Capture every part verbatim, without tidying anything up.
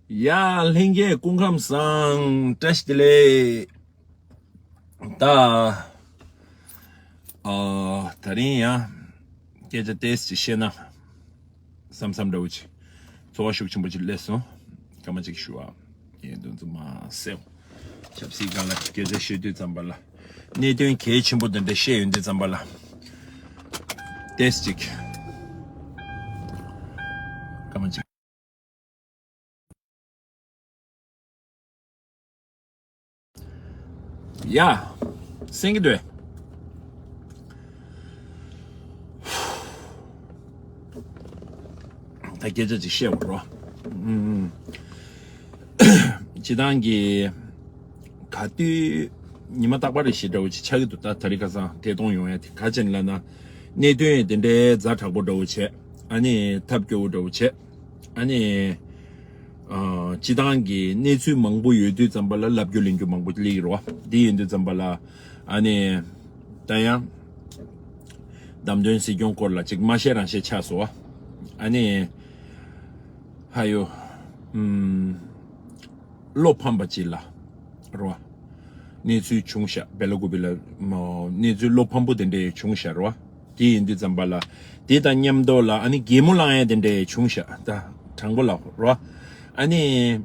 ཡ། ལྷན་རྒྱས་སྐུ་ཁམས་བཟང་། བཀྲ་ཤིས་བདེ་ལེགས། ད། ཨ། ད་རིང་ཡང་སྐད་ཆ་ཏོག་ཙམ་བཤད་ན་བསམ་བསམ་འདྲ་བོ་ཅིག་ཚོར་བ་ཤུགས་ཆེན་པོ་ཅིག་སླེབས་སོང་། སྐར་མ་གཅིག་ཞུ་བ། ཡིན་དུས་ཙམ་མ་སེའོ། ཆབ་སྲིད་སྒང་ལ་སྐད་ཆ་བཤད་དུས་ཙམ་པ་ལ། གནད་དོན་གལ་ཆེན་པོ་དེ་འདྲ་བཤད་ཡོང་དུས་ཙམ་པ་ལ། ཏོག་ཙམ་ཅིག་སྐར་མ་གཅིག་ཡ། སེང་གེ་འདོད། ད་སྐད་ཆ་ཅིག་བཤད་དགོས་རོ། ཨུམ། སྤྱི་བཏང་གི་ག་དུས་ཉི་མ་རྟག་པ་རེ་བཞིན་འདྲ་བོ་ཅིག་ཆགས་ཀྱི་འདུག་ད་དེ་རིང་ཁ་སང་ཐད་གཏོང་ཡོང་ཡ་དེ་ག་ཅིག་ལབ་ན། གནད་དོན་དེ་འདྲའི་ཛ་དྲག་པོ་འདྲ་བོ་བྱས། ཨ་ནི་ཐབས་སྐྱོ་བོ་འདྲ་བོ་བྱས། ཨ་ནི། ཨ། སྤྱི་བཏང་གི་གནས་ཚུལ་མང་པོ་ཡོད་དུས་ཙམ་པ་ལ་ལབ་རྒྱུ་ལེན་རྒྱུ་མང་པོ་སླེབས་ཀྱི་རེད་བ། འདི་ཡིན་དུས་ཙམ་པ་ལ། ཨ་ནི། ད་ཡང་། བདམས་ཐོན་སྲིད་སྐྱོང་སྐོར་ལ་ཅིག་མ་བཤད་རང་བཤད་ཆགས་སོང་བ། ཨ་ནི། ཧ་ཡོ། ཨུམ། བློ་ཕམ་པ་ཅིག་ལ། རེད་བ། གནས་ཚུལ་བྱུང་ཤག་བེ་ལ་ཀུ་པི་ལ། མ། གནས་ཚུལ་བློ་ཕམ་པོ་དེ་འདྲ་བྱུང་ཤག་རེད་བ། དེ་ཡིན་དུས་ཙམ་པ་ལ། དེ་དང་མཉམ་དུ་ལ་ཨ་ནི་གད་མོ་ལངས་ཡ་དེ་འདྲ་བྱུང་ཤག་ད་དྲང་པོ་ལབ་རེད་བ། ཨ་ནི།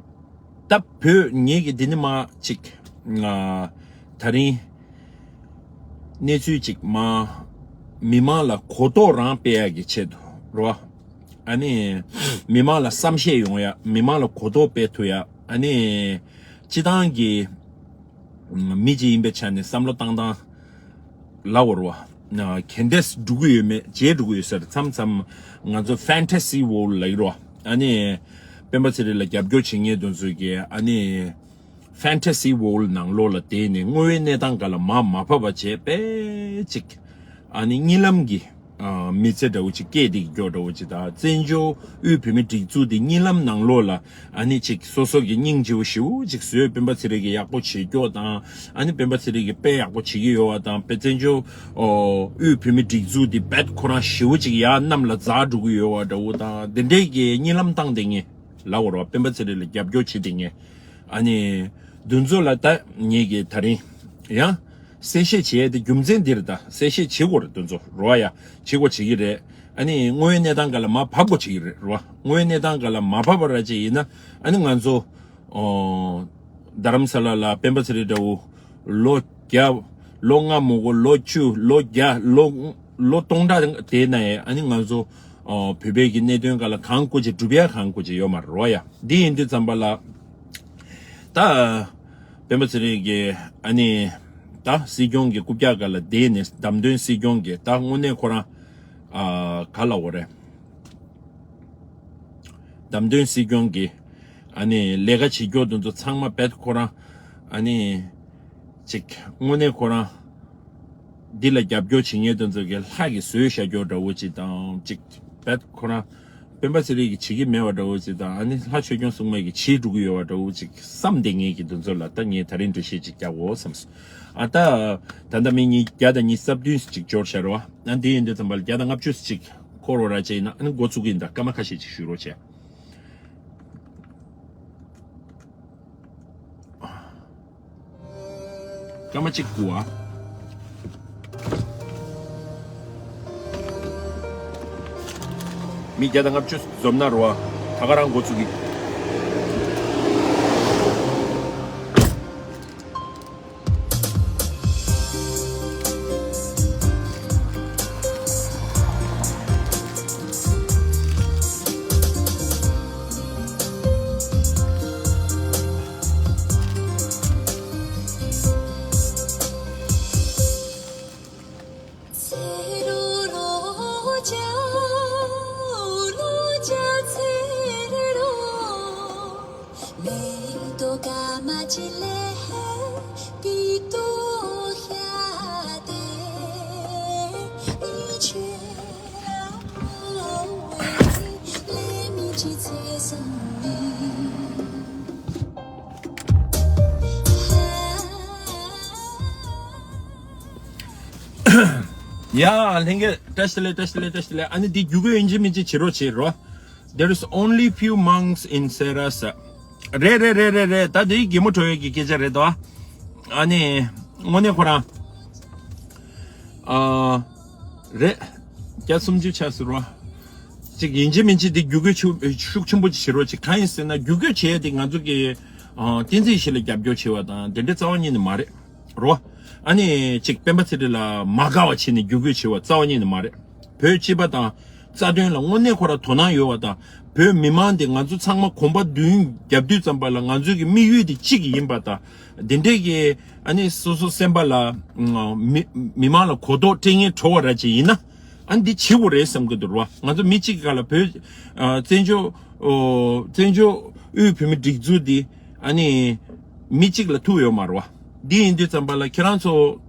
ད་བོད་ངེད་ཀྱི་འདི་ནི་མ་ཅིག་ང་། ད་རིང་། གནས་ཚུལ་ཅིག་མ། མི་མང་ལ་གོ་རྟོགས་རང་སྤེལ་ཡ་གི་ཆེད་དུ་རེད་བ། ཨ་ནི། མི་མང་ལ་བསམ་ཤེས་ཡོང་ཡ། མི་མང་ལ་གོ་རྟོགས་སྤེལ་ཐུབ་ཡ། ཨ་ནི། སྤྱི་བཏང་གི་མི་གཅིག་ཡིན་པའི་ཆ་ནས་བསམ་བློ་བཏང་སྟངས་ལབ་དགོས་རེད་བ། ག་འདྲས་འགྲོ་གི་ཡོད་མེད་བརྗེད་འགྲོ་གི་ཡོད་ས་རེད། མཚམས་མཚམས་ང་ཚོ་fantasy world ལབ་ཀྱི་རེད་བ། ཨ་ནི། སྤེན་པ་ཚེ་རིང་ལ་རྒྱབ་སྐྱོར་བྱེད་མཁན་དེ་ཚོ་གི་ཨ་ནི། fantasy world ནང་ལོགས་ལ་བསྡད་ནས་དངོས་ཡོད་གནས་སྟངས་སྒང་ལ་མར་མ་བབས་པ་བྱས་པས་ཅིག་ཨ་ནི་གཉིད་ལམ་གྱི་ཨ་མི་ཚེ་འདྲ་བོ་ཅིག་སྐྱེལ་བསྡད་ཀྱི་འདྲ་བོ་ཅིག་དང་། བཙན་བྱོལ་དབུས་བོད་མིའི་སྒྲིག་འཛུགས་འདི་གཉིད་ལམ་ནང་ལོགས་ལ་ཨ་ནི་ཅིག་སོ་སོ་གི་སྙིང་རྗེ་བོ་ཞེ་པོ་ཅིག་བཟོས། སྤེན་པ་ཚེ་རིང་གི་ཡག་པོ་བྱེད་ཀྱོག་དང་། ཨ་ནི་སྤེན་པ་ཚེ་རིང་གིས་དཔེ་ཡག་པོ་བྱེད་ཀྱི་ཡོད་པ་དང་། བཙན་བྱོལ་ཨོ་དབུས་བོད་མིའི་སྒྲིག་འཛུགས་འདི་རྦད་ཁོ་རང་ཞེ་པོ་ཅིག་ཡར་གནམ་ལ་འཛེགས་འགྲོ་གི་ཡོད་པ་འདྲ་བོ་དང་། འདི་འདྲའི་གི་གཉིད་ལམ་བཏང་བསྡད་མཁན་ལབ་དགོས་རེད་བ། སྤེན་པ་ཚེ་རིང་ལ་རྒྱབ་སྐྱོར་བྱེད་བསྡད་མཁན། ཨ་ནི། འདི་ཚོ་ལ་ད་ངེད་ཀྱིས་ད་རིང་ཡང་གསལ་བཤད་བྱེད་ཡ་དེ་རྒྱུ་མཚན་འདི་རེད། ད་གསལ་བཤད་བྱེད་དགོས་རེད། འདི་ཚོ་རེད་བ། ཡ། བྱེད་དགོས་བྱེད་ཀྱི་རེད། ཨ་ནི་དངོས་ཡོད་གནས་སྟངས་སྒང་ལ་མར་བབས་དགོས་བྱེད་ཀྱི་རེད། རེད་བ། དངོས་ཡོད་གནས་སྟངས་སྒང་ལ་མར་བབས་པ་ར་ཅིག་ཡིན་ན། ཨ་ནི་ང་ཚོ། ཨོ། རྡ་རམ་ས་ལ་ལ་སྤེན་པ་ཚེ་རིང་འདྲ་བོ། ལོ་བརྒྱ། ལོ་ལྔ་མ་དགོས། ལོ་བཅུ། ལོ་བརྒྱ། ལོ། ལོ་སྟོང་ཕྲག་དེ་ན་ཡང་ཨ་ནི་ང་ཚོ། ཨོ། བོད་པའི་གི་གནད་དོན་སྒང་ལ་གང་དགོས་ཅིག་སྒྲུབ་ཡ་གང་དགོས་ཅིག་ཡོད་མ་རེད་བ། ཡ། འདི་ཡིན་དུས་ཙམ་པ་ལ། ད། སྤེན་པ་ཚེ་རིང་གི་ཨ་ནི། ད་སྲིད་སྐྱོང་གི་རྐུབ་བཀྱག་སྒང་ལ་བསྡད་ནས་བདམས་ཐོན་སྲིད་སྐྱོང་གི་ད་དངོས་གནས་ཁོ་རང་། ཨ། ག་ལབ་དགོས་རེད། བདམས་ཐོན་སྲིད་སྐྱོང་གི་ཨ་ནི་ལས་ཀ་བྱེད་ཀྱོག་དེ་ཚོ་ཚང་མ་རྦད་ཁོ་རང་ཨ་ནི་ཅིག་དངོས་གནས་ཁོ་རང་འདི་ལ་རྒྱབ་སྐྱོར་བྱེད་མཁན་དེ་ཚོ་གི་ལྷ་གིས་བཟོས་བཞག་ཀྱོག་འདྲ་བོ་ཅིག་དང་། ཅིག་རྦད་ཁོ་རང་སྤེན་པ་ཚེ་རིང་གིས་བྱེད་ཀྱི་མེད་པ་འདྲ་བོ་ཅིག་དང་། ཨ་ནི་ལྷ་ཆོས་སྐྱོང་སྲུང་མས་ཀྱིས་བྱེད་འགྲོ་གི་ཡོད་པ་འདྲ་བོ་ཅིག་བསམ་བསྡད་མཁན་གྱི་དེ་ཚོ་ལ་ད་ངས་ད་རིང་འགྲེལ་བཤད་ཅིག་རྒྱག་དགོས་བསམས་སོང་། ཨ། ད་ད་ལྟ་མི་ཉིས་བརྒྱ་དང་ཉི་ཤུ་རྩ་བདུན་ཅིག་འབྱོར་བཞག་རེད་བ། ཨ། འདི་ཡིན་དུས་ཙམ་པ་ལ་བརྒྱ་དང་ལྔ་བཅུ་ཅིག་འཁོར་བ་ར་ཅིག་ཡིན་ན་ཨ་ནི་འགོ་བཙུགས་ཀྱི་ཡིན། ད་སྐར་མ་ཁ་ཤས་ཅིག་བཞུགས་རོགས་བྱས། སྐར་མ་གཅིག་སྒུག་ཨ། མི་བརྒྱ་དང་ལྔ་བཅུ་འཛོམས་ན་རོ་ཨ། ད་ག་རང་འགོ་བཙུགས་ཀྱི། ཡ། ལྷན་རྒྱས་བཀྲ་ཤིས་བདེ་ལེགས། བཀྲ་ཤིས་བདེ་ལེགས། བཀྲ་ཤིས་བདེ་ལེགས། ཨ་ནི་འདི་རྒྱུག་གི་ཡིན་གཅིག་མིན་གཅིག་བྱེད་རོགས་བྱེད་རོགས། There is only few monks in Sera Sap. རེད་རེད་རེད་རེད་རེད། ད་དེ་གད་མོ་བྲོ་བའི་གི་སྐད་ཆ་རེད་དོ། ཨ་ནི་དངོས་གནས་ཁོ་རང་ཨ་རེད། བརྒྱ་སུམ་ཅུ་ཆགས་ཟེར་བ། ཅིག་ཡིན་གཅིག་མིན་གཅིག་དེ་བརྒྱུད་སྐུལ་ཤུགས་ཤུགས་ཆེན་པོ་ཅིག་བྱེད་རོགས་ཅིག་གང་ཡིན་ཟེར་ན། བརྒྱུད་སྐུལ་བྱས་ཏེ་ང་ཚོ་གི་ཨ་བསྟན་འཛིན་ཡེ་ཤེས་ལ་རྒྱབ་སྐྱོར་བྱེད་པ་དང་དེ་འདྲའི་རྩ་བ་ཉིད་ནས་མ་རེད། རོ། ཨ་ནི་ཅིག་སྤེན་པ་ཚེ་རིང་ལ་མ་དགའ་བ་བྱས་ནས་བརྒྱུད་སྐུལ་བྱེད་པ་རྩ་བ་ཉིད་ནས་མ་རེད། བོད་སྤྱི་པ་དང་རྩ་དོན་ལ་དངོས་གནས་ཁོ་ར་དོ་སྣང་ཡོད་པ་དང་། བོད་མི་མང་དེ་ང་ཚོ་ཚང་མ་གོམ་པ་མདུན་རྒྱབ་དུས་ཙམ་པ་ལ་ང་ཚོའི་གི་དམིགས་ཡུལ་དེ་གཅིག་ཡིན་པ་དང་། དེ་འདྲས་ཀྱི་ཨ་ནི་སོ་སོ་སེམས་པ་ལ་མི་མི་མང་ལ་གོ་རྟོགས་སྤྲད་མཁན་བྲོ་བ་ར་ཅིག་ཡིན་ན། ཨ་ནི་འདི་བྱེད་དགོས་རེད་བསམ་གི་འདུག་ར། ང་ཚོ་མི་གཅིག་ག་ལ་བོད་ཨ་བཙན་བྱོལ་ཨོ་བཙན་བྱོལ་དབུས་བོད་མི་སྒྲིག་འཛུགས་འདི་ཨ་ནི་མི་གཅིག་ལ་ཐུག་ཡོད་མ་རེད་བ། འདི་ཡིན་དུས་ཙམ་པ་ལ་ཁྱེད་རང་ཚོ་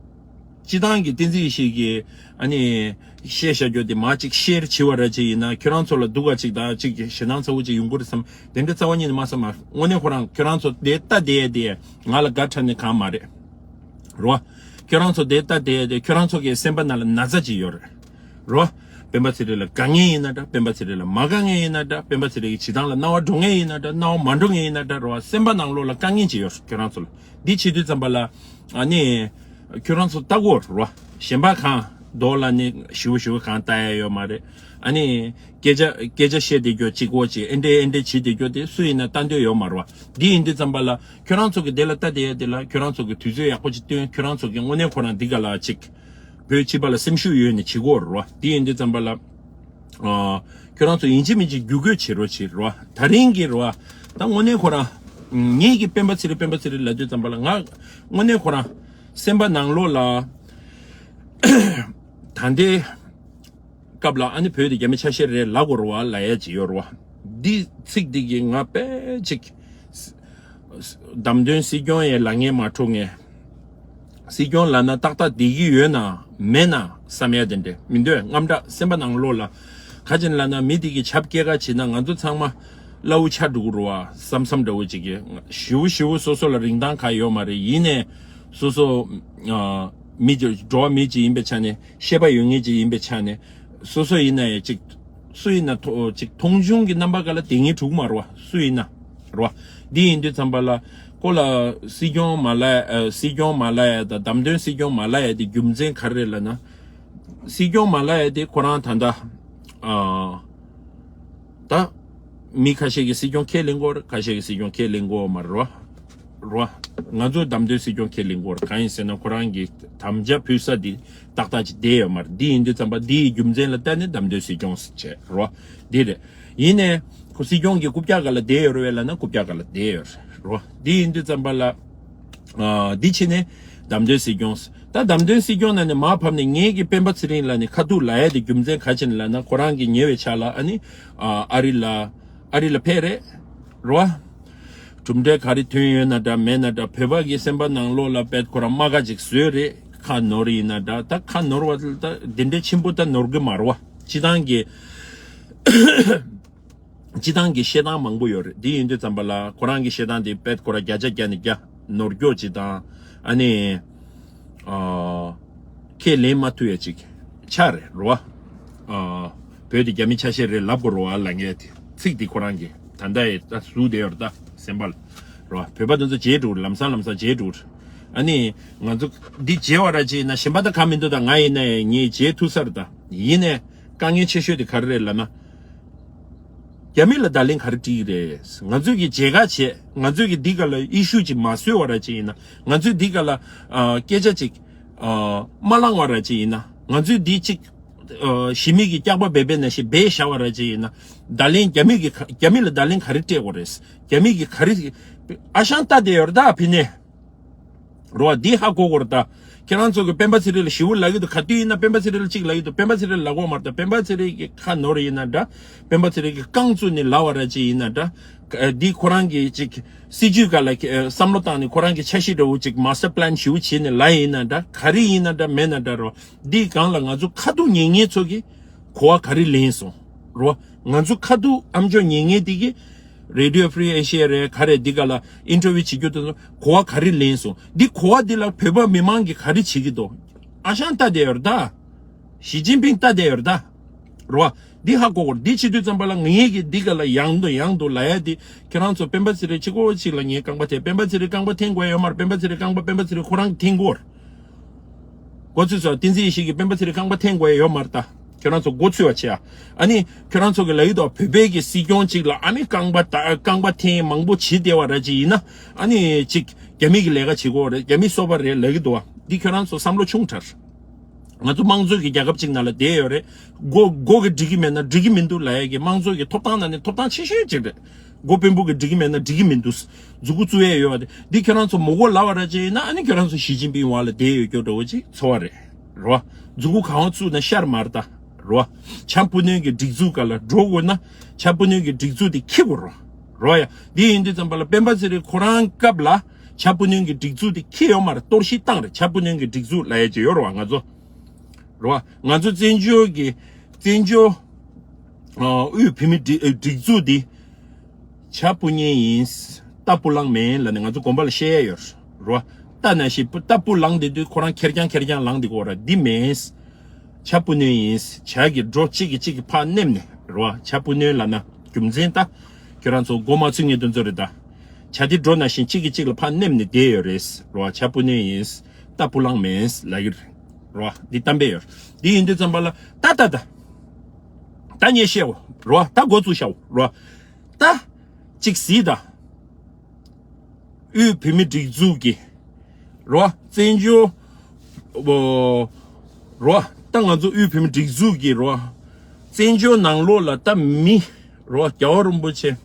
སྤྱི་བཏང་གི་བསྟན་འཛིན་ཡེ་ཤེས་ཀྱི་ཨ་ནི་བཤད་བཞག་རྒྱུ་དེ་མ་གཅིག་ཤེར་བྱེད་པ་ར་ཅིག་ཡིན་ན། ཁྱེད་རང་ཚོ་ལ་སྡུག་ག་ཅིག་དང་ཅིག་ཞེད་སྣང་ཚ་བོ་ཅིག་ཡོང་གི་རེད་བསམ། དེ་འདྲ་རྩ་བ་ཉིད་ནས་མ་བསམ་མ། དངོས་གནས་ཁོ་རང་ཁྱེད་རང་ཚོ་དེ་ལྟ་བསྡད་དེ་ང་ལ་དགའ་དྲགས་ནས་གང་མ་རེད། རོ། ཁྱོད་རང་ཚོ་དེ་ལྟ་དེ་དེ་ཁྱོད་རང་ཚོ་གི་སེམས་པ་ནང་ལ་ན་ཚ་ཅིག་ཡོད་རེད། རོ། སྤེན་པ་ཚེ་རིང་ལ་དགའ་མཁན་ཡིན་ན་འདྲ། སྤེན་པ་ཚེ་རིང་ལ་མ་དགའ་མཁན་ཡིན་ན་འདྲ། སྤེན་པ་ཚེ་རིང་གི་བྱེད་སྟངས་ལ་སྣང་བ་འགྲོ་མཁན་ཡིན་ན་འདྲ། སྣང་བ་མ་འགྲོ་མཁན་ཡིན་ན་འདྲ། རོ། སེམས་པ་ནང་ལོགས་ལ་དཀའ་ངལ་ཅིག་ཡོད་རེད་ཁྱོད་རང་ཚོ་ལ། འདི་བྱེད་དུས་ཙམ་པ་ལ་ཨ་ནི་ཁྱོད་རང་ཚོ་ལྟ་དགོས་རེད། རོ། གཞན་པ་གང་མདོག་ལ་ནི་ཞིབ་ཞིབ་གང་ལྟ་ཡ་ཡོད་མ་རེད། ཨ་ནི་སྐད་ཆ་སྐད་ཆ་བཤད་བསྡད་རྒྱུ་གཅིག་པོ་ཅིག་ཨེ་འདྲས་ཨེ་འདྲས་བྱེད་བསྡད་རྒྱུ་དེ་སུ་ཡིན་ན་ལྟ་འདོད་ཡོད་མ་རེད་བ། འདི་ཡིན་དུས་ཙམ་པ་ལ་ཁྱོད་རང་ཚོ་གི་དེ་ལ་ལྟ་དེ་ཡ་དེ་ལ་ཁྱོད་རང་ཚོ་གི་དུས་ཚོད་ཡག་པོ་ཅིག་བཏོན། ཁྱོད་རང་ཚོ་གི་དངོས་གནས་ཁོ་རང་འདི་ག་ལ་ཅིག་བོད་སྤྱི་པ་ལ་སེམས་ཤུགས་ཡོད་ནས་བྱེད་དགོས་རེད་བ། འདི་ཡིན་དུས་ཙམ་པ་ལ་ཨ་ཁྱོད་རང་ཚོ་ཡིན་གཅིག་མིན་གཅིག་བརྒྱུད་སྐུལ་བྱེད་རོགས་བྱེད་རེད་བ། ད་རིང་གི་རེད་བ། ད་དངོས་གནས་ཁོ་རང་ངེད་ཀྱི་སྤེན་པ་ཚེ་རིང་སྤེན་པ་ཚེ་རིང་ལབ་དུས་ཙམ་པ་ལ་ང་དངོས་གནས་ཁོ་རང་སེམས་པ་ནང་ལོགས་ལ་ད་ལྟའི་སྐབས་ལ་ཨ་ནི་བོད་དེ་རྒྱ་མི་ཆ་ཤས་རེད་ལབ་དགོས་རེད་བ་ལབ་ཡ་ཅིག་ཡོད་རེད་བ། འདི་ཚིག་འདི་གིས་ང་དཔེ་ཅིག་བདམས་ཐོན་སྲིད་སྐྱོང་ཡས་ལ་ངས་མ་འཁྲུག་ངས། སྲིད་སྐྱོང་ལབ་ན་ཏག་ཏག་བསྡད་ཀྱི་ཡོད་ན་མེད་ན་བསམ་ཡ་དེ་འདྲས་མི་འདོད་དངངས་སྐྲག་སེམས་པ་ནང་ལོགས་ལ། ག་ཅིག་ལབ་ན་མི་དེ་གིས་བྱབ་སྐྱེལ་ག་བྱེད་ན་ང་ཚོ་ཚང་མ་གླ་བོ་ཆགས་འགྲོ་གི་རེད་བ་བསམ་བསམ་འདྲ་བོ་ཅིག་གིས། ཞེ་པོ་ཞེ་པོ་སོ་སོ་ལ་རིན་ཐང་ག་ཡོད་མ་རེད། ཡིན་ནས་སོ་སོ་ཨ་མི་ཅིག་འགྲོ་བ་མི་ཅིག་ཡིན་པའི་ཆ་ནས་ཤེས་པ་ཡོད་མཁན་ཅིག་ཡིན་པའི་ཆ་ནས་སོ་སོ་ཡིན་ན་ཡང་ཅིག་སུ་ཡིན་ན་ཐོ་ཅིག་མཐོང་ཆུང་གི་རྣམ་པ་ག་ལ་དེ་ངས་གྲུག་མ་རོ། སུ་ཡིན་ན་རོ། འདི་ཡིན་དུས་ཙམ་པ་ལ་ཁོ་ལ་སྲིད་སྐྱོང་མ་ལ་ཨ་སྲིད་སྐྱོང་མ་ལ་ཡ་དང་བདམས་ཐོན་སྲིད་སྐྱོང་མ་ལ་ཡ་དེ་རྒྱུ་མཚན་ག་རེ་རེད་ལབ་ན། སྲིད་སྐྱོང་མ་ལ་ཡ་དེ་ཁོ་རང་ད་ལྟ་ཨ་ད་མི་ཁ་ཤས་ཀྱིས་སྲིད་སྐྱོང་ཁས་ལེན་གོ་རེད། ཁ་ཤས་ཀྱིས་སྲིད་སྐྱོང་ཁས་ལེན་གོ་མ་རེད་རོ། རོ། ང་ཚོ་བདམས་ཐོན་སྲིད་སྐྱོང་ཁས་ལེན་དགོས་རེད། གང་ཡིན་ཟེར་ན་ཁོ་རང་གི་དམ་བཅའ་ཕུལ་ས་འདི་ཏག་ཏག་ཅིག་བསྡད་ཡོད་མ་རེད། འདི་ཡིན་དུས་ཙམ་པ་འདི་ཡི་རྒྱུ་མཚན་ལ་བལྟས་ནས་བདམས་ཐོན་སྲིད་སྐྱོང་ཟེར་བྱས་རོ། འདི་རེད། ཡིན་ནས་ཁོ་སྲིད་སྐྱོང་གི་རྐུབ་བཀྱག་སྒང་ལ་བསྡད་ཡོད་རེད་པས་ལབ་ན་རྐུབ་བཀྱག་སྒང་ལ་བསྡད་ཡོད་རེད་རོ། འདི་ཡིན་དུས་ཙམ་པ་ལ་ཨ་འདི་ཕྱི་ནས་བདམས་ཐོན་སྲིད་སྐྱོང་ཟེར། ད་བདམས་ཐོན་སྲིད་སྐྱོང་ནང་ནས་མར་ཕབ་ནས་ངེད་ཀྱི་སྤེན་པ་ཚེ་རིང་ལ་ནི་ཁ་ཐུག་ལབ་ཡ་དེ་རྒྱུ་མཚན་ག་ཅིག་ལབ་ན་ཁོ་རང་གི་ཉེ་བའི་ཆར་ལ་ཨ་ནི་ཨ་ཨ་རི་ལ་ཨ་རི་ལ་ཕེབས་རེད་རོ། གྲུབ་འབྲས་ག་རེ་ཐོན་ཡོད་ན་འདྲ་མེད་ན་འདྲ། བོད་པ་གི་སེམས་པ་ནང་ལོགས་ལ་དཔེ་ཁོ་རང་རྨ་ཁ་ཅིག་བཟོས་རེད། ཁ་ནོར་ཡིན་ན་འདྲ། ད་ཁ་ནོར་བ་ད་འདི་འདྲའི་ཆེན་པོ་ད་ནོར་གི་མ་རེད་བ། སྤྱི་བཏང་གི་སྤྱི་བཏང་གི་བཤད་སྟངས་མང་པོ་ཡོད་རེད། འདི་ཡིན་དུས་ཙམ་པ་ལ་ཁོ་རང་གི་བཤད་སྟངས་དེ་དཔེ་ཁོ་རང་བརྒྱ་ཆ་བརྒྱ་ནས་བརྒྱ་ནོར་སྐྱོ་ཅིག་དང་ཨ་ནི། ཨ་ཁས་ལེན་མ་ཐུབ་ཡ་ཅིག་ཆགས་རེད་རོ། ཨ་བོད་དེ་རྒྱ་མི་ཆ་ཤས་རེད་ལབ་དགོས་རེད་བ་ལབ་མཁན་དེ་ཚིག་དེ་ཁོ་རང་གི་ད་ལྟ་ཡི་ད་ཟུག་བསྡད་ཡོད་རེད་ད་སེམས་པ་ལ་རོ། བོད་པ་དེ་ཚོ་བརྗེད་འགྲོ་རེད། ལམ་སང་ལམ་སང་བརྗེད་འགྲོ་རེད། ཨ་ནི་ང་ཚོ་འདི་བརྗེད་པ་ར་ཅིག་ཡིན་ན་གཞན་པ་ད་གང་མི་འདུག་ད་ང་ཡིན་ན་ཡང་ངས་བརྗེད་ཐུབ་ས་རེད་ད། ཡིན་ནས་དཀའ་ངལ་ཆེ་ཤོས་དེ་ག་རེ་རེད་ལབ་ན། རྒྱ་མི་ལ་བརྡ་ལན་ག་རེ་སྤྲད་ཀྱི་རེད། ང་ཚོས་ཀྱི་མཇལ་ཁ་བྱས། ང་ཚོས་ཀྱི་འདི་ག་ལ་ཨི་ཤུ་ཅིག་མ་བཟོས་པ་ར་ཅིག་ཡིན་ན། ང་ཚོས་འདི་ག་ལ་ཨ་སྐད་ཆ་ཅིག་ཨ་མ་བླངས་པ་ར་ཅིག་ཡིན་ན། ང་ཚོས་འདི་ཅིག་ཨ་ཞི་མི་གི་སྐྱག་པ་སྦས་པའི་ནང་བཞིན་སྦས་བཞག་པ་ར་ཅིག་ཡིན་ན། བརྡ་ལན་རྒྱ་མི་གི་ག་རྒྱ་མི་ལ་བརྡ་ལན་ག་རེ་སྤྲད་དགོས་རེད། རྒྱ་མི་གི་ག་རེ་ཨ་ཞང་ལྟ་བསྡད་ཡོད་རེད་ད་ཕི་ནས། རོ། འདི་ཧ་གོ་དགོས་རེད་ད། ཁྱེད་རང་ཚོ་གི་སྤེན་པ་ཚེ་རིང་ལ་ཞེ་པོ་ལབ་ཀྱི་འདུག་ག་དུས་ཡིན་ན་སྤེན་པ་ཚེ་རིང་ལ་གཅིག་ལབ་ཀྱི་འདུག་སྤེན་པ་ཚེ་རིང་ལ་ལབ་དགོས་མ་རེད་ད། སྤེན་པ་ཚེ་རིང་གི་ཁ་ནོར་ཡིན་ན་འདྲ། སྤེན་པ་ཚེ་རིང་གི་རྐང་བཙུགས་ནས་ལབ་པ་ར་ཅིག་ཡིན་ན་འདྲ། ཨ་འདི་ཁོ་རང་གི་ཅིག་སྲིད་ཇུས་སྒང་ལ་ཨ་བསམ་བློ་བཏང་ནས་ཁོ་རང་གི་འཆར་གཞི་འདྲ་བོ་ཅིག་མ་སི་ཊར་པི་ལན་ཞེ་པོ་བྱས་ནས་ལབ་ཡིན་ན་འདྲ། ག་རེ་ཡིན་ན་འདྲ་མེད་ན་འདྲ་རོ། འདིའི་སྒང་ལ་ང་ཚོ་ཁ་ཐུག་ཉན་མཁན་ཚོ་གིས་གོ་བ་ག་རེ་ལེན་སོང་རོ། ང་ཚོ་ཁ་ཐུག་ཨ་མཆོག་ཉན་མཁན་དེ་གིས་Radio Free Asia་རེད་ག་རེ་འདི་ག་ལ་ཨིན་ཊར་བིའུ་བྱེད་རྒྱུ་དེ་ཚོ་གོ་བ་ག་རེ་ལེན་སོང་། འདི་གོ་བ་འདི་ལ་བོད་པ་མི་མང་གིས་ག་རེ་བྱེད་ཀྱི་འདུག་ཨ་ཞང་ལྟ་བསྡད་ཡོད་རེད་ད། ཞི་ཅིན་ཕིང་ལྟ་བསྡད་ཡོད་རེད་ད། རེད་བ། འདི་ཧ་གོ་དགོས། འདི་བྱེད་དུས་ཙམ་པ་ལ་ངེད་ཀྱིས་འདི་ག་ལ་ཡང་དུ་ཡང་དུ་ལབ་ཡ་འདི། ཁྱེད་རང་ཚོ་སྤེན་པ་ཚེ་རིང་གཅིག་པོ་གཅིག་ལ་ངས་རྐང་པ་འཐེན། སྤེན་པ་ཚེ་རིང་རྐང་པ་འཐེན་དགོས་ཡོད་མ་རེད། སྤེན་པ་ཚེ་རིང་རྐང་པ་སྤེན་པ་ཚེ་རིང་ཁོ་རང་གིས་འཐེན་དགོས་རེད། མགོ་ཚོས་སོ། བསྟན་འཛིན་ཡེ་ཤེས་ཀྱིས་སྤེན་པ་ཚེ་རིང་རྐང་པ་འཐེན་དགོས་ཡ་ཡོད་མ་རེད་ད། ཁྱོད་རང་ཚོ་མགོ་ཚོས་པ་བྱེད་ཨ། ཨ་ནི་ཁྱོད་རང་ཚོ་གི་ལབ་ཡོད་དོ། བོད་པའི་གི་སྲིད་སྐྱོང་གཅིག་ལ་ཨ་ནི་རྐང་པ་ད་རྐང་པ་འཐེན་མང་པོ་བྱེད་བསྡད་པ་ར་ཅིག་ཡིན་ན། ཨ་ནི་ཅིག་རྒྱ་མི་གི་ལས་ཀ་བྱེད་དགོས་རེད། རྒྱ་མི་སོ་པ་རེད་ལབ་གི་འདུག་བ། འདི་ཁྱོད་རང་ཚོ་བསམ་བློ་ཆུང་དྲགས། ང་ཚོ་དམངས་གཙོ་གི་རྒྱལ་ཁབ་ཅིག་ནང་ལ་བསྡད་ཡོད་རེད། མགོ་མགོ་གི་འགྲིག་གི་མེད་ན་འགྲིག་གི་མི་འདུག་ལབ་ཡ་གི་དམངས་གཙོ་གི་ཐོབ་ཐང་ནང་ནས་ཐོབ་ཐང་ཆེ་ཤོས་ཅིག་རེད། མགོ་དཔོན་པོ་གི་འགྲིག་གི་མེད་ན་འགྲིག་གི་མི་འདུག་མཛུ་གུ་བཙུགས་ཡས་ཡོད་པ་དེ། འདི་ཁྱོད་རང་ཚོ་མི་མགོ་ལབ་པ་ར་ཅིག་ཡིན་ན། ཨ་ནི་ཁྱོད་རང་ཚོ་ཞི་ཅིན་ཕིང་འོག་ལ་བསྡད་ཡོད་རྒྱུ་འདྲ་བོ་ཅིག་ཚོར་བ་རེད། རེད་བ། མཛུ་གུ་གང་བཙུགས་ན་ཤར་མ་རེད་ད། རེད་བ། བྱ་སྤུ་ནུས་ཀྱི་སྒྲིག་འཛུགས་སྒང་ལ་འགྲོ་དགོས་ན། བྱ་སྤུ་ནུས་ཀྱི་སྒྲིག་འཛུགས་དེ་འཁྱེར་དགོས་རེད་བ། རེད་བ་ཡ། འདི་ཡིན་དུས་ཙམ་པ་ལ་སྤེན་པ་ཚེ་རིང་ཁོ་རང་སྐབས་ལ་བྱ་སྤུ་ནུས་ཀྱི་སྒྲིག་འཛུགས་དེ་འཁྱེར་ཡོད་མ་རེད། གཏོར་བཤིག་བཏང་རེད། བྱ་སྤུ་ནུས་ཀྱི་སྒྲིག་འཛུགས་ལབ་ཡ་ཅིག་ཡོད་རེད་བ། ང་ཚོ། རེད་བ། ང་ཚོ་བཙན་བྱོལ་གྱི། བཙན་བྱོལ། ཨ། དབུས་བོད་མི་སྒྲིག་སྒྲིག་འཛུགས་འདི་བྱ་སྤུ་ཉན་ཡིན། རྟ་སྤུ་ལངས་མིན་ལབ་ནས་ང་ཚོ་དགོན་པ་ལ་བཤད་ཡ་ཡོད་རེད་བ། རྟ་ནང་བཞིན་སྤུ། རྟ་སྤུ་ལངས་བསྡད་དུས་ཁོ་རང་ཁེར་རྐྱང་ཁེར་རྐྱང་ལངས་བསྡད་ཀྱི་ཡོད་རེད། འདི་མིན། བྱ་སྤུ་ནུས་ཡིན། བྱ་གི་སྒྲོ་གཅིག་གིས་གཅིག་གི་ཕར་མནན་ནས་རེད་བ། བྱ་སྤུ་ནུས་ལབ་ན་རྒྱུ་མཚན་ད། ཁྱོད་རང་ཚོ་མགོ་མ་ཚོས་མཁན་དེ་ཚོ་རེད་ད། བྱ་དེ་སྒྲོ་ནང་བཞིན་གཅིག་གིས་གཅིག་ལ་ཕར་མནན་ནས་བསྡད་ཡོད་རེད་རེད་བ། བྱ་སྤུ་ནུས་ཡིན། རྟ་སྤུ་ལངས་མིན་ལབ་ཀྱི་རེད། རེད་བ། འདི་གཏམ་དཔེ་ཡོད། འདི་ཡིན་དུས་ཙམ་པ་ལ་ད་ད་ད། ད་ངས་བཤད་འོ། རེད་བ། ད་འགོ་བཙུགས་བཞག་འོ། རེད་བ། ད་གཅིག་གཟིགས་ད། དབུས་བོད་མི་སྒྲིག་འཛུགས་ཀྱི། རེད་བ། བཙན་བྱོལ། ཨོ། རེད་བ། ད་ང་ཚོ་དབུས་བོད་མི་སྒྲིག་འཛུགས་ཀྱི་རེད་བ། བཙན་བྱོལ་ནང་ལོགས་ལ་ད་མི། རེད་བ། རྒྱལ་བ་རིན་པོ་ཆེ།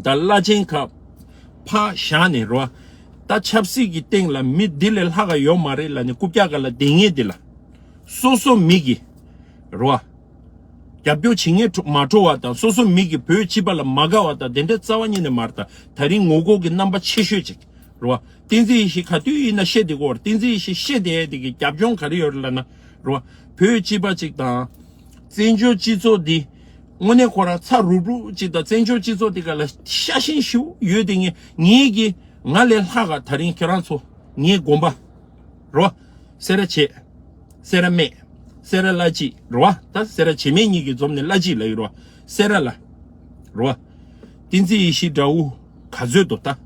ད་བླ་ཆེན་ཁག་ཕར་བཞག་ནས་རེད་བ། ད་ཆབ་སྲིད་ཀྱི་སྟེང་ལ་མི་འདི་ལས་ལྷག་ག་ཡོད་མ་རེད་ལབ་ནས་རྐུབ་བཀྱག་སྒང་ལ་བསྡད་མཁན་འདི་ལ། སོ་སོ་མི་གི། རེད་བ། རྒྱབ་སྐྱོར་བྱེད་མཁན་མ་འགྲོ་བ་དང་། སོ་སོ་མི་གི་བོད་སྤྱི་པ་ལ་མ་དགའ་བ་དང་། དེ་འདྲ་རྩ་བ་ཉིད་ནས་མ་རེད་ད། ད་རིང་ངོ་རྒོལ་གྱི་རྣམ་པ་ཆེ་ཤོས་ཅིག་རེད་བ། བསྟན་འཛིན་ཡེ་ཤེས་ག་དུས་ཡིན་ན་བཤད་བསྡད་ཀྱི་ཡོད་རེད། བསྟན་འཛིན་ཡེ་ཤེས་བཤད་བསྡད་དེ་གི་རྒྱབ་ལྗོངས་ག་རེ་ཡོད་རེད་ལབ་ན། རེད་བ། བོད་སྤྱི་པ་ཅིག་དང་། བཙན་བྱོལ་སྤྱི་ཚོགས་འདི་དངོས་གནས་ཁོ་རང་ཚ་རུབ་རུབ་ཅིག་དང་། བཙན་བྱོལ་སྤྱི་ཚོགས་འདི་ག་ལ་ཤ་ཞེན་ཞེ་པོ་ཡོད་དེ། ངས་ངེད་ཀྱི་ང་ལས་ལྷག་ག་ད་རིང་ཁྱེད་རང་ཚོ་ངའི་དགོན་པ། རེད་བ། སེ་ར་བྱེས། སེ་ར་སྨད། སེ་ར་བླ་སྤྱི། རེད་བ། ད་སེ་ར་བྱེས་སྨད་གཉིས་ཀྱིས་འཛོམས་ནས་བླ་སྤྱི་ལབ་ཡོད་རེད་བ། སེ་ར་ལ། རེད་བ། བསྟན་འཛིན་ཡེ་ཤེས་འདྲ་བོ་ག་ཚོད་འདུག་ད།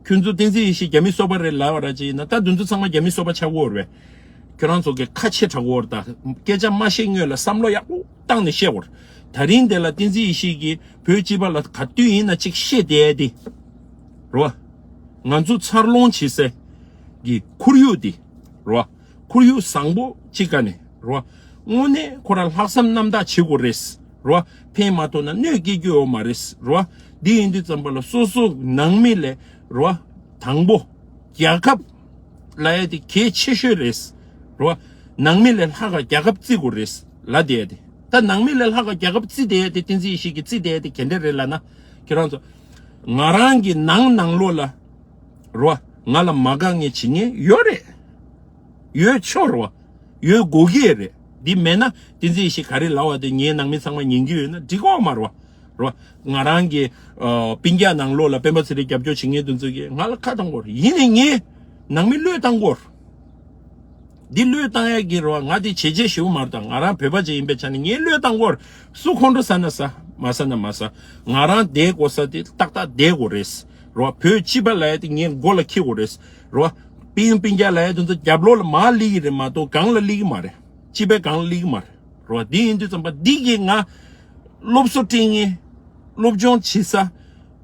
ཁྱོད་ཚོ་བསྟན་འཛིན་ཡེ་ཤེས་རྒྱ་མི་སོ་པ་རེད་ལབ་པ་ར་ཅིག་ཡིན་ན། ད་དེ་ཚོ་ཚང་མ་རྒྱ་མི་སོ་པ་ཆགས་ཀྱི་ཡོད་རེད་པས། ཁྱོད་རང་ཚོ་གི་ཁ་ཆེ་དྲགས་ཀྱི་ཡོད་རེད་ད། སྐད་ཆ་མ་བཤད་སྔོན་ལ་བསམ་བློ་ཡག་པོ་བཏང་ནས་བཤད་དགོས་རེད། ད་རིང་དེ་ལ་བསྟན་འཛིན་ཡེ་ཤེས་ཀྱིས་བོད་སྤྱི་པ་ལ་ག་དུས་ཡིན་ན་ཅིག་བཤད་བསྡད་དེ། རེད་བ། ང་ཚོ་འཚར་ལོངས་བྱེད་སའི་གི་ཁོར་ཡུག་དེ། རེད་བ། ཁོར་ཡུག་བཟང་པོ་གཅིག་ག་ནས་རེད་བ། དངོས་གནས་ཁོ་རང་ལྷག་བསམ་རྣམ་དག་བྱེད་དགོས་རེད། རེད་བ། ཕན་མ་ཐོགས་ན་གནོད་སྐྱེལ་རྒྱུ་ཡོད་མ་རེད། རེད་བ། འདི་ཡིན་དུས་ཙམ་པ་ལ་སོ་སོ་ནང་མི་ལས། རེད་བ། དང་པོ། རྒྱལ་ཁབ་ལབ་ཡ་དེ་གལ་ཆེ་ཤོས་རེད། རེད་བ། ནང་མི་ལས་ལྷག་ག་རྒྱལ་ཁབ་བརྩི་དགོས་རེད་ལབ་བསྡད་ཡ་དེ། ད་ནང་མི་ལས་ལྷག་ག་རྒྱལ་ཁབ་བརྩི་བསྡད་ཡ་དེ། བསྟན་འཛིན་ཡེ་ཤེས་ཀྱིས་བརྩི་བསྡད་ཡ་དེ་ག་འདྲ་རེད་ལབ་ན། ཁྱེད་རང་ཚོ། ང་རང་གི་ནང་ནང་ལོགས་ལ། རེད་བ། ང་ལ་མ་དགའ་མཁན་བྱེད་མཁན་ཡོད་རེད། ཡོད་ཆོག་རེད་བ། ཡོད་དགོས་ཀྱི་རེད། འདི་མེད་ན་བསྟན་འཛིན་ཡེ་ཤེས་ག་རེ་ལབ་པ་དེ་ངའི་ནང་མི་ཚང་མ་ཉན་གྱི་ཡོད་ན་འགྲིག་གི་ཡོད་མ་རེད་བ། རེད་བ། ང་རང་གི་ཨ་སྤུན་ཀྱག་ནང་ལོགས་ལ་སྤེན་པ་ཚེ་རིང་རྒྱབ་སྐྱོར་བྱེད་མཁན་དེ་ཚོ་གིས་ང་ལ་ཁ་གཏོང་གི་ཡོད་རེད། ཡིན་ནའི་ངའི་ནང་མི་བློས་བཏང་གི་ཡོད་རེད། འདི་བློས་བཏང་ཡ་གི་རེད་བ། ང་འདི་བྱས་རྗེས་ཞེ་པོ་མ་རེད་ད། ང་རང་བོད་པ་ཅིག་ཡིན་པའི་ཆ་ནས་ངས་བློས་བཏང་གི་ཡོད་རེད། སུ་ཁོང་ཁྲོ་ཟ་ན་ཟ། མ་ཟ་ན་མ་ཟ། ང་རང་བསྡད་དགོས་ས་དེ་ཏག་ཏག་བསྡད་དགོས་རེད། རེད་བ། བོད་སྤྱི་པ་ལབ་ཡ་དེ་ངས་མགོ་ལ་འཁྱེར་དགོས་རེད། རེད་བ། སྤུན་སྤུན་ཀྱག་ལབ་ཡ་དེ་ཚོ་རྒྱབ་ལོགས་ལ་མར་སླེབས་ཀྱི་རེད་མ་གཏོགས་སྒང་ལ་སླེབས་ཀྱི་མ་རེད། སྤྱི་པའི་སྒང་ལ་སླེབས་ཀྱི་མ་རེད། རེད་བ། འདི་ཡིན་དུས་ཙམ་པ་འདི་གིས་ང་སློབ་གསོ་སྤྲད་མཁན། སློབ་སྦྱོང་བྱེད་ས་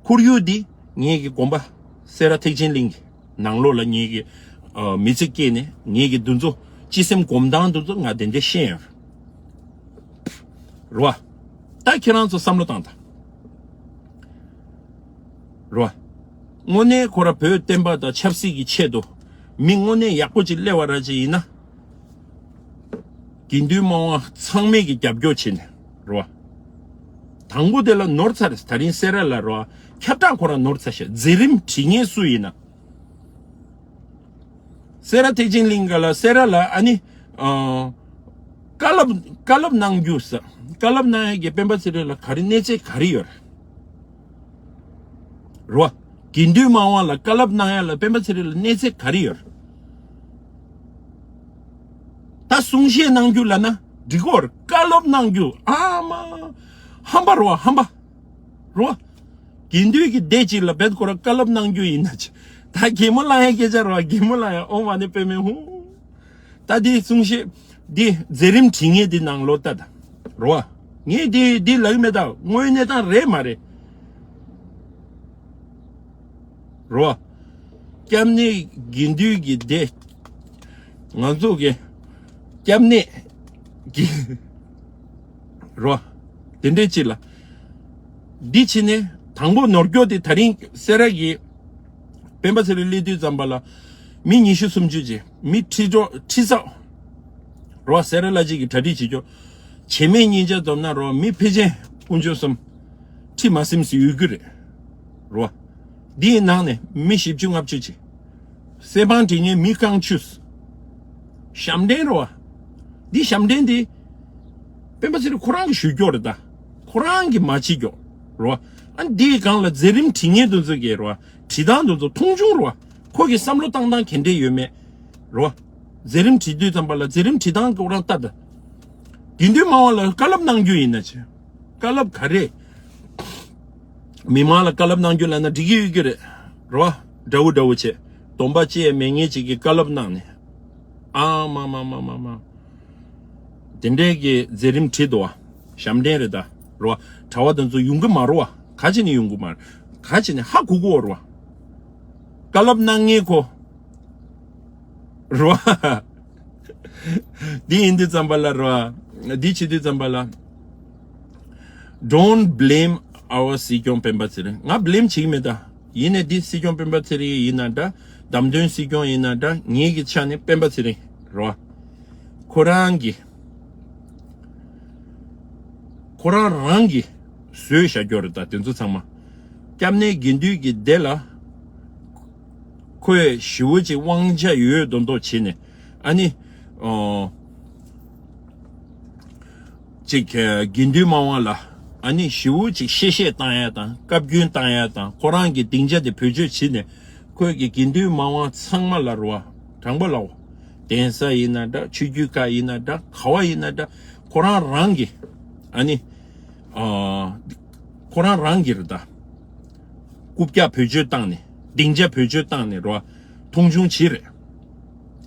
ཁོར་ཡུག་འདི་ངེད་ཀྱི་དགོན་པ་སེ་ར་ཐེག་ཆེན་གླིང་གི་ནང་ལོགས་ལ་ངེད་ཀྱི་ཨ་མི་ཚེ་སྐྱེས་ནས་ངེད་ཀྱི་འདི་ཚོ་སྤྱི་སེམས་སྒོམ་སྟངས་འདི་ཚོ་ང་དེ་འདྲ་ཤེས་ཡོད། རེད་བ། ད་ཁྱེད་རང་ཚོ་བསམ་བློ་བཏང་དང་། རེད་བ། དངོས་གནས་ཁོ་ར་བོད་བསྟན་པ་དང་ཆབ་སྲིད་ཀྱི་ཆེད་དུ་མི་དངོས་གནས་ཡག་པོ་ཅིག་སླེབས་པ་ར་ཅིག་ཡིན་ན། དགེ་འདུན་དམངས་དབང་ཚང་མས་ཀྱི་རྒྱབ་སྐྱོར་བྱས་ནས་རེད་བ། དང་པོ་དེ་ལ་ནོར་ཚར་རེད། ད་རིང་སེ་ར་ལ་རེད་བ། ཁྱབ་བསྒྲགས་ཁོ་རང་ནོར་ཚར་ཤག་མཛད་རིམ་བྲིས་མཁན་སུ་ཡིན་ན། སེ་ར་ཐེག་ཆེན་གླིང་ག་ལ་སེ་ར་ལ་ཨ་ནི་ཨ་བཀའ་སློབ་བཀའ་སློབ་གནང་རྒྱུ་ཟེར། བཀའ་སློབ་གནང་ཡ་གི་སྤེན་པ་ཚེ་རིང་ལ་ག་རེ་གནས་ཚད་ག་རེ་ཡོད་རེད་བ། དགེ་འདུན་དམངས་དབང་ལ་བཀའ་སློབ་གནང་ཡ་ལ་སྤེན་པ་ཚེ་རིང་ལ་གནས་ཚད་ག་རེ་ཡོད་རེད། ད་གསུང་བཤད་གནང་རྒྱུ་ལབ་ན་ འགྲིག་གོ་རེད། བཀའ་སློབ་གནང་རྒྱུ་ཨ་མ། ཧམ་པ་རེད་བ། ཧམ་པ་རེད་བ། དགེ་འདུན་གྱི་སྡེ་གཅིག་ལ་བེད་ཁོ་ར་བཀའ་སློབ་གནང་རྒྱུ་ཡིན་ན་ཆེ། ད་གད་མོ་ལངས་ཡ་སྐད་ཆ་རེད་བ། གད་མོ་ལངས་ཡ། ཨོཾ་མ་ཎི་པདྨེ་ཧཱུྃ། ད་འདི་གསུང་བཤད་འདི་མཛད་རིམ་བྲིས་མཁན་འདི་ནང་ལོགས་ལྟ་ད། རེད་བ། ངས་འདི་འདི་ལབ་ཀྱི་མེད་ད། དངོས་གནས་སྟངས་རེད་མ་རེད། རེད་བ། སྐྱབས་གནས་དགེ་འདུན་གྱི་སྡེ། ང་ཚོ་གི་སྐྱབས་གནས་ཀྱི་རེད་བ། དེ་འདྲའི་ཅིག་ལ། འདི་ཕྱི་ནས་དང་པོ་ནོར་སྐྱོ་དེ་ད་རིང་སེ་ར་གི་སྤེན་པ་ཚེ་རིང་སླེབས་དུས་ཙམ་པ་ལ་མི་ཉི་ཤུ་སུམ་ཅུ་ཅིག་མི་ཁྲི་ཁྲི་ཚོ་རེད་བ། སེ་ར་བླ་སྤྱི་གི་གྲ་སྒྲིག་བྱེད་ཆོག་བྱེད་མེད་སྙིང་རྗེ་འཛོམས་ན་རོ། མི་ཕལ་ཆེར་དཀོན་མཆོག་གསུམ་ཁྲི་མ་ཟིན་ཟིན་ཡོད་རྒྱུ་རེད། རོ། འདིའི་ནང་ནས་མི་བཞི་བཅུ་ལྔ་བཅུ་ཅིག་གསེར་པང་བྲིས་མཁན་མི་རྐང་བཅུ། ཞབས་འདྲེན་རོ། འདི་ཞབས་འདྲེན་འདི་སྤེན་པ་ཚེ་རིང་ཁོ་རང་གིས་ཞུ་རྒྱུ་རེད་ད། ཁོ་རང་གིས་མ་བྱེད་རྒྱུ་རོ། ཨ་འདིའི་སྒང་ལ་མཛད་རིམ་བྲིས་མཁན་དེ་ཚོ་གིས་རོ། བྲིས་སྟངས་དེ་ཚོ་མཐོང་ཆུང་རོ། ཁོ་གི་བསམ་བློ་བཏང་སྟངས་ག་འདྲས་ཡོད་མེད་རོ། མཛད་རིམ་བྲིས་དུས་ཙམ་པ་ལ་མཛད་རིམ་བྲིས་སྟངས་ཁོ་རང་ལྟ་ད། དགེ་འདུན་མང་བ་ལ་བཀའ་སློབ་གནང་རྒྱུ་ཡིན་ན་ཆེ། བཀའ་སློབ་ག་རེ། མི་མང་ལ་བཀའ་སློབ་གནང་རྒྱུ་ལབ་ན་འགྲིག་གི་ཡོད་ཀྱི་རེད། རོ། འདྲ་བོ་འདྲ་བོ་བྱས། སྡོམ་པ་བཅད་མེད་མཁན་ཅིག་གིས་བཀའ་སློབ་གནང་ནས། ཨ་མ་མ། དེ་འདྲའི་གི་མཛད་རིམ་བྲིས་འདུག་བ། ཞབས་འདྲེན་རེད་ད། རོ། གྲྭ་པ་དེ་ཚོ་ཡོང་གི་མ་རེད་བ། ག་ཅི་ནས་ཡོང་གི་མ་རེད། ག་ཅི་ནས་ཧ་གོ་གི་ཡོད་རེད་བ། བཀའ་སློབ་གནང་མཁན་ཁོ། རོ། འདི་ཡིན་དུས་ཙམ་པ་ལ་རོ། འདི་བྱེད་དུས་ཙམ་པ་ལ། Don't blame our སྲིད་སྐྱོང་སྤེན་པ་ཚེ་རིང་། ང་བྷི་ལེམ་བྱེད་ཀྱི་མེད་ད། ཡིན་ནའི་འདི་སྲིད་སྐྱོང་སྤེན་པ་ཚེ་རིང་ཡིན་ན་འདྲ། བདམས་ཐོན་སྲིད་སྐྱོང་ཡིན་ན་འདྲ། ངེད་ཀྱི་ཆ་ནས་སྤེན་པ་ཚེ་རིང་རོ། ཁོ་རང་གི་ཁོ་རང་རང་གིས་བཟོས་བཞག་རྒྱུ་རེད་ད། དེ་ཚོ་ཚང་མ་སྐྱབས་གནས་དགེ་འདུན་གྱི་སྡེ་ལ་ཁོས་ཞེ་པོ་ཅིག་དབང་ཆ་ཡོད་མདོག་མདོག་བྱས་ནས། ཨ་ནི་ཨོ་ཅིག་དགེ་འདུན་མང་བ་ལ་ཨ་ནི་ཞེ་པོ་ཅིག་གཤེ་གཤེ་བཏང་ཡ་དང་བཀའ་བཀྱོན་བཏང་ཡ་དང་། ཁོ་རང་གི་སྡིངས་ཆ་དེ་བེད་སྤྱོད་བྱས་ནས། ཁོས་ཀྱི་དགེ་འདུན་མང་བ་ཚང་མ་ལ་རོ། དྲང་པོ་ལབ། གདན་ས་ཡིན་ན་འདྲ། ཆོས་བརྒྱུད་ཁག་ཡིན་ན་འདྲ། ག་བ་ཡིན་ན་འདྲ། ཁོ་རང་རང་གི་ཨ་ནི་ཨ་ཁོ་རང་རང་གི་རེད་ད། རྐུབ་བཀྱག་བེད་སྤྱོད་བཏང་ནས། སྡིངས་ཆ་བེད་སྤྱོད་བཏང་ནས་རོ། མཐོང་ཆུང་བྱེད་རེད།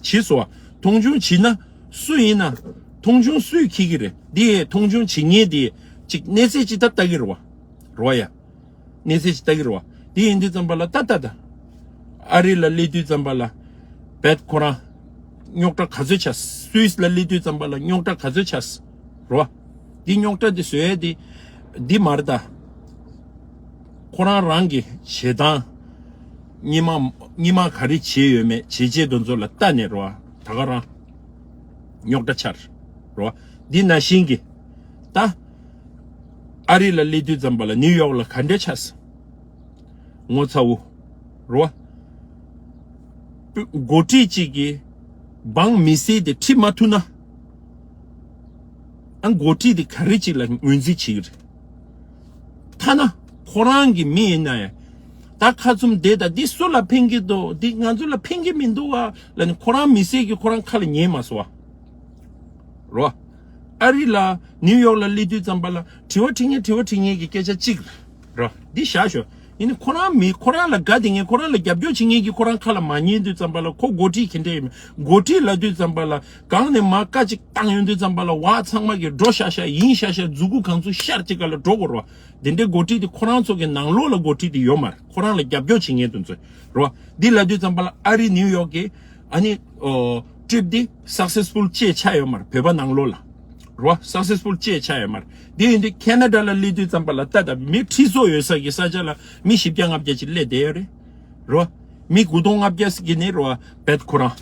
བྱེད་སོ། མཐོང་ཆུང་བྱེད་ན་སུ་ཡིན་ན། མཐོང་ཆུང་སུས་འཁྱེར་གྱི་རེད། འདི་མཐོང་ཆུང་བྱེད་མཁན་དེ་ཅིག་གནས་ཚད་ཅིག་ད་ལྟ་གི་རེད་བ། རེད་བ་ཡ། གནས་ཚད་ཅིག་ལྟ་གི་རེད་བ། དེ་ཡིན་དུས་ཙམ་པ་ལ་ད་ལྟ་ད། ཨ་རི་ལ་སླེབས་དུས་ཙམ་པ་ལ། བེད་ཁོ་རང་རྙོག་དྲ་ག་ཚོད་ཆགས། སུད་སི་ལ་སླེབས་དུས་ཙམ་པ་ལ་རྙོག་དྲ་ག་ཚོད་ཆགས། རེད་བ། འདི་རྙོག་དྲ་འདི་བཟོ་ཡས་འདི་འདི་མ་རེད་ད། ཁོ་རང་རང་གི་བྱེད་སྟངས། སྔོན་མ་སྔོན་མ་ག་རེ་བྱས་ཡོད་མེད། བྱས་རྗེས་དེ་ཚོ་ལ་ལྟ་ནས་རེད་བ། ད་ག་རང་རྙོག་དྲ་ཆགས་རེད་བ། འདི་ནང་བཞིན་གྱི་ད། ཨ་རི་ལ་སླེབས་དུས་ཙམ་པ་ལ་ནིའུ་ཡོག་ལ་ག་འདྲ་ཆགས། ངོ་ཚ་བོ། རོ། འགོ་ཁྲིད་ཅིག་གིས་འབངས་མི་སེར་དེ་ཁྲིད་མ་ཐུབ་ན། ཨ་འགོ་ཁྲིད་དེ་ག་རེ་ཅིག་ལ་ངོས་འཛིན་བྱེད་ཀྱི་རེད། ཐ་ན་ཁོ་རང་གི་མི་ཡིན་ན་ཡང་། ད་ཁ་བཙུམ་བསྡད་ད། འདི་སུ་ལ་ཕན་གྱི་འདུག་འདི་ང་ཚོ་ལ་ཕན་གྱི་མི་འདུག་བ་ལབ་ནས་ཁོ་རང་མི་སེར་གྱིས་ཁོ་རང་ཁ་ལ་ཉན་མ་སོང་བ། རོ། ཨ་རི་ལ་ནིའུ་ཡོག་ལ་སླེབས་དུས་ཙམ་པ་ལ་དྲི་བ་དྲི་མཁན་དྲི་བ་དྲི་མཁན་གྱི་སྐད་ཆ་གཅིག་རོ། འདི་བཞག་ཤོག་ཡིན་ནའི་ཁོ་རང་མི་ཁོ་རང་ལ་དགའ་བསྡད་མཁན། ཁོ་རང་ལ་རྒྱབ་སྐྱོར་བྱེད་མཁན་གྱིས་ཁོ་རང་ཁ་ལ་མ་ཉན་དུས་ཙམ་པ་ལ། ཁོ་འགོ་ཁྲིད་ག་འདྲས་ཡིན་མིན། འགོ་ཁྲིད་ལབ་དུས་ཙམ་པ་ལ་སྒང་ནས་མར་བཀའ་གཅིག་བཏང་ཡོང་དུས་ཙམ་པ་ལ་བ་ཚང་མ་གིས་འགྲོ་ཤག་ཤག་ཡིན་ཤག་ཤག་མཛུ་གུ་གང་ཚུགས་ཤར་གཅིག་ག་ལ་འགྲོ་དགོས་རོ། དེ་འདྲའི་འགོ་ཁྲིད་དེ་ཁོ་རང་ཚོ་གི་ནང་ལོགས་ལ་འགོ་ཁྲིད་དེ་ཡོད་མ་རེད། ཁོ་རང་ལ་རྒྱབ་སྐྱོར་བྱེད་མཁན་དེ་ཚོ་རོ། འདི་ལབ་དུས་ཙམ་པ་ལ་ཨ་རི་ནིའུ་ཡོག་གི་ཨ་ནི་ཨོ་ཊིབ་འདི་སག་སེ་སི་ཕུལ་ཅིག་ཆགས་ཡོད་མ་རེད། བོད་པ་ནང་ལོགས་ལ་རོ། སག་སེ་སི་ཕུལ་ཅིག་ཆགས་ཡོད་མ་རེད། འདི་ཡིན་དུས་ཁེ་ན་ཌ་ལ་སླེབས་དུས་ཙམ་པ་ལ་ད་ལྟ་མི་ཁྲི་ཚོ་ཡོད་ས་གི་ས་ཆ་ལ་མི་བཞི་བརྒྱ་ལྔ་བརྒྱ་ཅིག་སླེབས་བསྡད་ཡོད་རེད། རོ། མི་དགུ་སྟོང་ལྔ་བརྒྱ་ཟེར་གྱི་ནི་རོ། བེད་ཁོ་རང་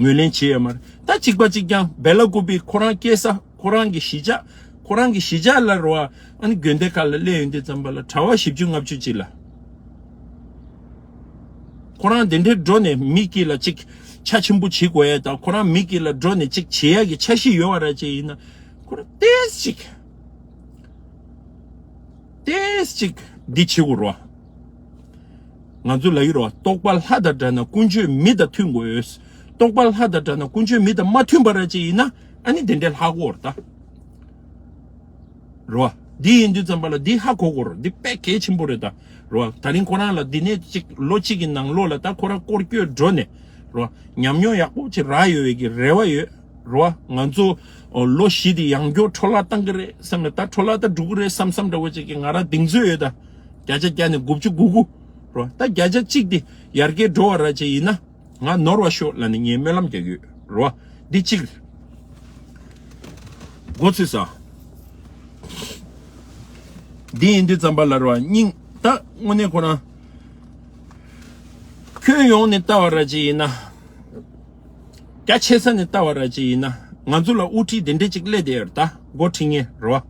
ངོས་ལེན་བྱས་ཡོད་མ་རེད། ད་གཅིག་པ་གཅིག་རྐྱང་སྦེ་ལ་ཀུ་པི་ཁོ་རང་སྐྱེས་ས། ཁོ་རང་གི་གཞིས་ཆགས། ཁོ་རང་གི་གཞིས་ཆགས་ལ་རོ། ཨ་ནི་དགོན་སྡེ་ཁག་ལ་སླེབས་ཡོང་དུས་ཙམ་པ་ལ་གྲྭ་པ་བཞི་བཅུ་ལྔ་བཅུ་ཅིག་ལ། ཁོ་རང་དེ་འདྲའི་འགྲོ་ནས་མི་དཀྱིལ་ལ་ཅིག་ཆ་ཆེན་པོ་བྱེད་དགོས་ཡ་དང་། ཁོ་རང་མི་དཀྱིལ་ལ་འགྲོ་ནས་ཅིག་བྱེད་ཡ་གི་འཆར་གཞི་ཡོད་པ་ར་ཅིག་ཡིན་ན། ཁོ་རང་ཏོག་ཙམ་ཅིག་ཏོག་ཙམ་ཅིག་འདི་བྱེད་དགོས་རོ། ང་ཚོ་ལ་ཡོད་རོ། རྟོགས་པ་ལྷ་དང་འདྲ་ན་ཀུན་སྤྱོད་མི་དང་མཐུན་དགོས། རྟོགས་པ་ལྷ་དང་འདྲ་ན་ཀུན་སྤྱོད་མི་དང་མ་མཐུན་པ་ར་ཅིག་ཡིན་ན། ཨ་ནི་དེ་འདྲའི་ལྷག་གོ་རེད་ད། རེད་བ། འདི་ཡིན་དུས་ཙམ་པ་ལ་འདི་ཧ་གོ་གོ་རེད། འདི་དཔེ་གལ་ཆེན་པོ་རེད་ད། རེད་བ། ད་རིང་ཁོ་རང་ལ་འདི་ནས་ཅིག་ལོ་གཅིག་གི་ནང་ལོགས་ལ་ད་ཁོ་རང་སྐོར་སྐྱོད་འགྲོ་ནས། རེད་བ། ཉམས་མྱོང་ཡག་པོ་ཅིག་རག་ཡོད་པའི་གི་རེ་བ་ཡོད། རེད་བ། ང་ཚོ་ལོ་བཞི་དེ་ཡང་སྐྱོར་འཕྲོ་བརླག་བཏང་གི་རེད་བསམ་ནས། ད་འཕྲོ་བརླག་ད་འགྲོ་གི་རེད་བསམ་བསམ་འདྲ་བོ་ཅིག་གི་ང་རང་གདེང་ཚོད་ཡོད་ད། བརྒྱ་ཆ་བརྒྱ་ནས་དགུ་བཅུ་གོ་དགུ། རེད་བ། ད་བརྒྱ་ཆ་གཅིག་དེ་ཡར་རྒྱས་འགྲོ་བ་ར་ཅིག་ཡིན་ན། ང་ནོར་བ་ཤོག་ལབ་ནས་ངས་སྨོན་ལམ་རྒྱག་གི་ཡོད། རེད་བ། འདི་གཅིག་རེད། མགོ་ཚོས་ས། འདི་ཡིན་དུས་ཙམ་པ་ལ་རེད་བ། སྙིང་ད་དངོས་གནས་ཁོ་རང་ཁྱོན་ཡོངས་ནས་ལྟ་བ་ར་ཅིག་ཡིན་ན། རྒྱ་ཆེ་ས་ནས་ལྟ་བ་ར་ཅིག་ཡིན་ན། ང་ཚོ་ལ་དབུ་ཁྲིད་དེ་འདྲས་ཅིག་སླེབས་བསྡད་ཡོད་རེད་ད། འགོ་ཁྲིད་མཁན་རེད་བ།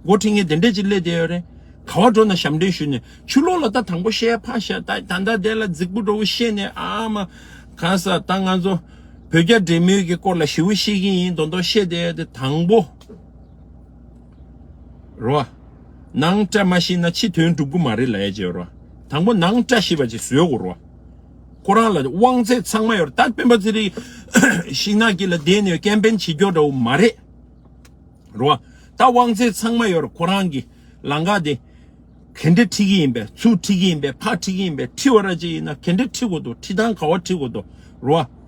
འགོ་ཁྲིད་མཁན་དེ་འདྲས་ཅིག་སླེབས་བསྡད་ཡོད་རེད། ག་བ་འགྲོ་ན་ཞབས་འདྲེན་ཞུས་ནས་ཕྱི་ལོགས་ལ་ད་དང་པོ་བཤད་ཕར་བཤད། ད་ད་ལྟ་དེ་ལ་རྫིག་པོ་འདྲ་བོ་བཤད་ནས། ཨ་མ་གང་ས་ད་ང་ཚོ་བོད་རྒྱ་འབྲེལ་མོལ་གྱི་སྐོར་ལ་ཞེ་པོ་བཤད་ཀྱི་ཡིན་མདོག་མདོག་བཤད་བསྡད་ཡོད་དེ། དང་པོ་རེད་བ། ནང་བཀྲ་མ་ཤིས་ན་ཕྱི་དོན་འགྲུབ་ཀྱི་མ་རེད་ལབ་ཡ་ཅིག་ཡོད་རེད་བ། དང་པོ་ནང་བཀྲ་ཤིས་པ་ཅིག་བཟོས་དགོས་རེད་བ། ཁོ་རང་ལ་དབང་ཚད་ཚང་མ་ཡོད་རེད། ད་སྤེན་པ་ཚེ་རིང་ཤིང་ནགས་དཀྱིལ་ལ་བསྡད་ནས་ཀེམ་པེན་བྱེད་རྒྱུ་འདྲ་བོ་མ་རེད། རེད་བ། ད་དབང་ཚད་ཚང་མ་ཡོད་རེད། ཁོ་རང་གི་ལམ་ཁ་དེ་ག་འདྲ་ཁྲིད་ཀྱི་ཡིན་པས། ཚུར་ཁྲིད་ཀྱི་ཡིན་པས། ཕར་ཁྲིད་ཀྱི་ཡིན་པས། ཁྲིད་པ་ར་ཅིག་ཡིན་ན་ག་འདྲ་ཁྲིད་དགོས་འདུག་ཁྲིད་སྟངས་ག་བ་ཁྲིད་དགོས་འདུག་རེད་བ།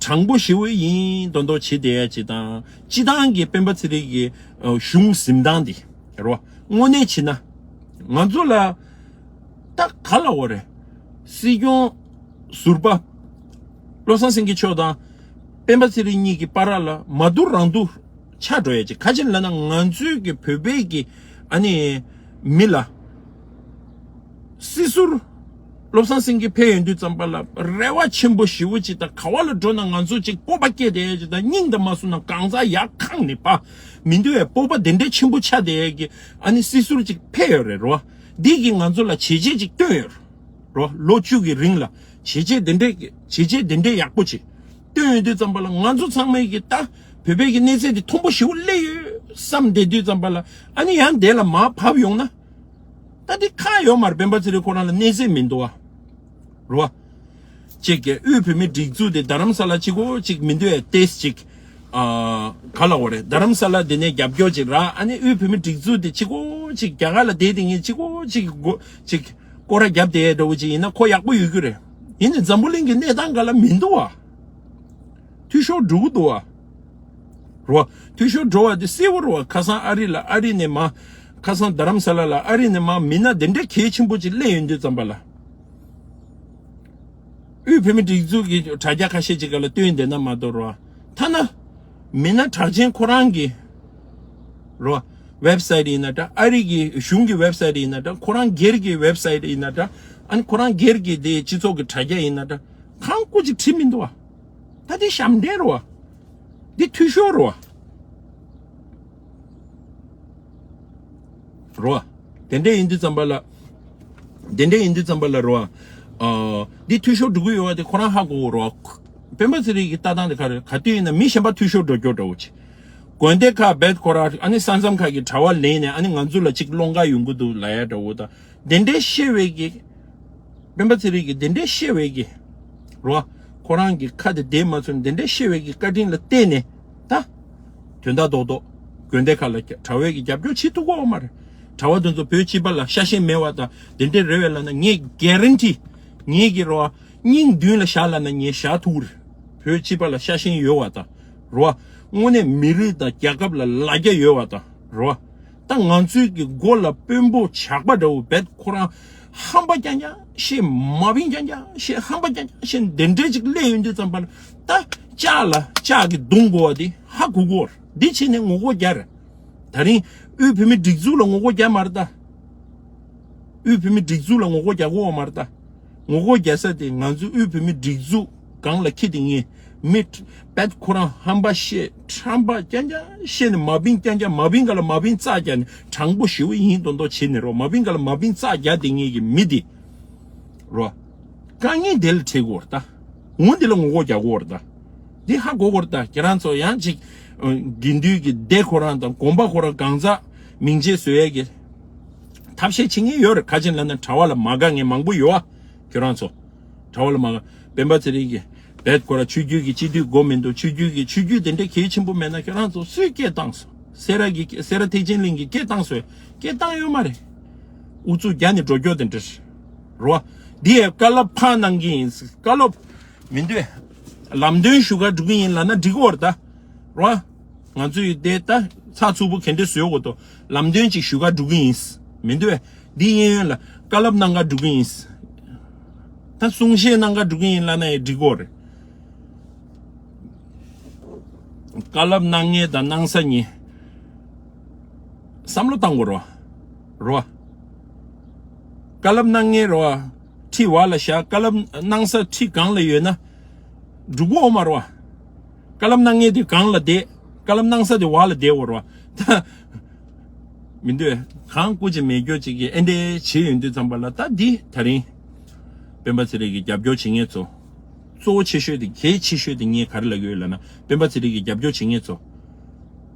དྲང་པོ་ཞེ་པོ་ཡིན་མདོག་མདོག་བྱེད་བསྡད་ཡ་ཅིག་དང་། སྤྱིར་བཏང་གི་སྤེན་པ་ཚེ་རིང་གི་ཨ་གཞུང་འཛིན་སྟངས་འདི་རེད་བ། དངོས་གནས་བྱས་ན་ང་ཚོ་ལ་ད་ག་ལབ་དགོས་རེད། སྲིད་སྐྱོང་ཟུར་པ་བློ་བཟང་སེང་གེ་མཆོག་དང་སྤེན་པ་ཚེ་རིང་གཉིས་ཀྱི་བར་ལ་མ་བསྡུར་རང་བསྡུར་ཆགས་འགྲོ་ཡ་ཅིག་ག་ཅི་ལབ་ན། ང་ཚོའི་གི་བོད་པའི་གི་ཨ་ནི་མི་ལ་སྲིད་ཟུར་བློ་བཟང་སེང་གེ་ཕེབས་ཡོང་དུས་ཙམ་པ་ལ་རེ་བ་ཆེན་པོ་ཞེ་པོ་ཅིག་དང་། ག་བ་ལ་འགྲོ་ན་ང་ཚོ་ཅིག་སྤོབས་པ་སྐྱེ་བསྡད་ཡ་ཅིག་དང་། སྙིང་དང་མ་བཟུང་ན་གང་ཟག་ཡག་གང་ནས་པ་མི་འདུག་པས། སྤོབས་པ་དེ་འདྲའི་ཆེན་པོ་ཆགས་བསྡད་ཡ་གི་ཨ་ནི་སྲིད་ཟུར་ཅིག་ཕེབས་ཡོད་རེད་རོ། འདི་གིས་ང་ཚོ་ལ་བྱས་རྗེས་ཅིག་བཏོན་ཡོད་རོ། ལོ་བཅུ་གི་རིང་ལ་བྱས་རྗེས་དེ་འདྲའི་བྱས་རྗེས་དེ་འདྲའི་ཡག་པོ་ཅིག་བཏོན་ཡོང་དུས་ཙམ་པ་ལ་ང་ཚོ་ཚང་མས་གི་ད་བོད་པའི་གི་གནས་ཚད་དེ་མཐོན་པོ་ཞེ་པོ་སླེབས་ཡོད་བསམ་བསྡད་དུས་ཙམ་པ་ལ། ཨ་ནི་ཡང་དེ་ལ་མར་བབས་ཡོང་ན། ད་འདི་ཁག་ཡོད་མ་རེད། སྤེན་པ་ཚེ་རིང་ཁོ་རང་ལ་གནས་ཚད་མི་འདུག་ཨ། རེད་བ། གཅིག་གི་དབུས་བོད་མིའི་སྒྲིག་འཛུགས་དེ་རྡ་རམ་ས་ལ་གཅིག་པོ་གཅིག་མི་འདུག་ཨེ། ཏེས་གཅིག་ཨ། ག་ལབ་དགོས་རེད། རྡ་རམ་ས་ལ་དེ་ནས་རྒྱབ་སྐྱོར་གཅིག་རག་ཨ་ནི་དབུས་བོད་མིའི་སྒྲིག་འཛུགས་དེ་གཅིག་པོ་གཅིག་རྒྱ་གར་ལ་བསྡད་དེ་ངས་གཅིག་པོ་གཅིག་སྒོ་གཅིག་སྐོར་ར་རྒྱབ་བསྡད་འདྲ་བོ་གཅིག་ཡིན་ན་ཁོ་ཡག་པོ་ཡོད་རྒྱུ་རེད། ཡིན་ནའི་འཛམ་བུ་གླིང་གི་གནས་སྟངས་སྒང་ལ་མི་འདུག་ཨ། འཐུས་ཤོར་འགྲོ་གི་འདུག་བ། རོ། འཐུས་ཤོར་འགྲོ་བ་དེ་གསལ་པོ་རེད་བ། ཁ་སང་ཨ་རི་ལ་ཨ་རི་ནས་མར། ཁ་སང་རྡ་རམ་ས་ལ་ལ་ཨ་རི་ནས་མར་མི་སྣ་དེ་འདྲའི་གལ་ཆེན་པོ་ཅིག་སླེབས་ཡོང་དུས་ཙམ་པ་ལ། དབུས་བོད་མི་སྒྲིག་འཛུགས་ཀྱི་དྲ་རྒྱ་ཁ་ཤས་ཅིག་སྒང་ལ་བཏོན་བསྡད་ན་མ་གཏོགས་རོ། ཐ་ན། མི་སྣ་གྲགས་ཅན་ཁོ་རང་གི། རོ། ཝེབ་སའིཊ་ཡིན་ན་འདྲ། ཨ་རི་གི་གཞུང་གི་ཝེབ་སའིཊ་ཡིན་ན་འདྲ། ཁོ་རང་སྒེར་གྱི་ཝེབ་སའིཊ་ཡིན་ན་འདྲ། ཨ་ནི་ཁོ་རང་སྒེར་གྱི་དེ་སྤྱི་ཚོགས་ཀྱི་དྲ་རྒྱ་ཡིན་ན་འདྲ། གང་སྐུ་ཅིག་བྲིས་མི་འདུག་བ། ད་འདི་ཞབས་འདྲེན་རེད་བ། འདི་འཐུས་ཤོར་རེད་བ། རེད་བ། དེ་འདྲ་ཡིན་དུས་ཙམ་པ་ལ། དེ་འདྲ་ཡིན་དུས་ཙམ་པ་ལ་རེད་བ། ཨ། འདི་འཐུས་ཤོར་འགྲོ་གི་ཡོད་བ་དེ་ཁོ་རང་ཧ་གོ་གི་རེད་བ། སྤེན་པ་ཚེ་རིང་གི་ལྟ་སྟངས་དེ་ག་རེ་ག་དུས་ཡིན་ན་མི་གཞན་པ་འཐུས་ཤོར་འགྲོ་རྒྱུ་འདྲ་བོ་ཅིག་དགོན་སྡེ་ཁག་རྦད་ཁོ་རང་ཨ་ནི་ས་མཚམས་ཁག་གི་དྲ་བ་ལེན་ནས་ཨ་ནི་ང་ཚོ་ལ་ཅིག་སློང་ག་ཡོང་གི་འདུག་ལབ་ཡ་འདྲ་བོ་དང་། དེ་འདྲའི་བཤད་པའི་གི། སྤེན་པ་ཚེ་རིང་གིས་དེ་འདྲའི་བཤད་པའི་གི། རོ། ཁོ་རང་གི་ཁ་དེ་བདེ་མ་ཚུགས་ནས་དེ་འདྲའི་བཤད་པའི་གི་བཀའ་དྲིན་ལ་བརྟེན་ནས། ད། དོན་དག་རྡོག་རྡོག་དགོན་སྡེ་ཁག་ལ་དྲ་བའི་གི་རྒྱབ་སྐྱོར་བྱེད་ཐུབ་ཀྱི་ཡོད་མ་རེད། དྲ་བ་དེ་ཚོ་བོད་སྤྱི་པ་ལ་ཤ་ཞེན་མེད་པ་དང་དེ་འདྲའི་རེད་པས་ལབ་ན་ངས་གེ་རན་ཊི། ངེད་ཀྱི་རོ། སྙིང་མདུན་ལ་བཞག་ལབ་ན་ངས་བཞག་ཐུབ་ཀྱི་རེད། བོད་སྤྱི་པ་ལ་ཤ་ཞེན་ཡོད་པ་དང་། རོ། དངོས་གནས་མི་རིགས་དང་རྒྱལ་ཁབ་ལ་ལ་རྒྱ་ཡོད་པ་དང་། རོ། ད་ང་ཚོའི་གི་མགོ་ལ་དཔོན་པོ་ཇག་པ་འདྲ་བོ་རྦད་ཁོ་རང་ཧམ་པ་རྐྱང་རྐྱང་བཤད། མ་བིན་རྐྱང་རྐྱང་བཤད། ཧམ་པ་རྐྱང་རྐྱང་བཤད། དེ་འདྲའི་ཅིག་སླེབས་ཡོང་དུས་ཙམ་པ་ལ་ད་ལྕགས་ལ་ལྕགས་ཀྱིས་རྡུང་དགོས་པ་དེ་ཧ་གོ་གོ་རེད། འདི་བྱས་ནས་ངོ་རྒོལ་རྒྱག་རེད། ད་རིང་དབུས་བོད་མི་སྒྲིག་འཛུགས་ལ་ངོ་རྒོལ་རྒྱག་མ་རེད་ད། དབུས་བོད་མི་སྒྲིག་འཛུགས་ལ་ངོ་རྒོལ་རྒྱག་གོ་བ་མ་རེད་ད། ངོ་རྒོལ་རྒྱག་ས་དེ་ང་ཚོའི་དབུས་བོད་མི་སྒྲིག་འཛུགས་སྒང་ལ་འཁྱེར་ཏེ་ངས་མི་རྦད་ཁོ་རང་ཧམ་པ་བཤད། ཁྲམ་པ་རྐྱང་རྐྱང་བཤད་ནས་མ་བིན་རྐྱང་རྐྱང་མ་བིན་སྒང་ལ་མ་བིན་རྩ་རྒྱག་ནས་དྲང་པོ་ཞེ་པོ་ཡིན་མདོག་མདོག་བྱེད་ནས་རོ། མ་བིན་སྒང་ལ་མ་བིན་རྩ་རྒྱག་དེ་ངེད་ཀྱི་མི་དེ་རོ། དཀའ་ངལ་དེ་ལ་འཕྲད་དགོས་རེད་ད། འོ་འདི་ལ་ངོ་རྒོལ་རྒྱག་དགོས་རེད་ད། འདི་ཧ་གོ་དགོས་རེད་ད། ཁྱེད་རང་ཚོ་ཡང་ཅིག་དགེ་འདུན་གྱི་སྡེ་ཁོ་རང་དང་དགོན་པ་ཁོ་རང་གང་ཟག་མིང་ཆད་བཟོ་ཡས་ཀྱི་ཐབས་ཤེས་བྱེད་མཁན་ཡོད་རེད། ག་ཅི་ལབ་ན་དྲ་བ་ལ་མ་དགའ་མཁན་མང་པོ་ཡོད་ཨ། ཁྱོད་རང་ཚོ། དྲ་བ་ལ་མ་དགའ། སྤེན་པ་ཚེ་རིང་གི་ བེད་ཁོ་ར་ཆོས་བརྒྱུད་ཀྱི་སྤྱི་འཐུས་དགོས་མི་འདུག་ཆོས་བརྒྱུད་ཀྱི་ཆོས་བརྒྱུད་དེ་འདྲ་གལ་ཆེན་པོ་མེད་ན་ཁྱེད་རང་ཚོ་སུས་སྐད་བཏང་སོང་། སེ་ར་གི་སེ་ར་ཐེག་ཆེན་གླིང་གི་སྐད་བཏང་སོང་། སྐད་བཏང་ཡོད་མ་རེད། ཨུ་ཚུགས་རྒྱག་ནས་འགྲོ་རྒྱུ་དེ་འདྲ་རེད་བ། འདི་ཡས་བཀའ་སློབ་ཕར་གནང་གི་ཡིན། བཀའ་སློབ་མི་འདུག་ལམ་སྟོན་ཞུ་ག་འགྲོ་གི་ཡིན་ལབ་ན་འགྲིག་གི་ཡོད་རེད་ད། རེད་བ། ང་ཚོས་དེ་ལྟ་ཚགས་ཚུད་པོ་ག་འདྲ་བཟོ་དགོས་དོ། ལམ་སྟོན་ཅིག་ཞུ་ག་འགྲོ་གི་ཡིན། མི་འདུག་བས། འདི་གཡས་གཡོན་ལ་བཀའ་སློབ་གནང་ག་འགྲོ་གི་ཡིན། ད་གསུང་བཤད་གནང་ག་འགྲོ་གི་ཡིན་ལབ་ན་ཡང་འགྲིག་གོ་རེད། བཀའ་སློབ་གནང་མཁན་དང་གནང་ས་གཉིས་བསམ་བློ་བཏང་དགོས་རེད་བ། རེད་བ། བཀའ་སློབ་གནང་མཁན་རེད་བ། ཁྲི་འོག་ལ་བཞག་བཀའ་སློབ་གནང་ས་ཁྲི་སྒང་ལ་ཡོད་ན། འགྲིག་གོ་མ་རེད་བ། བཀའ་སློབ་གནང་མཁན་དེ་སྒང་ལ་བསྡད། བཀའ་སློབ་གནང་ས་དེ་འོག་ལ་བསྡད་དགོས་རེད་བ། ད་མི་འདུག་གས། གང་སྐུ་མཁྱེན་མེད་རྒྱུ་ཅིག་གིས་ཨེ་འདྲ་བྱས་ཡོང་དུས་ཙམ་པ་ལ་ད་འདི་ད་རིང་སྤེན་པ་ཚེ་རིང་གི་རྒྱབ་སྐྱོར་བྱེད་མཁན་ཚོ། གཙོ་བོ་ཆེ་ཤོས་དེ་གལ་ཆེ་ཤོས་དེ་ངས་ག་རེ་ལབ་ཀྱི་ཡོད་ལབ་ན་སྤེན་པ་ཚེ་རིང་གི་རྒྱབ་སྐྱོར་བྱེད་མཁན་ཚོ།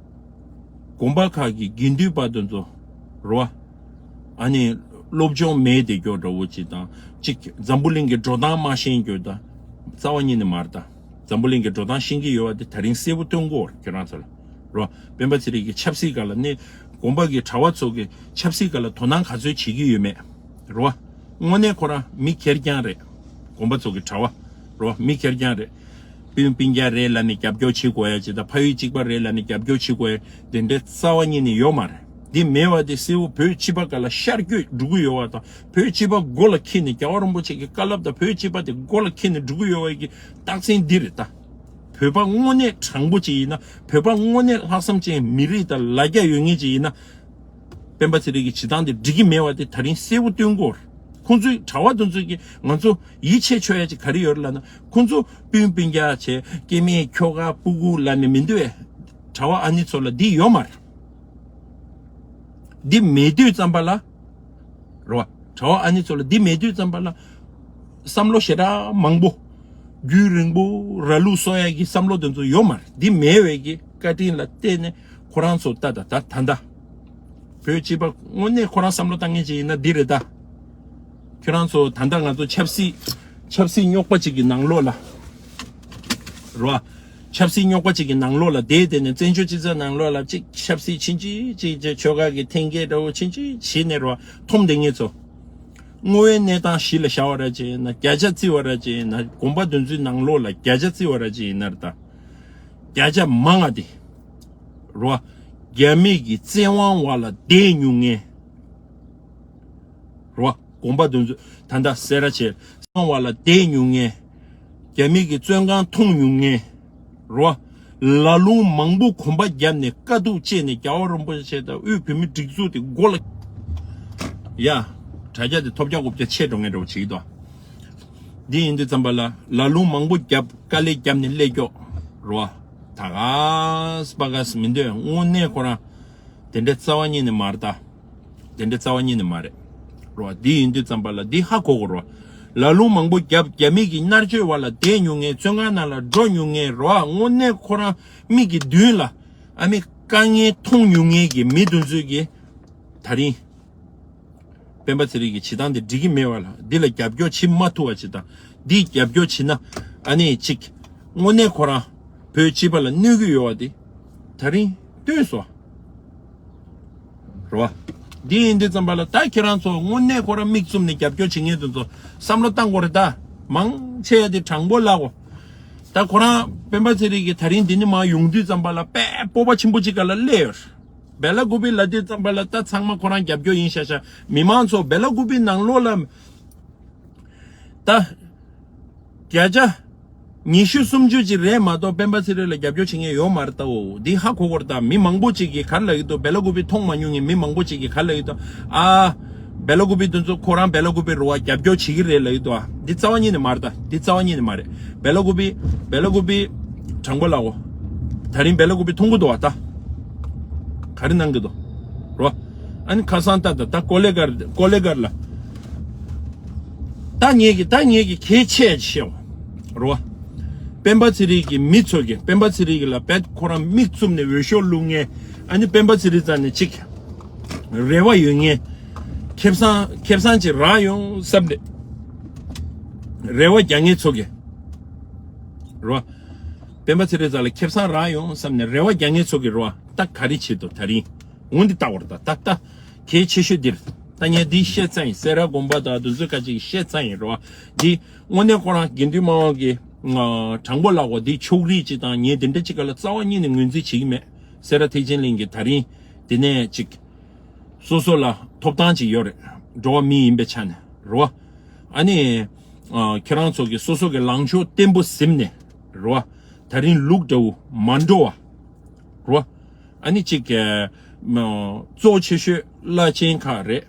དགོན་པ་ཁག་གི་དགེ་འདུན་པ་དེ་ཚོ་རེད་བ། ཨ་ནི་སློབ་སྦྱོང་མེད་བསྡད་རྒྱུ་འདྲ་བོ་ཅིག་དང་གཅིག་འཛམ་བུ་གླིང་གི་འགྲོ་སྟངས་མ་ཤེས་རྒྱུ་དང་རྩ་བ་ཉིད་ནས་མ་རེད་ད། འཛམ་བུ་གླིང་གི་འགྲོ་སྟངས་ཤེས་ཀྱི་ཡོད་པ་དེ་ད་རིང་གསལ་པོ་སྟོན་གོ་ཁྱོད་རང་ཚོ་ལ་རོ། སྤེན་པ་ཚེ་རིང་གི་ཆབ་སྲིད་སྒང་ལ་ནི་དགོན་པ་གི་གྲྭ་བ་ཚོ་གི་ཆབ་སྲིད་སྒང་ལ་དོ་སྣང་ག་ཚོད་བྱེད་ཀྱི་ཡོད་མེད་རོ། དངོས་གནས་ཁོ་རང་མི་ཁེར་རྐྱང་རེད། དགོན་པ་ཚོ་གི་གྲྭ་བ་རོ་མི་ཁེར་རྐྱང་རེད། སྤུན་སྤུན་ཀྱག་རེད་ལབ་ནས་རྒྱབ་སྐྱོར་བྱེད་དགོས་ཡ་ཅིག་དང་ཕ་ཡུལ་གཅིག་པ་རེད་ལབ་ནས་རྒྱབ་སྐྱོར་བྱེད་དགོས་ཡ་དེ་འདྲའི་རྩ་བ་ཉིད་ནས་ཡོད་མ་རེད། འདི་མེད་པ་དེ་གསལ་པོ་བོད་སྤྱི་པ་སྒང་ལ་ཤར་བསྐྱོད་འགྲོ་གི་ཡོད་པ་དང་བོད་སྤྱི་པ་མགོ་ལ་འཁྱེར་ནས་རྒྱལ་བ་རིན་པོ་ཆེ་གི་བཀའ་སློབ་དང་བོད་སྤྱི་པ་དེ་མགོ་ལ་འཁྱེར་ནས་འགྲོ་གི་ཡོད་པ་གི་རྟགས་མཚན་འདི་རེད་ད། བོད་པ་དངོས་གནས་དྲང་པོ་ཅིག་ཡིན་ན་བོད་པ་དངོས་གནས་ལྷག་བསམ་ཅན་མི་རིགས་དང་ལ་རྒྱ་ཡོད་མཁན་ཅིག་ཡིན་ན། སྤེན་པ་ཚེ་རིང་གི་བྱེད་སྟངས་དེ་འགྲིག་གི་མེད་པ་དེ་ད་རིང་གསལ་པོ་སྟོན་གོ། ཁོང་ཚོའི་གྲྭ་བ་དེ་ཚོ་གིས་ང་ཚོ་ཡིད་ཆེས་ཆོག་ཡ་ཅིག་ག་རེ་ཡོད་རེད་ལབ་ན་ཁོང་ཚོ་སྤུན་སྤུན་ཀྱག་བྱས་སྐྱེ་དམན་ཁྱོ་ག་སྤུ་གུ་ལབ་ནས་མི་འདུག་བས། གྲྭ་བ་ཨ་ནི་ཚོ་ལ་འདི་ཡོད་མ་རེད། འདི་མེད་དུས་ཙམ་པ་ལ། རེད་བ། གྲྭ་བ་ཨ་ནི་ཚོ་ལ་འདི་མེད་དུས་ཙམ་པ་ལ། བསམ་བློ་ཞེ་དྲག་མང་པོ། རྒྱུན་རིང་པོ་ར་ལུག་གསོ་ཡ་གི་བསམ་བློ་དེ་ཚོ་ཡོད་མ་རེད། འདི་མེད་པའི་གི་བཀའ་དྲིན་ལ་བརྟེན་ནས་ཁོ་རང་ཚོ་ལྟ་ད་ད་ད་ད། བོད་སྤྱི་པ་དངོས་གནས་ཁོ་རང་བསམ་བློ་བཏང་མཁན་ཅིག་ཡིན་ན་འདི་རེད་ད། ཁྱོད་རང་ཚོ་ད་ལྟ་ང་ཚོ་ཆབ་སྲིད་ཆབ་སྲིད་རྙོག་པ་ཅིག་གི་ནང་ལོགས་ལ། རོ། ཆབ་སྲིད་རྙོག་པ་ཅིག་གི་ནང་ལོགས་ལ་བསྡད་དེ་ནས་བཙན་བྱོལ་སྤྱི་ཚོགས་ནང་ལོགས་ལ་ཅིག་ཆབ་སྲིད་ཕྱིན་ཅི་ཅིག་ཅིག་ཆོལ་ཁ་གི་འཐེན་འཁྱེར་འདྲ་བོ་ཕྱིན་ཅི་བྱས་ནས་རོ་འཐོམ་བསྡད་མཁན་ཚོ། དངོས་ཡོད་གནས་སྟངས་གཞི་ལ་བཞག་པ་ར་ཅིག་ཡིན་ན་བརྒྱ་ཆ་བརྩི་བ་ར་ཅིག་ཡིན་ན་དགོན་པ་དེ་ཚོའི་ནང་ལོགས་ལ་བརྒྱ་ཆ་བརྩི་བ་ར་ཅིག་ཡིན་ན་རེད་ད། བརྒྱ་ཆ་མང་ང་དེ། རོ། རྒྱ་མི་གི་བཙན་དབང་འོག་ལ་བསྡད་མྱོང་མཁན། རོ། དགོན་པ་དེ་ཚོ་ད་ལྟ་སེ་ར་བྱེས་བཙན་དབང་འོག་ལ་བསྡད་མྱོང་མཁན། རྒྱ་མི་གི་བཙོན་ཁང་མཐོང་མྱོང་མཁན། རོ། ལ་ལུང་མང་པོ་གོམ་པ་བརྒྱབ་ནས་དཀའ་སྡུག་སྤྱད་ནས་རྒྱལ་བ་རིན་པོ་ཆེ་དང་དབུས་བོད་མི་སྒྲིག་འཛུགས་དེ་མགོ་ལ། ཡ། དྲ་རྒྱ་དེ་ཐོབ་རྒྱ་དགོས་རྒྱ་ཆེ་འགྲོ་མཁན་འདྲ་བོ་བྱེད་ཀྱི་འདུག་འདི་ཡིན་དུས་ཙམ་པ་ལ་ལ་ལུང་མང་པོ་བརྒྱབ་དཀའ་ལས་བརྒྱབ་ནས་སླེབས་ཀྱོག་རོ། ད་ག་སྤ་ག་སི་མི་འདོད་དངོས་གནས་ཁོ་རང་དེ་འདྲའི་རྩ་བ་ཉིད་ནས་མ་རེད་ད། དེ་འདྲའི་རྩ་བ་ཉིད་ནས་མ་རེད། རོ། འདི་ཡིན་དུས་ཙམ་པ་ལ་འདི་ཧ་གོ་དགོས་རོ། ལ་ལུང་མང་པོ་བརྒྱབ་རྒྱ་མི་གི་མནར་གཅོད་བར་ལ་བསྡད་མྱོང་མཁན་བཙོན་ཁང་ནང་ལ་འགྲོ་མྱོང་མཁན་རོ། དངོས་གནས་ཁོ་རང་མིག་གི་མདུན་ལ་ཨ་མི་དཀའ་ངལ་མཐོང་མྱོང་མཁན་གི་མི་དེ་ཚོས་གི་ད་རིང་སྤེན་པ་ཚེ་རིང་གི་བྱེད་སྟངས་དེ་འགྲིག་གི་མེད་པ་ལ་འདི་ལ་རྒྱབ་སྐྱོར་བྱེད་མ་ཐུབ་པ་ཅིག་དང་འདིས་རྒྱབ་སྐྱོར་བྱེད་ན་ཨ་ནི་ཅིག་དངོས་གནས་ཁོ་རང་བོད་སྤྱི་པ་ལ་གནོད་ཀྱི་ཡོད་པ་དེ་ད་རིང་སྟོན་སོང་། རོ། འདི་ཡིན་དུས་ཙམ་པ་ལ་ད་ཁྱེད་རང་ཚོ་དངོས་གནས་ཁོ་རང་མིག་བཙུམ་ནས་རྒྱབ་སྐྱོར་བྱེད་མཁན་དེ་ཚོ་བསམ་བློ་བཏང་དགོས་རེད་ད། མང་ཆེ་བ་དེ་དྲང་པོ་ལབ་དགོས། ད་ཁོ་རང་སྤེན་པ་ཚེ་རིང་གི་ད་རིང་འདི་ནས་མར་ཡོང་དུས་ཙམ་པ་ལ་དཔེ་སྤོབས་པ་ཆེན་པོ་ཅིག་སྒང་ལ་སླེབས་ཡོད་རེད། སྦེ་ལ་ཀུ་པི་ལབ་དུས་ཙམ་པ་ལ་ད་ཚང་མ་ཁོ་རང་རྒྱབ་སྐྱོར་ཡིན་ཤག་ཤག་མི་མང་ཚོ་སྦེ་ལ་ཀུ་པི་ནང་ལོགས་ལ་ད་བརྒྱ་ཆ་ཉི་ཤུ་སུམ་ཅུ་ཅིག་རེད་མ་གཏོགས་སྤེན་པ་ཚེ་རིང་ལ་རྒྱབ་སྐྱོར་བྱེད་མཁན་ཡོད་མ་རེད་ད། འོ་འདི་ཧ་གོ་དགོས་རེད་ད། མི་མང་པོ་ཅིག་གིས་ག་རེ་ལབ་ཀྱི་འདུག་སྦེ་ལ་ཀུ་པི་མཐོང་མ་མྱོང་མཁན་མི་མང་པོ་ཅིག་གིས་ག་རེ་ལབ་ཀྱི་འདུག་ཨ། སྦེ་ལ་ཀུ་པི་དེ་ཚོ་ཁོ་རང་སྦེ་ལ་ཀུ་པི་རེད་བ། རྒྱབ་སྐྱོར་བྱེད་ཀྱི་རེད་ལབ་ཀྱི་འདུག་ཨ། འདི་རྩ་བ་ཉིད་ནས་མ་རེད་ད། འདི་རྩ་བ་ཉིད་ནས་མ་རེད། སྦེ་ལ་ཀུ་པི། སྦེ་ལ་ཀུ་པི། དྲང་པོ་ལབ་གོ། ད་རིང་སྦེ་ལ་ཀུ་པི་མཐོང་གི་འདུག་བ་ད། ག་རེ་གནང་གི་འདུག་རོ། ཨ་ནི་ཁ་སང་ད་ད་ད་ཀོ་ལེ་གར་ཀོ་ལེ་གར་ལ། ད་ངེད་ཀྱི་ད་ངེད་ཀྱི་གལ་ཆེ་ཆེ་བ། རོ། སྤེན་པ་ཚེ་རིང་གི་མི་ཚོ་གི་སྤེན་པ་ཚེ་རིང་གི་ལ་བེད་ཁོ་རང་མིག་བཙུམ་ནས་འོས་ཤོག་བླུག་མཁན། ཨ་ནི་སྤེན་པ་ཚེ་རིང་རྩ་ནས་གཅིག་རེ་བ་ཡོད་མཁན། ཁེ་བཟང་ཁེ་བཟང་ཅིག་རག་ཡོང་བསམ་ནས། རེ་བ་རྒྱག་མཁན་ཚོ་གི། རོ། སྤེན་པ་ཚེ་རིང་ལགས་ལ་ཁེ་བཟང་རག་ཡོང་བསམ་ནས་རེ་བ་རྒྱག་མཁན་ཚོ་གི་རོ། ད་ག་རེ་བྱེད་དོ་ད་རིང་། འོ་འདི་ལྟ་བར་ད་ད་ད། གལ་ཆེ་ཤོས་འདིར། ད་ངས་འདི་བཤད་ཚར་ཡིན། སེ་ར་དགོན་པ་དང་དུ་ཚོད་ཁ་ཅིག་བཤད་ཚར་ཡིན་རོ། འདི་དངོས་གནས་ཁོ་རང་དགེ་འདུན་དམངས་དབང་གི་དྲང་པོ་ལགས་འོ། འདི་ཕྱོགས་རིས་ཅིག་དང་ངས་འདི་འདྲ་ཅིག་ག་ལ་རྩ་བ་ཉིད་ནས་ངོས་འཛིན་བྱེད་ཀྱི་མེད། སེ་ར་ཐེག་ཆེན་གླིང་གི་ད་རིང་དེ་ནས་ཅིག་སོ་སོ་ལ་ཐོབ་ཐང་ཅིག་ཡོད་རེད། འགྲོ་བ་མི་ཡིན་པའི་ཆ་ནས་རོ། ཨ་ནི། ཨ། ཁྱེད་རང་ཚོ་གི་སོ་སོ་གི་ལངས་ཕྱོགས་བརྟན་པོ་ཟིན་ནས་རོ། ད་རིང་ལུག་འདྲ་བོ་མ་འགྲོ་བ་རོ། ཨ་ནི་གཅིག་གི་ཨ། གཙོ་ཆེ་ཤོས་བླ་ཆེན་ཁག་རེད།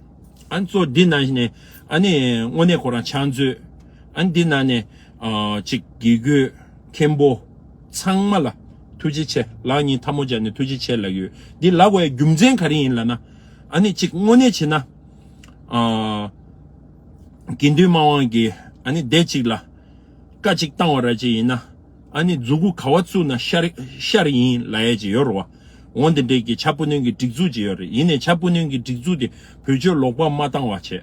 ཨ་ནི་གཙོ་འདི་ནང་བཞིན་ནས་ཨ་ནི་དངོས་གནས་ཁོ་རང་ཕྱག་མཛོད། ཨ་ནི་འདི་ནང་ནས་ཨ། གཅིག་དགེ་བསྐོས་མཁན་པོ་ཚང་མ་ལ་ཐུགས་རྗེ་ཆེ། ལག་གཉིས་ཐལ་མོ་སྦྱར་ནས་ཐུགས་རྗེ་ཆེ་ལབ་ཡོད། འདི་ལབ་དགོས་རྒྱུ་མཚན་ག་རེ་ཡིན་ལབ་ན། ཨ་ནི་གཅིག་དངོས་གནས་བྱས་ན། ཨ། དགེ་འདུན་དམངས་དབང་གིས་ཨ་ནི་སྡེ་གཅིག་ལ་བཀའ་གཅིག་བཏང་བ་ར་ཅིག་ཡིན་ན། ཨ་ནི་མཛུ་གུ་ག་བ་བཙུགས་ན་ཤར་ཤར་ཡིན་ལབ་ཡས་ཅིག་ཡོད་རེད་བ། འོ་འདི་འདྲའི་གི་ཕྱྭ་པ་ནོན་གྱི་སྒྲིག་འཛུགས་ཅིག་ཡོད་རེད། ཡིན་ནའི་ཕྱྭ་པ་ནོན་གྱི་སྒྲིག་འཛུགས་དེ་བེད་སྤྱོད་ལོག་པ་མ་བཏང་བ་བྱས།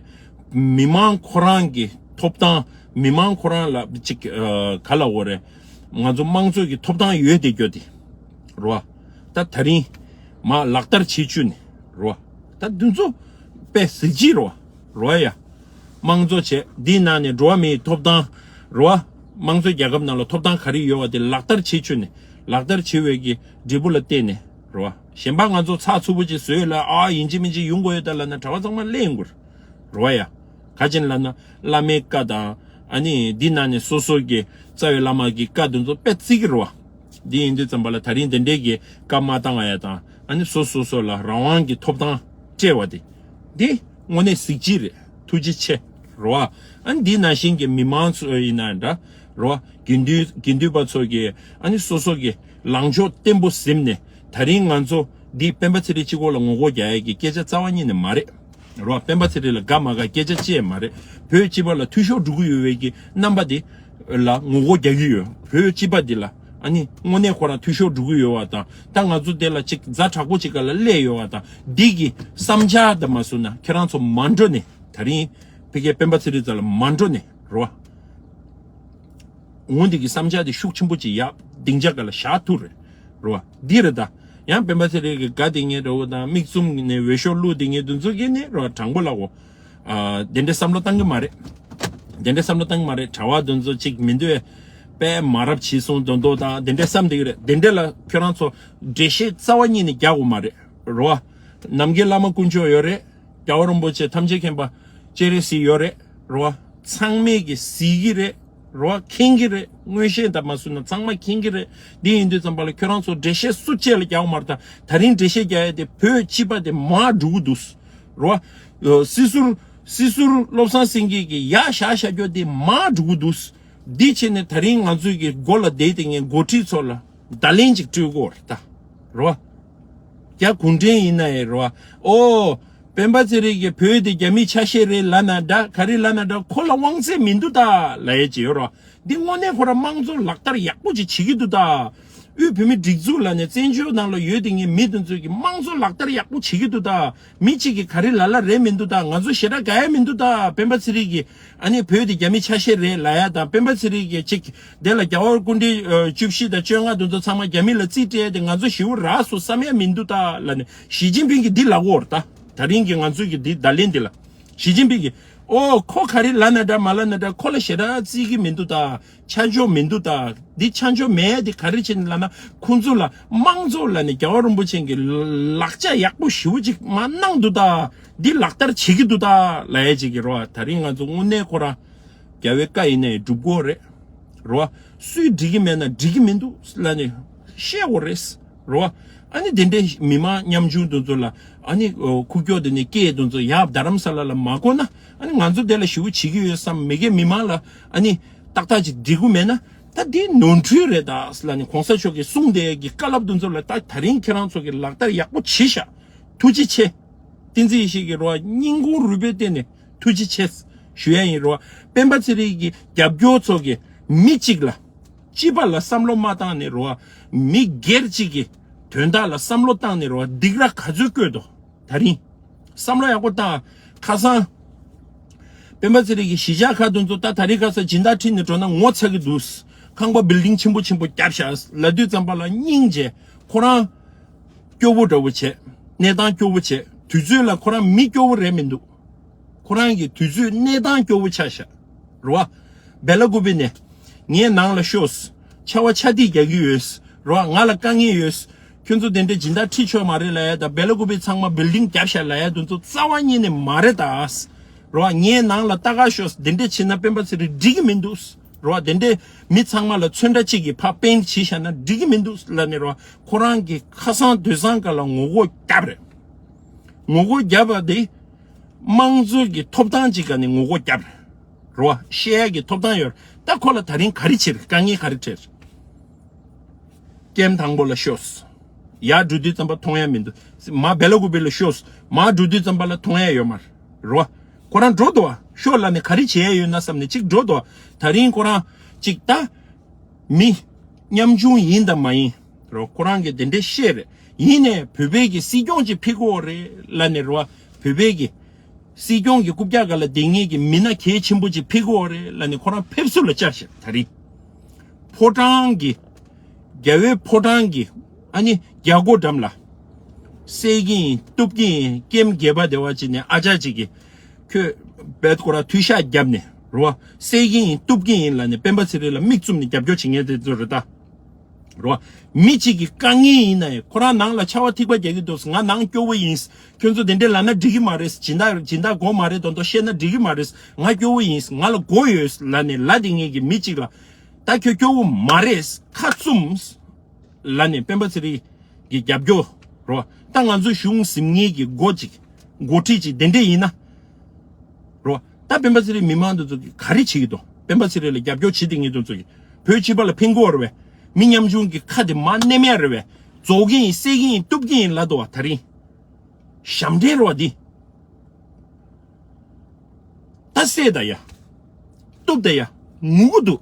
མི་མང་ཁོ་རང་གི་ཐོབ་ཐང་། མི་མང་ཁོ་རང་ལ་ཅིག་ཨ། ག་ལབ་དགོས་རེད། ང་ཚོ་དམངས་གཙོ་གི་ཐོབ་ཐང་ཡོད་དེ་རྒྱུ་དེ་རེད་བ། ད་ད་རིང་མར་ལག་བསྟར་བྱེད་བཅུག་ནས་རེད་བ། ད་འདི་ཚོ་དཔེ་གཟི་བརྗིད་རེད་བ། རེད་བ་ཡ། དམངས་གཙོ་བྱས། འདིའི་ནང་ནས་འགྲོ་བ་མིའི་ཐོབ་ཐང་རེད་བ། དམངས་གཙོ་རྒྱལ་ཁབ་ནང་ལ་ཐོབ་ཐང་ག་རེ་ཡོད་བ་དེ་ལག་བསྟར་བྱེད་བཅུག་ནས། ལག་བསྟར་བྱེད་པའི་གི་འབྲས་བུ་ལ་བརྟེན་ནས་རེད་བ། གཞན་པ་ང་ཚོ་ཚགས་ཚུད་པོ་ཅིག་བཟོས་ལ་ཨ་ཡིན་གཅིག་མིན་གཅིག་ཡོང་དགོས་ཡོད་ད་ལབ་ན་གྲྭ་པ་ཚང་མ་གླེང་དགོས་རེད་བ་ཡ། ག་ཅིན་ལབ་ན་བླ་མའི་བཀའ་དང་། ཨ་ནི་འདི་ནང་ནས་སོ་སོ་གི་རྩ་བའི་བླ་མ་གི་བཀའ་དེ་ཚོ་དཔེ་བརྩི་གི་རེད་བ། འདི་ཡིན་དུས་ཙམ་པ་ལ་ད་རིང་དེ་འདྲའི་གི་བཀའ་མ་བཏང་བ་ཡ་དང་། ཨ་ནི་སོ་སོ་སོ་ལ་རང་དབང་གི་ཐོབ་ཐང་སྤྲད་པ་དེ། འདི་དངོས་གནས་གཟི་བརྗིད་རེད། ཐུགས་རྗེ་ཆེ་རེད་བ། ཨ་ནི་འདི་ནང་བཞིན་གྱི་མི་མང་ཚོ་ཡིན་ན་འདྲ་རེད་བ། དགེ་འདུན་དགེ་འདུན་པ་ཚོ་གི་ཨ་ནི་སོ་སོ་གི་ལངས་ཕྱོགས་བརྟན་པོ་ཟིན་ནས། ད་རིང་ང་ཚོ་འདི་སྤེན་པ་ཚེ་རིང་གཅིག་པོ་ལ་ངོ་རྒོལ་རྒྱག་ཡས་ཀྱི་སྐད་ཆ་རྩ་བ་ཉིད་ནས་མ་རེད། རེད་བ། སྤེན་པ་ཚེ་རིང་ལ་དགའ་མ་དགའ་སྐད་ཆ་ཅི་ཡང་མ་རེད། བོད་སྤྱི་པ་ལ་འཐུས་ཤོར་འགྲོ་གི་ཡོད་པའི་གི་རྣམ་པ་དེ་ལ་ངོ་རྒོལ་རྒྱག་གི་ཡོད། བོད་སྤྱི་པ་འདི་ལ་ཨ་ནི་དངོས་གནས་ཁོ་རང་འཐུས་ཤོར་འགྲོ་གི་ཡོད་བ་དང་། ད་ང་ཚོ་དེ་ལ་ཅིག་ཛ་དྲག་པོ་ཅིག་ག་ལ་སླེབས་ཡོད་བ་དང་། འདི་གི་བསམ་འཆར་དང་མ་བཟོ་ན་ཁྱེད་རང་ཚོ་མ་འགྲོ་ནས། ད་རིང་ཕ་གིའི་སྤེན་པ་ཚེ་རིང་རྩ་ལ་མ་འགྲོ་ནས་རེད་བ། འོ་འདི་གི་བསམ་འཆར་དེ་ཤུགས་ཆེན་པོ་ཅིག་ཡག་སྡིངས་ཆ་སྒང་ལ་བཞག་ཐུབ་རེད། རེད་བ། འདི་རེད་ད། ཡང་སྤེན་པ་ཚེ་རིང་གི་དགའ་བསྡད་མཁན་འདྲ་བོ་དང་། མིག་བཙུམ་ནས་འོས་ཤོག་བླུགས་བསྡད་མཁན་དེ་ཚོ་གིས་ནི་རེད་བ། དྲང་པོ་ལབ་གོ། ཨ། དེ་འདྲའི་བསམ་བློ་བཏང་གི་མ་རེད། དེ་འདྲའི་བསམ་བློ་བཏང་གི་མ་རེད། གྲྭ་པ་དེ་ཚོ་ཅིག་མི་འདུག་པས། མ་རབས་བྱས་སོང་མདོག་མདོག་དང་དེ་འདྲའི་བསམ་བསྡད་ཀྱི་རེད། དེ་འདྲ་ལ་ཁྱོད་རང་ཚོ་འགྲེལ་བཤད་རྩ་བ་ཉིད་ནས་རྒྱག་དགོས་མ་རེད། རེད་བ། ནམ་མཁའི་བླ་མ་དཀོན་མཆོག་ཡོད་རེད། རྒྱལ་བ་རིན་པོ་ཆེ་ཐམས་ཅད་མཁྱེན་པ་སྤྱན་རས་གཟིགས་ཡོད་རེད། རེད་བ། ཚང་མས་ཀྱི་གཟིགས་ཀྱི་རེད། རེད་བ། མཁྱེན་གྱི་རེད། མངོན་ཤེས་དང་མ་བཟོས་ན་ཚང་མ་མཁྱེན་གྱི་རེད། འདི་ཡིན་དུས་ཙམ་པ་ལ་ཁྱོད་རང་ཚོ་འགྲེལ་བཤད་སུ་གཅིག་ལ་རྒྱག་དགོས་མ་རེད་ད། ད་རིང་འགྲེལ་བཤད་རྒྱག་ཡ་དེ་བོད་སྤྱི་པ་དེ་མར་འགྲོ་གི་འདུག། རེད་བ། སྲིད་ཟུར་སྲིད་ཟུར་བློ་བཟང་སེང་གེ་གི་ཡར་བཞག་བཞག་རྒྱུ་དེ་མར་འགྲོ་གི་འདུག། འདི་བྱས་ནས་ད་རིང་ང་ཚོའི་གི་མགོ་ལ་བསྡད་དེ་ངས་འགོ་ཁྲིད་ཚོ་ལ་བརྡ་ལན་ཅིག་སྤྲོད་དགོས་རེད་ད། རེད་བ། རྒྱ་གུང་ཁྲན་ཡིན་ན་ཡང་རེད་བ། ཨོ། སྤེན་པ་ཚེ་རིང་གིས་བོད་དེ་རྒྱ་མིའི་ཆ་ཤས་རེད་ལབ་ན་འདྲ། ག་རེ་ལབ་ན་འདྲ། ཁོ་ལ་དབང་ཚད་མི་འདུག་ད་ལབ་ཡས་ཅིག་ཡོད་རེད་བ། འདི་དངོས་གནས་ཁོ་རང་དམངས་གཙོ་ལག་བསྟར་ཡག་པོ་ཅིག་བྱེད་ཀྱི་འདུག་ད། དབུས་བོད་མིའི་སྒྲིག་འཛུགས་ལབ་ནས་བཙན་བྱོལ་ནང་ལ་ཡོད་དེ་ངའི་མི་དེ་ཚོས་ཀྱི་དམངས་གཙོ་ལག་བསྟར་ཡག་པོ་བྱེད་ཀྱི་འདུག་ད། མི་གཅིག་གིས་ག་རེ་ལབ་ལབ་རེད་མི་འདུག་ད། ང་ཚོ་ཞེ་དྲག་དགའ་ཡ་མི་འདུག་ད། སྤེན་པ་ཚེ་རིང་གིས་ཨ་ནི་བོད་དེ་རྒྱ་མིའི་ཆ་ཤས་རེད་ལབ་ཡ་དང་། སྤེན་པ་ཚེ་རིང་གིས་ཅིག་དེ་ལ་རྒྱལ་བ་སྐུ་ཕྲེང་བཅུ་བཞི་དང་བཅོ་ལྔ་དེ་ཚོ་ཚང་མ་རྒྱ་མི་ལ་རྩིས་སྤྲད་དེ་ང་ཚོ་ཞེ་པོ་རག་སོང་བསམ་ཡ་མི་འདུག་ད་ལབ་ནས་ཞི་ཅིན་ཕིང་གིས་འདི་ལབ་ཀྱི་ཡོད་རེད་ད། ད་རིང་གི་ང་ཚོའི་གི་འདི་བརྡ་ལན་འདི་ལ་ཞི་ཅིན་ཕིང་གིས། ཨོ། ཁོ་ག་རེ་ལབ་ན་འདྲ་མ་ལབ་ན་འདྲ། ཁོ་ལ་ཞེ་དྲག་བརྩི་གི་མི་འདུག་ད། ཆ་འཇོག་མི་འདུག་ད། འདི་ཆ་འཇོག་མེད་དེ་ག་རེ་བྱས་ནས་ལབ་ན། ཁོང་ཚོ་ལ་དམངས་གཙོ་ལབ་ནས་རྒྱལ་བ་རིན་པོ་ཆེ་གིས་ལག་ལག་ལྕགས་ཡག་པོ་ཞེ་པོ་ཅིག་མར་གནང་འདུག་ད། འདི་ལག་བསྟར་བྱེད་ཀྱི་འདུག་ད་ལབ་ཡ་ཅིག་གི་རེད་བ། ད་རིང་ང་ཚོ་དངོས་གནས་ཁོ་རང་རྒྱལ་བའི་བཀའ་ཡིན་ནའི་སྒྲུབ་དགོས་རེད། རེད་བ། སུས་འགྲིག་གི་མེད་ན་འགྲིག་གི་མི་འདུག་ལབ་ནས་བཤད་དགོས་རེད། རེད་བ། ཨ་ནི་དེ་འདྲའི་མི་མང་ཉམ་ཆུང་དེ་ཚོ་ལ་ཨ་ནི་ཁུག་ཀྱོག་དེ་ནས་སྐད་དེ་ཚོ་ཡར་རྡ་རམ་ས་ལ་ལ་མ་གོ་ན། ཨ་ནི་ང་ཚོ་དེ་ལ་ཞེ་པོ་བྱེད་ཀྱི་ཡོད་བསམ། མི་སྒེར་མི་མང་ལ་ཨ་ནི་ཏག་ཏག་ཅིག་འགྲིག་གི་མེད་ན། ད་དེ་ནོར་འཁྲུལ་རེད་ད་ལབ་ནས་གོང་ས་མཆོག་གིས་གསུངས་དེ་གི་བཀའ་སློབ་དེ་ཚོ་ལ་ད་ད་རིང་ཁྱེད་རང་ཚོ་གིས་ལག་བསྟར་ཡག་པོ་བྱས་ཤག། ཐུགས་རྗེ་ཆེ། བསྟན་འཛིན་ཡེ་ཤེས་ཀྱིས་རོ། སྙིང་ཁུང་རུས་པའི་གཏིང་ནས་ཐུགས་རྗེ་ཆེ་ཞུ་ཡ་ཡིན་རོ། སྤེན་པ་ཚེ་རིང་གི་རྒྱབ་སྐྱོར་ཚོ་གིས་མི་གཅིག་ལ། སྤྱི་པ་ལ་བསམ་བློ་མ་བཏང་ནས་རོ། མི་སྒེར་གཅིག་གི་དོན་དག་ལ་བསམ་བློ་བཏང་ནས་རོ། སྡིགས་ར་ག་ཚོད་བསྐྱོན་འདུག་ད་རིང་། བསམ་བློ་ཡག་པོ་བཏང་། ཁ་སང་། སྤེན་པ་ཚེ་རིང་གི་གཞིས་ཆགས་ཁག་དེ་ཚོ་ད་ད་རིང་ཁ་སང་སྦྱིན་བདག་ཁྲིད་ནས་འགྲོ་ན་ངོ་ཚ་གི་འདུག། ཁང་པ་བིལ་ཌིང་ཆེན་པོ་ཆེན་པོ་བརྒྱབ་ཤག་ལབ་དུས་ཙམ་པ་ལ་སྙིང་རྗེ། ཁོ་རང་སྐྱོ་བོ་འདྲ་བོ་བྱས། གནས་སྟངས་སྐྱོ་བོ་བྱས། དུས་ཚོད་ལ་ཁོ་རང་མི་སྐྱོ་བོ་རེད་མི་འདུག་ཁོ་རང་གི་དུས་ཚོད་གནས་སྟངས་སྐྱོ་བོ་ཆགས་ཤག་རེད་བ། སྦེ་ལ་ཀུ་པེ་ནས་ངའི་ནང་ལ་ཤོག་ཆར་པ་ཆར་ཐིགས་རྒྱག་གི་ཡོད། རེད་བ། ང་ལ་དཀའ་ངལ་ཡོད། ཁྱོད་ཚོ་དེ་འདྲས་སྦྱིན་བདག་ཁྲིད་ཆོག་མ་རེད་ལབ་ཡ་དང་སྦེ་ལ་ཀུ་པེ་ཚང་མ་བིལ་ཌིང་བརྒྱབ་ཤག་ལབ་ཡ་དེ་ཚོ་རྩ་བ་ཉིད་ནས་མ་རེད་ད། རེད་བ། ངའི་ནང་ལ་ལྟ་ག་ཤོག་དེ་འདྲས་བྱས་ན་སྤེན་པ་ཚེ་རིང་འགྲིག་གི་མི་འདུག་རེད་བ། དེ་འདྲས་མི་ཚང་མ་ལ་ཚོན་ཁྲ་གཅིག་གིས་ཕར་པེན་བྱས་བཞག་ན་འགྲིག་གི་མི་འདུག་ལབ་ནས་རེད་བ། ཁོ་རང་གི་ཁ་སང་དུས་སང་ག་ལ་ངོ་རྒོལ་བརྒྱབ་རེད། ངོ་རྒོལ་བརྒྱབ་པ་དེ་དམངས་གཙོ་གི་ཐོབ་ཐང་གཅིག་ག་ནས་ངོ་རྒོལ་བརྒྱབ་རེད། རེད་བ། བཤད་ཡ་གི་ཐོབ་ཐང་ཡོད་རེད། ད་ཁོ་ལ་ད་རིང་ག་རེ་བྱེད་རེད། དཀའ་ངལ་ག་རེ་འཕྲད་རེད། ཀེམ་དང་པོ་ལ་ཤོག་ཡར་འགྲོ་དུས་ཙམ་པ་མཐོང་ཡ་མི་འདུག་མར་སྦེ་ལ་ཀུ་པེ་ལ་ཤོག་མར་འགྲོ་དུས་ཙམ་པ་ལ་མཐོང་ཡ་ཡོད་མ་རེད། རེད་བ། ཁོ་རང་འགྲོ་འདུག་བ། ཤོག་ལབ་ནས་ག་རེ་བྱེད་ཡ་ཡོད་ན་བསམ་ནས་གཅིག་འགྲོ་འདུག་བ། ད་རིང་ཁོ་རང་གཅིག་ད་མི་ཉམ་ཆུང་ཡིན་དང་མ་ཡིན་རོ། ཁོ་རང་གིས་དེ་འདྲས་བཤད་རེད། ཡིན་ནས་བོད་པའི་གི་སྲིད་སྐྱོང་ཅིག་ཕེབས་ཀྱི་ཡོད་རེད་ལབ་ནས་རོ། བོད་པའི་གི་སྲིད་སྐྱོང་གི་རྐུབ་བཀྱག་སྒང་ལ་བསྡད་མཁན་གྱི་མི་སྣ་གལ་ཆེན་པོ་ཅིག་ཕེབས་ཀྱི་ཡོད་རེད་ལབ་ནས་ཁོ་རང་ཕེབས་བསུ་ལ་བཅར་ཤག་ད་རིང་ཕོ་བྲང་གི་རྒྱལ་བའི་ཕོ་བྲང་གི་ཨ་ནི་རྒྱལ་སྒོ་འགྲམ་ལ་བསད་ཀྱི་ཡིན། གཏུབ་ཀྱི་ཡིན། ཀེམ་རྒྱས་པ་དེ་བ་ཅིག་ནས་ཨ་ཅག་ཅིག་གིས་ཁོས་བེད་ཁོ་ར་མཐུད་ཤག་བརྒྱབ་ནས་རོ། བསད་ཀྱི་ཡིན། གཏུབ་ཀྱི་ཡིན་ལབ་ནས་སྤེན་པ་ཚེ་རིང་ལ་མིག་བཙུམ་ནས་རྒྱབ་སྐྱོར་བྱེད་མཁན་དེ་ཚོ་རེད་ད། རོ། མི་གཅིག་གི་དཀའ་ངལ་ཡིན་ན་ཡང་ཁོ་རང་ནང་ལ་ཆར་པ་ཐིགས་པ་རྒྱག་གི་འདུག་ང་ནང་སྐྱོ་བོ་ཡིན། ཁྱོད་ཚོ་དེ་འདྲས་ལབ་ན་འགྲིག་གི་མ་རེད། སྦྱིན་བདག་སྦྱིན་བདག་དགོས་མ་རེད། དོན་དག་བཤད་ན་འགྲིག་གི་མ་རེད། ང་སྐྱོ་བོ་ཡིན། ང་ལ་དགོས་ཡོད་ལབ་ནས་ལབ་བསྡད་མཁན་གྱི་མི་གཅིག་ལ། ད་ཁྱོད་སྐྱོ་བོ་མ་རེད། ཁ་བཙུམ་ལབ་ནས་སྤེན་པ་ཚེ་རིང་གི་རྒྱབ་སྐྱོར་རོ། ད་ང་ཚོ་གཞུང་ཟིན་མཁན་གྱི་འགོ་ཅིག་འགོ་ཁྲིད་ཅིག་དེ་འདྲས་ཡིན་ན་རོ། ད་སྤེན་པ་ཚེ་རིང་མི་མང་དེ་ཚོ་གིས་ག་རེ་བྱེད་ཀྱི་འདུག་སྤེན་པ་ཚེ་རིང་ལ་རྒྱབ་སྐྱོར་བྱེད་བསྡད་མཁན་དེ་ཚོ་གིས་བོད་སྤྱི་པ་ལ་ཕན་གྱི་ཡོད་རེད་པས། མི་ཉམ་ཆུང་གི་ཁ་དེ་མར་མནན་ཡ་རེད་པས། རྫོགས་ཀྱི་ཡིན། བསད་ཀྱི་ཡིན། གཏུབ་ཀྱི་ཡིན་ལབ་འདུག་བ། ད་རིང་ཞབས་འདྲེན་རེད་པ་འདི། ད་བསད་ད་ཡ། གཏུབ་ད་ཡ། ངུ་གི་འདུག་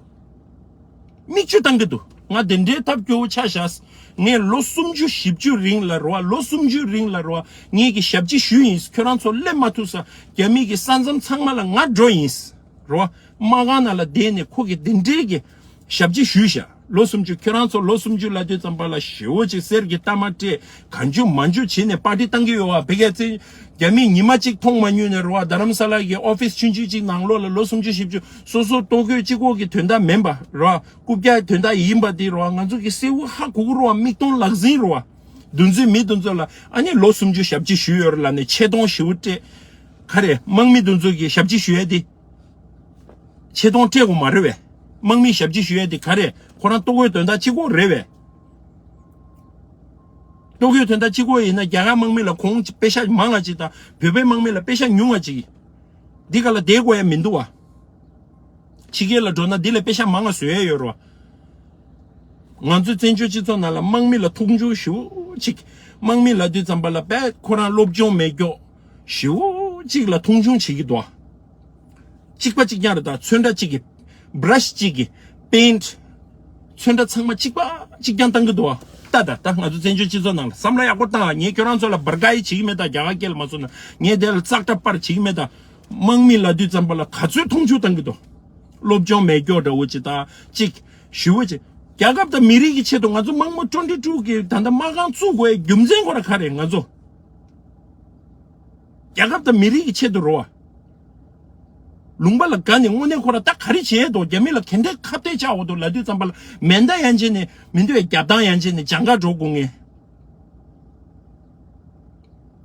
མིག་ཆུ་བཏང་གི་འདུག་ང་དེ་འདྲའི་ཐབས་སྐྱོ་བོ་ཆགས་ཤག་ངས་ལོ་སུམ་ཅུ་བཞི་བཅུ་རིང་ལ་རོ། ལོ་སུམ་ཅུ་རིང་ལ་རོ། ངས་ཀྱི་ཞབས་ཕྱི་ཞུས་ཡིན། ཁྱོད་རང་ཚོ་སླེབས་མ་ཐུབ་ས། རྒྱ་མི་གི་ས་མཚམས་ཚང་མ་ལ་ང་འགྲོ་ཡིན། རོ། དམག་ཁང་ནང་ལ་བསྡད་ནས་ཁོ་གི་དེ་འདྲའི་གི་ཞབས་ཕྱི་ཞུས་ཤག་ལོ་སུམ་ཅུ། ཁྱོད་རང་ཚོ་ལོ་སུམ་ཅུ་ལ་དུས་ཙམ་པ་ལ་ཞེ་བོ་ཅིག་གསེར་གྱི་རྟགས་མ་སྤྲད། གང་བྱུང་མང་བྱུང་བྱས་ནས་པར་ཊི་བཏང་གི་ཡོད་བ། ཕ་གི་ཚེ་རྒྱ་མིས་ཉི་མ་གཅིག་མཐོང་མ་མྱོང་ནས་རོ། རྡ་རམ་ས་ལ་གི་ཨོ་ཕིས་ཆུང་ཆུང་གཅིག་ནང་ལོགས་ལ་ལོ་སུམ་ཅུ་བཞི་བཅུ་སོ་སོ་ལྟོ་གོས་གཅིག་པོ་གི་དོན་དག་མིན་པ་རོ། རྐུབ་བཀྱག་དོན་དག་ཡིན་པ་དེ་རོ། ང་ཚོ་གི་གསལ་བོ་ཧ་གོ་གི་རོ། མིག་མཐོང་ལག་ཟིན་རོ། འདུ་འཛི་མི་འདུ་འཛི་ལ་ཨ་ནི་ལོ་སུམ་ཅུ་ཞབས་ཕྱི་ཞུས་ཡོད་རེད་ལབ་ནས་ཆེ་མཐོང་ཞེ་བོ་སྤྲད། ག་རེ། དམག་མི་འདུ་འཛི་གི་ཞབས་ཕྱི་ཞུ་ཡ་དེ། ཆེ་མཐོང་སྤྲད་དགོས་མ་རེད་པས། དམག་མིའི་ཞབས་ཕྱི་ཞུ་ཡ་དེ་ག་རེ། ཁོ་རང་ལྟོ་གོས་དོན་དག་གཅིག་པོ་རེད་པས། ལྟོ་གོས་དོན་དག་གཅིག་པོ་ཡིན་ན་རྒྱ་གར་དམག་མི་ལ་གོང་པེ་ཤ་མང་ང་ཅིག་དང་བོད་པའི་དམག་མི་ལ་པེ་ཤ་ཉུང་ང་ཅིག་འདི་ག་ལ་བསྡད་དགོས་ཡ་མི་འདུག་བ། ཕྱི་རྒྱལ་ལ་འགྲོ་ན་འདི་ལས་པེ་ཤ་མང་ང་བཟོ་ཡ་ཡོད་རེད་བ། ང་ཚོའི་བཙན་བྱོལ་སྤྱི་ཚོགས་ནང་ལ་དམག་མི་ལ་མཐོང་ཆུང་ཞེ་པོ་ཅིག་དམག་མི་ལབ་དུས་ཙམ་པ་ལ་དཔེ་ཁོ་རང་སློབ་སྦྱོང་མེད་མཁན་ཞེ་པོ་ཅིག་ལ་མཐོང་ཆུང་བྱེད་ཀྱི་འདུག་བ། གཅིག་པ་གཅིག་རྐྱང་རེད། ད་ཚོན་ཁྲ་གཅིག་གི་བྷ་ར་ཤི་གཅིག་གི་པེན་ཊི་ཚོན་ཁྲ་ཚང་མ་གཅིག་པ་གཅིག་རྐྱང་བཏང་གི་འདུག་བ། ད་ད་ད་ང་ཚོ་བཙན་བྱོལ་སྤྱི་ཚོགས་ནང་ལ་བསམ་བློ་ཡག་པོ་བཏང་། ངས་ཁྱོད་རང་ཚོ་ལ་བར་ག་ཡི་བྱེད་ཀྱི་མེད། ད་རྒྱ་གར་སྐད་ལ་མ་སོང་ན་ངས་དེ་ལ་ཙག་སྒྲ་པར་བྱེད་ཀྱི་མེད། ད་དམག་མི་ལབ་དུས་ཙམ་པ་ལ་ག་ཚོད་མཐོང་ཆུང་བཏང་གི་འདུག་སློབ་སྦྱོང་མེད་མཁན་འདྲ་བོ་ཅིག་དང་གཅིག་ཞེ་པོ་ཅིག་རྒྱལ་ཁབ་དང་མི་རིགས་ཀྱི་ཆེད་དུ་ང་ཚོ་དམག་མི་ཊུ་ཝེན་ཊི་ཊུ་གི་ད་ལྟ་དམག་ཁང་བཙུགས་དགོས་རྒྱུ་མཚན་ཁོ་ར་ག་རེ། ང་ཚོ་རྒྱལ་ཁབ་དང་མི་རིགས་ཀྱི་ཆེད་དུ་རོ། ལུང་པ་ལ་དགའ་ནས་དངོས་གནས་ཁོ་ར་ད་ག་རེ་བྱས་འདུག་རྒྱ་མི་ལ་ག་འདྲས་ཁ་གཏད་བཅག་འོ་འདུག་ལབ་དུས་ཙམ་པ་ལ་མེ་མདའ་ཡན་ཆད་ནས་མི་འདོད་རྒྱབ་ཐང་ཡན་ཆད་ནས་གྱང་ཁ་འགྲོ་དགོས་ངེས།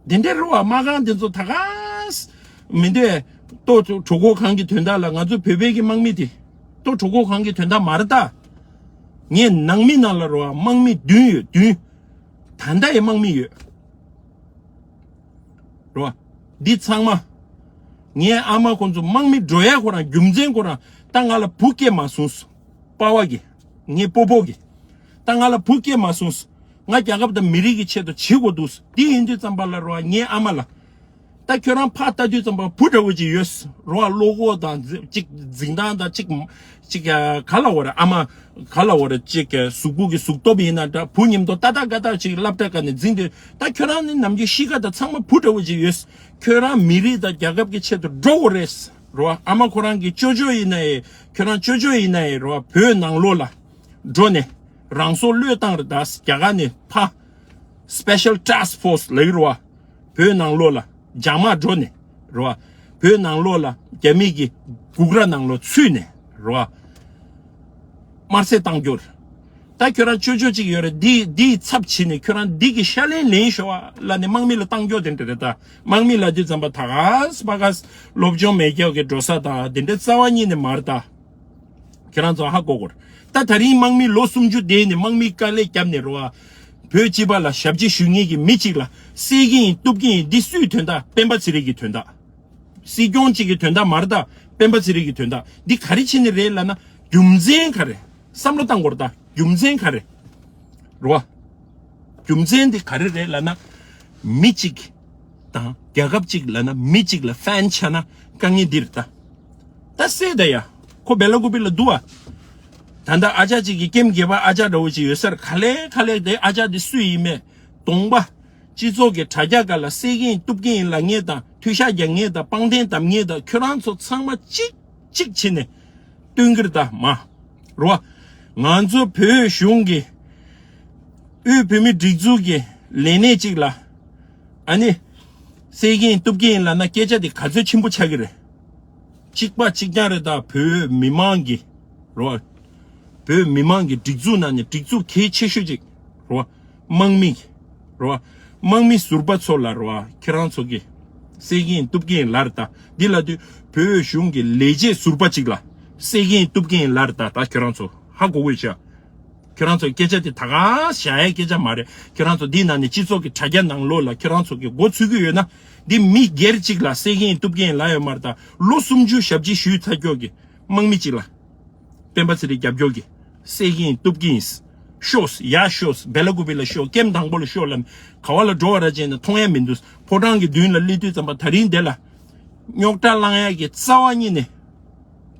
དེ་འདྲའི་རུ་བ་དམག་ཁང་དེ་ཚོ་ད་ག་ས་མི་འདོད་ལྟོ་གྲོད་ཁོག་གང་གི་དོན་དག་ལ་ང་ཚོ་བོད་པའི་གི་དམག་མི་དེ་ལྟོ་གྲོད་ཁོག་གང་གི་དོན་དག་མ་རེད་ད། ངས་ནང་མི་ནང་ལ་རུ་བ་དམག་མི་བདུན་ཡོད་བདུན། ད་ལྟ་ཡི་དམག་མི་ཡོད། རོ། འདི་ཚང་མ། ངའི་ཨ་མ་ཁོང་ཚོ་དམག་མི་འགྲོ་ཡ་ཁོ་རང་རྒྱུ་མཚན་ཁོ་རང་ད་ང་ལ་བུ་སྐྱེས་མ་སོང་། པ་བ་གི་ངའི་སྤོ་སྤོ་གི་ད་ང་ལ་བུ་སྐྱེས་མ་སོང་། ང་རྒྱལ་ཁབ་དང་མི་རིགས་ཀྱི་ཆེད་དུ་བྱེད་དགོས་འདུག་འདི་ཡིན་དུས་ཙམ་པ་ལ་རོ་ངའི་ཨ་མ་ལ། ད་ཁྱོད་རང་ཕར་ལྟ་དུས་ཙམ་པ་བུ་འདྲ་བོ་ཅིག་ཡོད། རོ་བློ་ཁོག་དང་ཅིག་འཛིན་སྟངས་དང་ཅིག་ཅིག་ག་ལ་བ་རེད་ཨ་མ། ག་ལ་བ་རེད་ཅིག་གཟུགས་པོ་གི་གཟུགས་སྟོབས་ཡིན་ན་འདྲ་བུ་མཉམ་དུ་ཏག་ཏག་ཏག་ཏག་ཅིག་སློབ་གྲྭ་ག་ནས་འཛིན་དུས་ད་ཁྱོད་རང་ནི་ནམ་རྒྱུན་གཤིས་ཀ་དང་ཚང་མ་བུ་འདྲ་བོ་ཅིག་ཡོད། ཁྱོད་རང་མི་རིགས་དང་རྒྱལ་ཁབ་ཀྱི་ཆེད་དུ་འགྲོ་དགོས་རེད། རོ། ཨ་མ་ཁོ་རང་གི་ཅོ་ཅོ་ཡིན་ན་ཡི་ཁྱོད་རང་ཅོ་ཅོ་ཡིན་ན་ཡི་རོ། བོད་ནང་ལོགས་ལ་འགྲོ་ནས་རང་སྲོག་བློས་བཏང་རེད་ད། རྒྱ་གར་ནས་ཕ་Special Task Force ལབ་ཀྱི་རོ། བོད་ནང་ལོགས་ལ་རྒྱ་དམག་འགྲོ་ནས་རོ། བོད་ནང་ལོགས་ལ་རྒྱ་མི་གི་སྒུག་ར་ནང་ལོགས་ཚུད་ནས་རོ། དམར་གསོད་བཏང་རྒྱུ་རེད། ད་ཁྱོད་རང་ཅོ་ཅོ་གཅིག་ཡོད་རེད། འདི་འདིའི་ཚབ་བྱས་ནས་ཁྱོད་རང་འདི་གི་ཤ་ལན་ལེན་ཤོག་ཨ་ལབ་ནས་དམག་མི་ལ་བཏང་རྒྱུ་དེ་འདྲ་རེད་ད། དམག་མི་ལབ་དུས་ཙམ་པ་ད་ག་སི་པ་ག་སི་སློབ་སྦྱོང་མེད་རྒྱུ་གི་འགྲོ་ས་དང་དེ་འདྲའི་རྩ་བ་ཉིད་ནས་མ་རེད་ད། ཁྱེད་རང་ཚོ་ཧ་གོ་དགོས་རེད། ད་ད་རིང་དམག་མི་ལོ་སུམ་ཅུ་བསྡད་ནས་དམག་མི་དཀའ་ལས་བརྒྱབ་ནས་རོ། བོད་སྤྱི་པ་ལ་ཞབས་ཕྱི་ཞུ་མཁན་གྱི་མི་གཅིག་ལ་བསད་ཀྱི་ཡིན་གཏུབ་ཀྱི་ཡིན། འདི་སུའི་དོན་དག་སྤེན་པ་ཚེ་རིང་གི་དོན་དག་སྲིད་སྐྱོང་གཅིག་གི་དོན་དག་མ་རེད་ད། སྤེན་པ་ཚེ་རིང་གི་དོན་དག་འདི་ག་རེ་བྱས་ནས་རེད་ལབ་ན། རྒྱུ་མཚན་ག་རེ། བསམ་བློ་བཏང་དགོས་རེད་ད། རྒྱུ་མཚན་ག་རེ། རོ། རྒྱུ་མཚན་འདི་ག་རེ་རེད་ལབ་ན། མི་གཅིག་དང་རྒྱལ་ཁབ་གཅིག་ལབ་ན། མི་གཅིག་ལ་ཧྥན་ཆགས་ན་དཀའ་ངལ་འདི་རེད་ད། ད་སེ་ད་ཡ། ཁོ་བེ་ལ་ཀུ་པི་ལ་འདུག་ཨ། ད་ལྟ་ཨ་ཅག་གཅིག་གི་ཀེམ་རྒྱལ་པ་ཨ་ཅག་འདྲ་བོ་ཅིག་ཡོད་སར་ག་ལེ་ག་ལེ་དེ་ཨ་ཅག་དེ་སུ་ཡིན་མེད་གདོང་པ། སྤྱི་ཚོགས་ཀྱི་དྲ་རྒྱ་སྒང་ལ་བསད་ཀྱི་ཡིན་གཏུབ་ཀྱི་ཡིན་ལབ་མཁན་དང་མཐུད་ཤག་རྒྱག་མཁན་དང་པང་གདན་བསྡམ་མཁན་དང་ཁྱོད་རང་ཚོ་ཚང་མ་གཅིག་གཅིག་བྱས་ནས་སྟོན་གྱི་རེད་ད་མ། རོ། ང་ཚོ་བོད་གཞུང་གི་དབུས་བོད་མི་སྒྲིག་འཛུགས་ཀྱི་ལས་སྣེ་གཅིག་ལ་ཨ་ནི་བསད་ཀྱི་ཡིན་གཏུབ་ཀྱི་ཡིན་ལབ་ན་སྐད་ཆ་དེ་ག་ཚོད་ཆེན་པོ་ཆགས་ཀྱི་རེད། གཅིག་པ་གཅིག་རྐྱང་རེད་ད། བོད་མི་མང་གི་རོ། བོད་མི་མང་གི་སྒྲིག་འཛུགས་ནང་ནས་སྒྲིག་འཛུགས་གལ་ཆེ་ཤོས་ཅིག་རོ། དམག་མི་རོ། དམག་མི་ཟུར་པ་ཚོ་ལ་རོ། ཁྱེད་རང་ཚོ་གི་བསད་ཀྱི་ཡིན་གཏུབ་ཀྱི་ཡིན་ལབ་རེད་ད། འདི་ལབ་དུས་བོད་གཞུང་གི་ལས་བྱེད་ཟུར་པ་ཅིག་ལ་བསད་ཀྱི་ཡིན་གཏུབ་ཀྱི་ཡིན་ལབ་རེད་ད། ད་ཁྱེད་རང་ཚོ་ཧ་གོ་གི་ཤག་ཁྱེད་རང་ཚོ་སྐད་ཆ་དེ་ད་ག་བཞག་ཡའི་སྐད་ཆ་མ་རེད། ཁྱེད་རང་ཚོ་འདི་ནང་ནས་སྤྱི་ཚོགས་ཀྱི་དྲ་རྒྱ་ནང་ལོགས་ལ་ཁྱེད་རང་ཚོ་གི་མགོ་ཚོས་ཀྱི་ཡོད་ན། འདི་མི་སྒེར་གཅིག་ལ་བསད་ཀྱི་ཡིན་གཏུབ་ཀྱི་ཡིན་ལབ་ཡོད་མ་རེད་ད། ལོ་སུམ་ཅུ་ཞབས་ཕྱི་ཞུས་ཚར་ཀྱོག་གི་དམག་མི་གཅིག་ལ། སྤེན་པ་ཚེ་རིང་རྒྱབ་སྐྱོར་གྱིས་བསད་ཀྱི་ཡིན་གཏུབ་ཀྱི་ཡིན། ཤོག་ཡ་ཤོག་བེ་ལ་ཀུ་པི་ལ་ཤོག་ཀེམ་དང་པོ་ལ་ཤོག་ལབ་ག་བ་ལ་འགྲོ་བ་ར་བྱས་ན་མཐོང་ཡ་མི་འདུག་ཕོ་བྲང་གི་མདུན་ལ་སླེབས་དུས་ཙམ་པ་ད་རིང་འདི་ལ་རྙོག་དྲ་བསླང་ཡ་གི་རྩ་བ་ཉིད་ནས་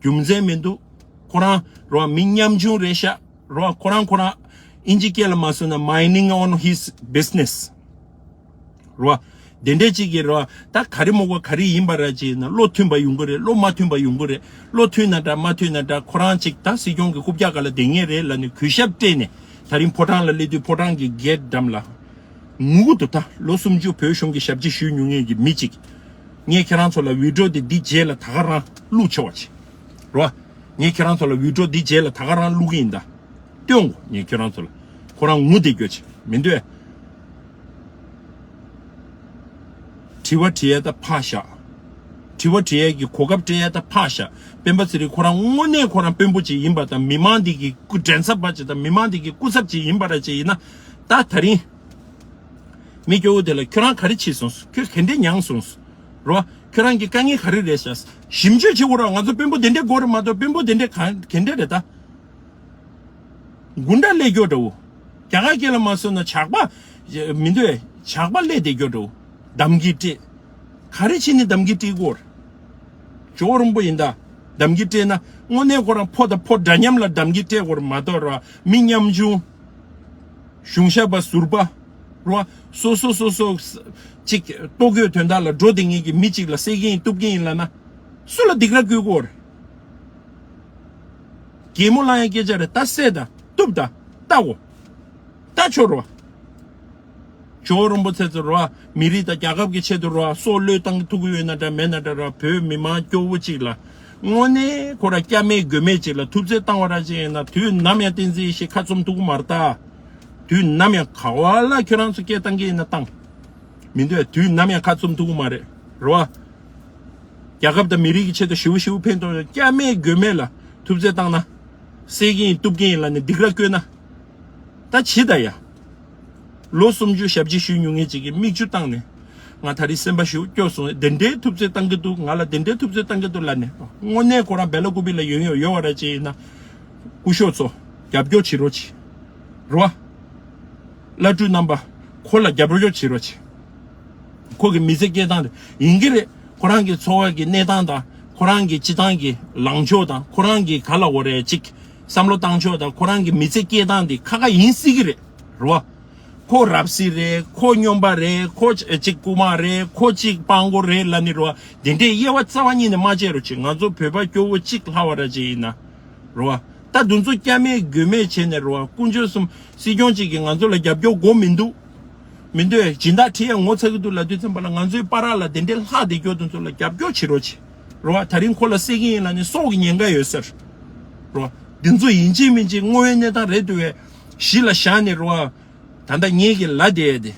རྒྱུ་མཚན་མི་འདུག་ཁོ་རང་རོ་མི་ཉམ་ཆུང་རེད་ཤག་རོ་ཁོ་རང་ཁོ་རང་ཨིན་ཇི་སྐད་ལ་མ་སོང་ན་minding on his business རོ། དེ་འདྲས་ཅིག་གིས་རོ། ད་ག་རེ་མོ་གོ་ག་རེ་ཡིན་པ་ར་ཅིག་ན་བློ་མཐུན་པ་ཡོང་གི་རེད། བློ་མ་མཐུན་པ་ཡོང་གི་རེད། བློ་མཐུན་ན་འདྲ་མ་མཐུན་ན་འདྲ་ཁོ་རང་ཅིག་ད་སྲིད་སྐྱོང་གི་རྐུབ་བཀྱག་སྒང་ལ་བསྡད་ངེས་རེད་ལབ་ནས་གུས་ཞབས་སྤྲད་ནས་ད་རིང་ཕོ་བྲང་ལ་སླེབས་དུས་ཕོ་བྲང་གི་སྒེར་འགྲམ་ལ་ངུ་གི་འདུག་ད་ལོ་སུམ་ཅུ་བོད་གཞུང་གི་ཞབས་ཕྱི་ཞུས་མྱོང་མཁན་གྱི་མི་ཅིག་ངས་ཁྱེད་རང་ཚོ་ལ་བི་ཌི་ཡོ་དེ་འདི་རྗེས་ལ་ད་ག་རང་བླུག་ཆོག་པ་ཅིག་རོ། ངས་ཁྱེད་རང་ཚོ་ལ་བི་ཌི་ཡོ་འདི་རྗེས་ལ་ད་ག་རང་བླུག་གི་ཡིན་ད། སྟོན་གོ་ངས་ཁྱེད་རང་ཚོ་ལ། ཁོ་རང་ངུ་བསྡད་རྒྱུ་ཅིག་མི་འདུག་དྲི་བ་དྲི་ཡས་ད་ཕར་བཞག་དྲི་བ་དྲི་ཡས་ཀྱི་གོ་སྐབས་སྤྲད་ཡས་ད་ཕར་བཞག་སྤེན་པ་ཚེ་རིང་ཁོ་རང་དངོས་གནས་ཁོ་རང་དཔོན་པོ་ཅིག་ཡིན་པ་དང་མི་མང་འདི་གི་སྐུ་མགྲོན་ཚབ་པ་ཅིག་དང་མི་མང་འདི་གི་སྐུ་ཚབ་ཅིག་ཡིན་པ་ར་ཅིག་ཡིན་ན། ད་ད་རིང་མི་སྐྱོ་བོ་དེ་ལ་ཁྱོད་རང་ག་རེ་བྱས་སོང་། ཁྱོད་ག་འདྲས་མྱངས་སོང་། རོ། ཁྱོད་རང་གི་དཀའ་ངལ་ག་རེ་རེད་ཤག་ཞིབ་འཇུག་བྱེད་དགོས་ར། ང་ཚོ་དཔོན་པོ་དེ་འདྲས་དགོས་རེད་མ་གཏོགས་དཔོན་པོ་དེ་འདྲས་ག་ག་འདྲས་རེད་ད། དགུ་འདྲ་ཀླད་ཀྱོག་འདྲ་བོ། རྒྱ་གར་སྐད་ལ་མ་སོང་ན་ཇག་པ། མི་འདུག་ཨེ། ཇག་པ་ཀླད་དེ་ཀྱོག་འདྲ་བོ། གདམ་གྱི་སྤྲད། ག་རེ་བྱས་ནས་གདམ་གྱི་སྤྲད་དགོས་རེད། ཇོ་བོ་རིན་པོ་ཡིན་ད། གདམ་གྱི་སྤྲད་ན་དངོས་གནས་ཁོ་རང་ཕོ་དང་ཕོ་འདྲ་མཉམ་ལ་གདམ་གྱི་སྤྲད་དགོས་རེད་མ་གཏོགས་ར་མི་ཉམ་ཆུང་། གཞུང་ཞབས་པ་ཟུར་པ། རོ། སོ་སོ་སོ་སོ། ཅིག་ལྟོ་གོས་དོན་དག་ལ་འགྲོ་བསྡད་མཁན་གྱི་མི་གཅིག་ལ་བསད་ཀྱི་ཡིན་གཏུབ་ཀྱི་ཡིན་ལབ་ན། སུ་ལ་སྡིགས་ར་བསྐུལ་དགོས་རེད། གད་མོ་བླང་ཡ་སྐད་ཆ་རེད་ད། བསད་ད་གཏུབ་ད་ལྟ་གོ་ལྟ་ཆོག་རོ། ཇོ་བོ་རིན་པོ་ཆེ་ཚོ་རོ། མི་རིགས་དང་རྒྱལ་ཁབ་ཀྱི་ཆེད་དུ་རོ། སྲོག་བློས་བཏང་ཐུབ་ཀྱི་ཡོད་ན་འདྲ་མེད་ན་འདྲ་རོ། བོད་མི་མང་སྐྱོ་བོ་གཅིག་ལ། དངོས་གནས་ཁོ་ར་སྐྱབས་མེད་མགོན་མེད་ཅིག་ལ་ཐུབ་ཚོད་བཏང་བ་ར་ཅིག་ཡིན་ན་དུས་ནམ་ཡང་བསྟན་འཛིན་ཡེ་ཤེས་ཁ་བཙུམ་ཐུབ་ཀྱི་མ་རེད་ད། དུས་ནམ་ཡང་ག་བ་ལ་ཁྱོད་རང་ཚོ་སྐད་བཏང་གི་ཡིན་ན་བཏང་། མི་འདོད་དུས་ནམ་ཡང་ཁ་བཙུམ་ཐུབ་ཀྱི་མ་རེད། རེད་བ། རྒྱལ་ཁབ་དང་མི་རིགས་ཀྱི་ཆེད་དུ་ཞེ་པོ་ཞེ་པོ་ཕན་ཐོགས་ཡོད། སྐྱབས་མེད་མགོན་མེད་ལ་ཐུབ་ཚོད་བཏང་ན། བསད་ཀྱི་ཡིན་གཏུབ་ཀྱི་ཡིན་ལབ་ནས་སྡིགས་ར་བསྐུལ་ན། ད་བྱེད་ད་ཡ། ལོ་སུམ་ཅུ་ཞབས་ཕྱི་ཞུས་མྱོང་མཁན་ཅིག་གིས་མིག་ཆུ་བཏང་ནས། ང་ད་རེས་སེམས་པ་ཞེ་པོ་སྐྱོ་སོང་། དེ་འདྲའི་ཐུབ་ཚོད་བཏང་གི་འདུག་ང་ལ་དེ་འདྲའི་ཐུབ་ཚོད་བཏང་གི་འདུག་ལབ་ནས། དངོས་གནས་ཁོ་རང་བེ་ལ་ཀུ་པི་ལ་ཡོང་ཡོད་ཡོད་བ་ར་ཅིག་ཡིན་ན། སྐུ་ཞབས་ཚོ་རྒྱབ་སྐྱོར་བྱེད་རོགས་གྱིས། རེད་བ། བླ་སྤྲུལ་རྣམ་པ། ཁོ་ལ་རྒྱབ་སྐྱོར་བྱེད་རོགས་གྱིས། ཁོ་གི་མི་ཚེ་སྐྱེལ་སྟངས་དེ་ཡིན་གྱི་རེད། ཁོ་རང་གི་འཚོ་བ་གི་གནས་སྟངས་དང་ཁོ་རང་གི་སྤྱི་བཏང་གི་ལངས་ཕྱོགས་དང་ཁོ་རང་གི་ག་ལ་འོ་རེད་ཅིག་བསམ་བློ་བཏང་ཕྱོགས་དང་ཁོ་རང་གི་མི་ཚེ་སྐྱེལ་སྟངས་དེ་ཁ་ཁ་ཡིན་སྲིད་ཀྱི་རེད། རེད་བ། ཁོ་རབ་གསལ་རེད། ཁོ་སྨྱོན་པ་རེད། ཁོ་ཅིག་རྐུ་མ་རེད། ཁོ་ཅིག་སྤྲང་པོ་རེད་ལབ་ནི་རེད་བ། དེ་འདྲའི་དབྱེ་བ་རྩ་བ་ཉིད་ནས་མ་བྱེད་རོགས་བྱེད། ང་ཚོ་བོད་པ་སྐྱོ་བོ་གཅིག་ལྷག་པ་ར་ཅིག་ཡིན་ན་རེད་བ། ད་དེ་ཚོ་སྐྱ་མེད་མགོ་མེད་བྱས་ནས་རེད་བ། དཀོན་མཆོག་གསུམ། སྲིད་སྐྱོང་གཅིག་གིས་ང་ཚོ་ལ་རྒྱབ་སྐྱོར་དགོས་མི་འདུག་མི་འདོད། སྦྱིན་བདག་ཁྲི་ཡ་ངོ་ཚ་གི་འདུག་ལབ་དུས་ཙམ་པ་ལ། ང་ཚོའི་བར་ལ་དེ་འདྲའི་ལྷག་བསྡད་རྒྱུ་དེ་ཚོ་ལ་རྒྱབ་སྐྱོར་བྱེད་རོགས་བྱེད་རེད་བ། ད་རིང་ཁོ་ལ་བསད་ཀྱི་ཡིན་ལབ་ནས་སྲོག་གི་ཉེན་ཁ་ཡོད་ཟེར་རེད་བ། དེ་ཚོ་ཡིན་གཅིག་མིན་གཅིག་དངོས་ཡོད་གནས་སྟངས་རེད་འདུག་བས། གཞི་ལ་བཞག་ནས་རེད་བ། ད་ལྟ་ངེད་ཀྱི་ལ་དེ་དེ།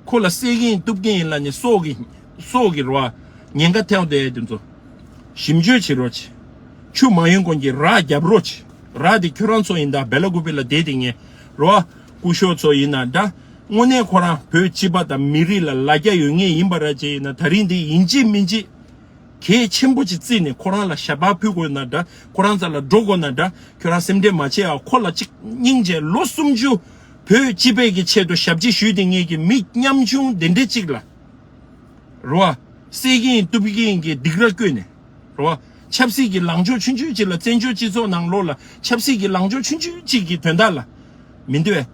ཁོ་ལ་བསད་ཀྱི་ཡིན་གཏུབ་ཀྱི་ཡིན་ལབ་ནས་སྲོག་གི། སྲོག་གི་རེད་བ། ཉེན་ཁ་ཐེབས་བསྡད་དེ་ཚོ། ཞིབ་འཇུག་བྱེད་རོགས་བྱེད། ཆུ་མ་ཡོང་གོང་གི་རགས་རྒྱབ་རོགས་བྱེད། རགས་དེ་ཁྱོད་རང་ཚོ་ཡིན་ད། སྦེ་ལ་ཀུ་པེ་ལ་བསྡད་དེ་ངས་རེད་བ། སྐུ་ཞབས་ཚོ་ཡིན་ན་འདྲ། དངོས་གནས་ཁོ་རང་བོད་སྤྱི་པ་དང་མི་རིགས་ལ་ལ་རྒྱ་ཡོད་མཁན་ཡིན་པ་ར་ཅིག་ཡིན་ན། ད་རིང་འདི་ཡིན་གཅིག་མིན་གཅིག་གལ་ཆེན་པོ་ཅིག་བརྩིས་ནས་ཁོ་རང་ལ་ཞབས་པར་ཕུལ་དགོས་ན་འདྲ། ཁོ་རང་རྩ་ལ་འགྲོ་དགོས་ན་འདྲ། ཁྱོད་རང་སེམས་ཁྲལ་མ་བྱེད་ཨ། ཁོ་ལ་གཅིག་སྙིང་རྗེ། ལོ་སུམ་ཅུ་བོད་སྤྱི་པའི་གི་ཆེད་དུ་ཞབས་ཕྱི་ཞུས་ཏེ་ངེད་ཀྱི་མི་ཉམ་ཆུང་དེ་འདྲ་གཅིག་ལ་རེད་བ། བསད་ཀྱི་ཡིན་གཏུབ་ཀྱི་ཡིན་གྱི་སྡིགས་ར་བསྐུལ་ནས་རེད་བ། ཆབ་སྲིད་ཀྱི་ལངས་ཕྱོགས་ཆུང་ཆུང་གཅིག་ལ། བཙན་བྱོལ་སྤྱི་ཚོགས་ནང་ལོགས་ལ་ཆབ་སྲིད་ཀྱི་ལངས་ཕྱོགས་ཆུང་ཆུང་གཅིག་གི་དོན་དག་ལ་མི་འདོད།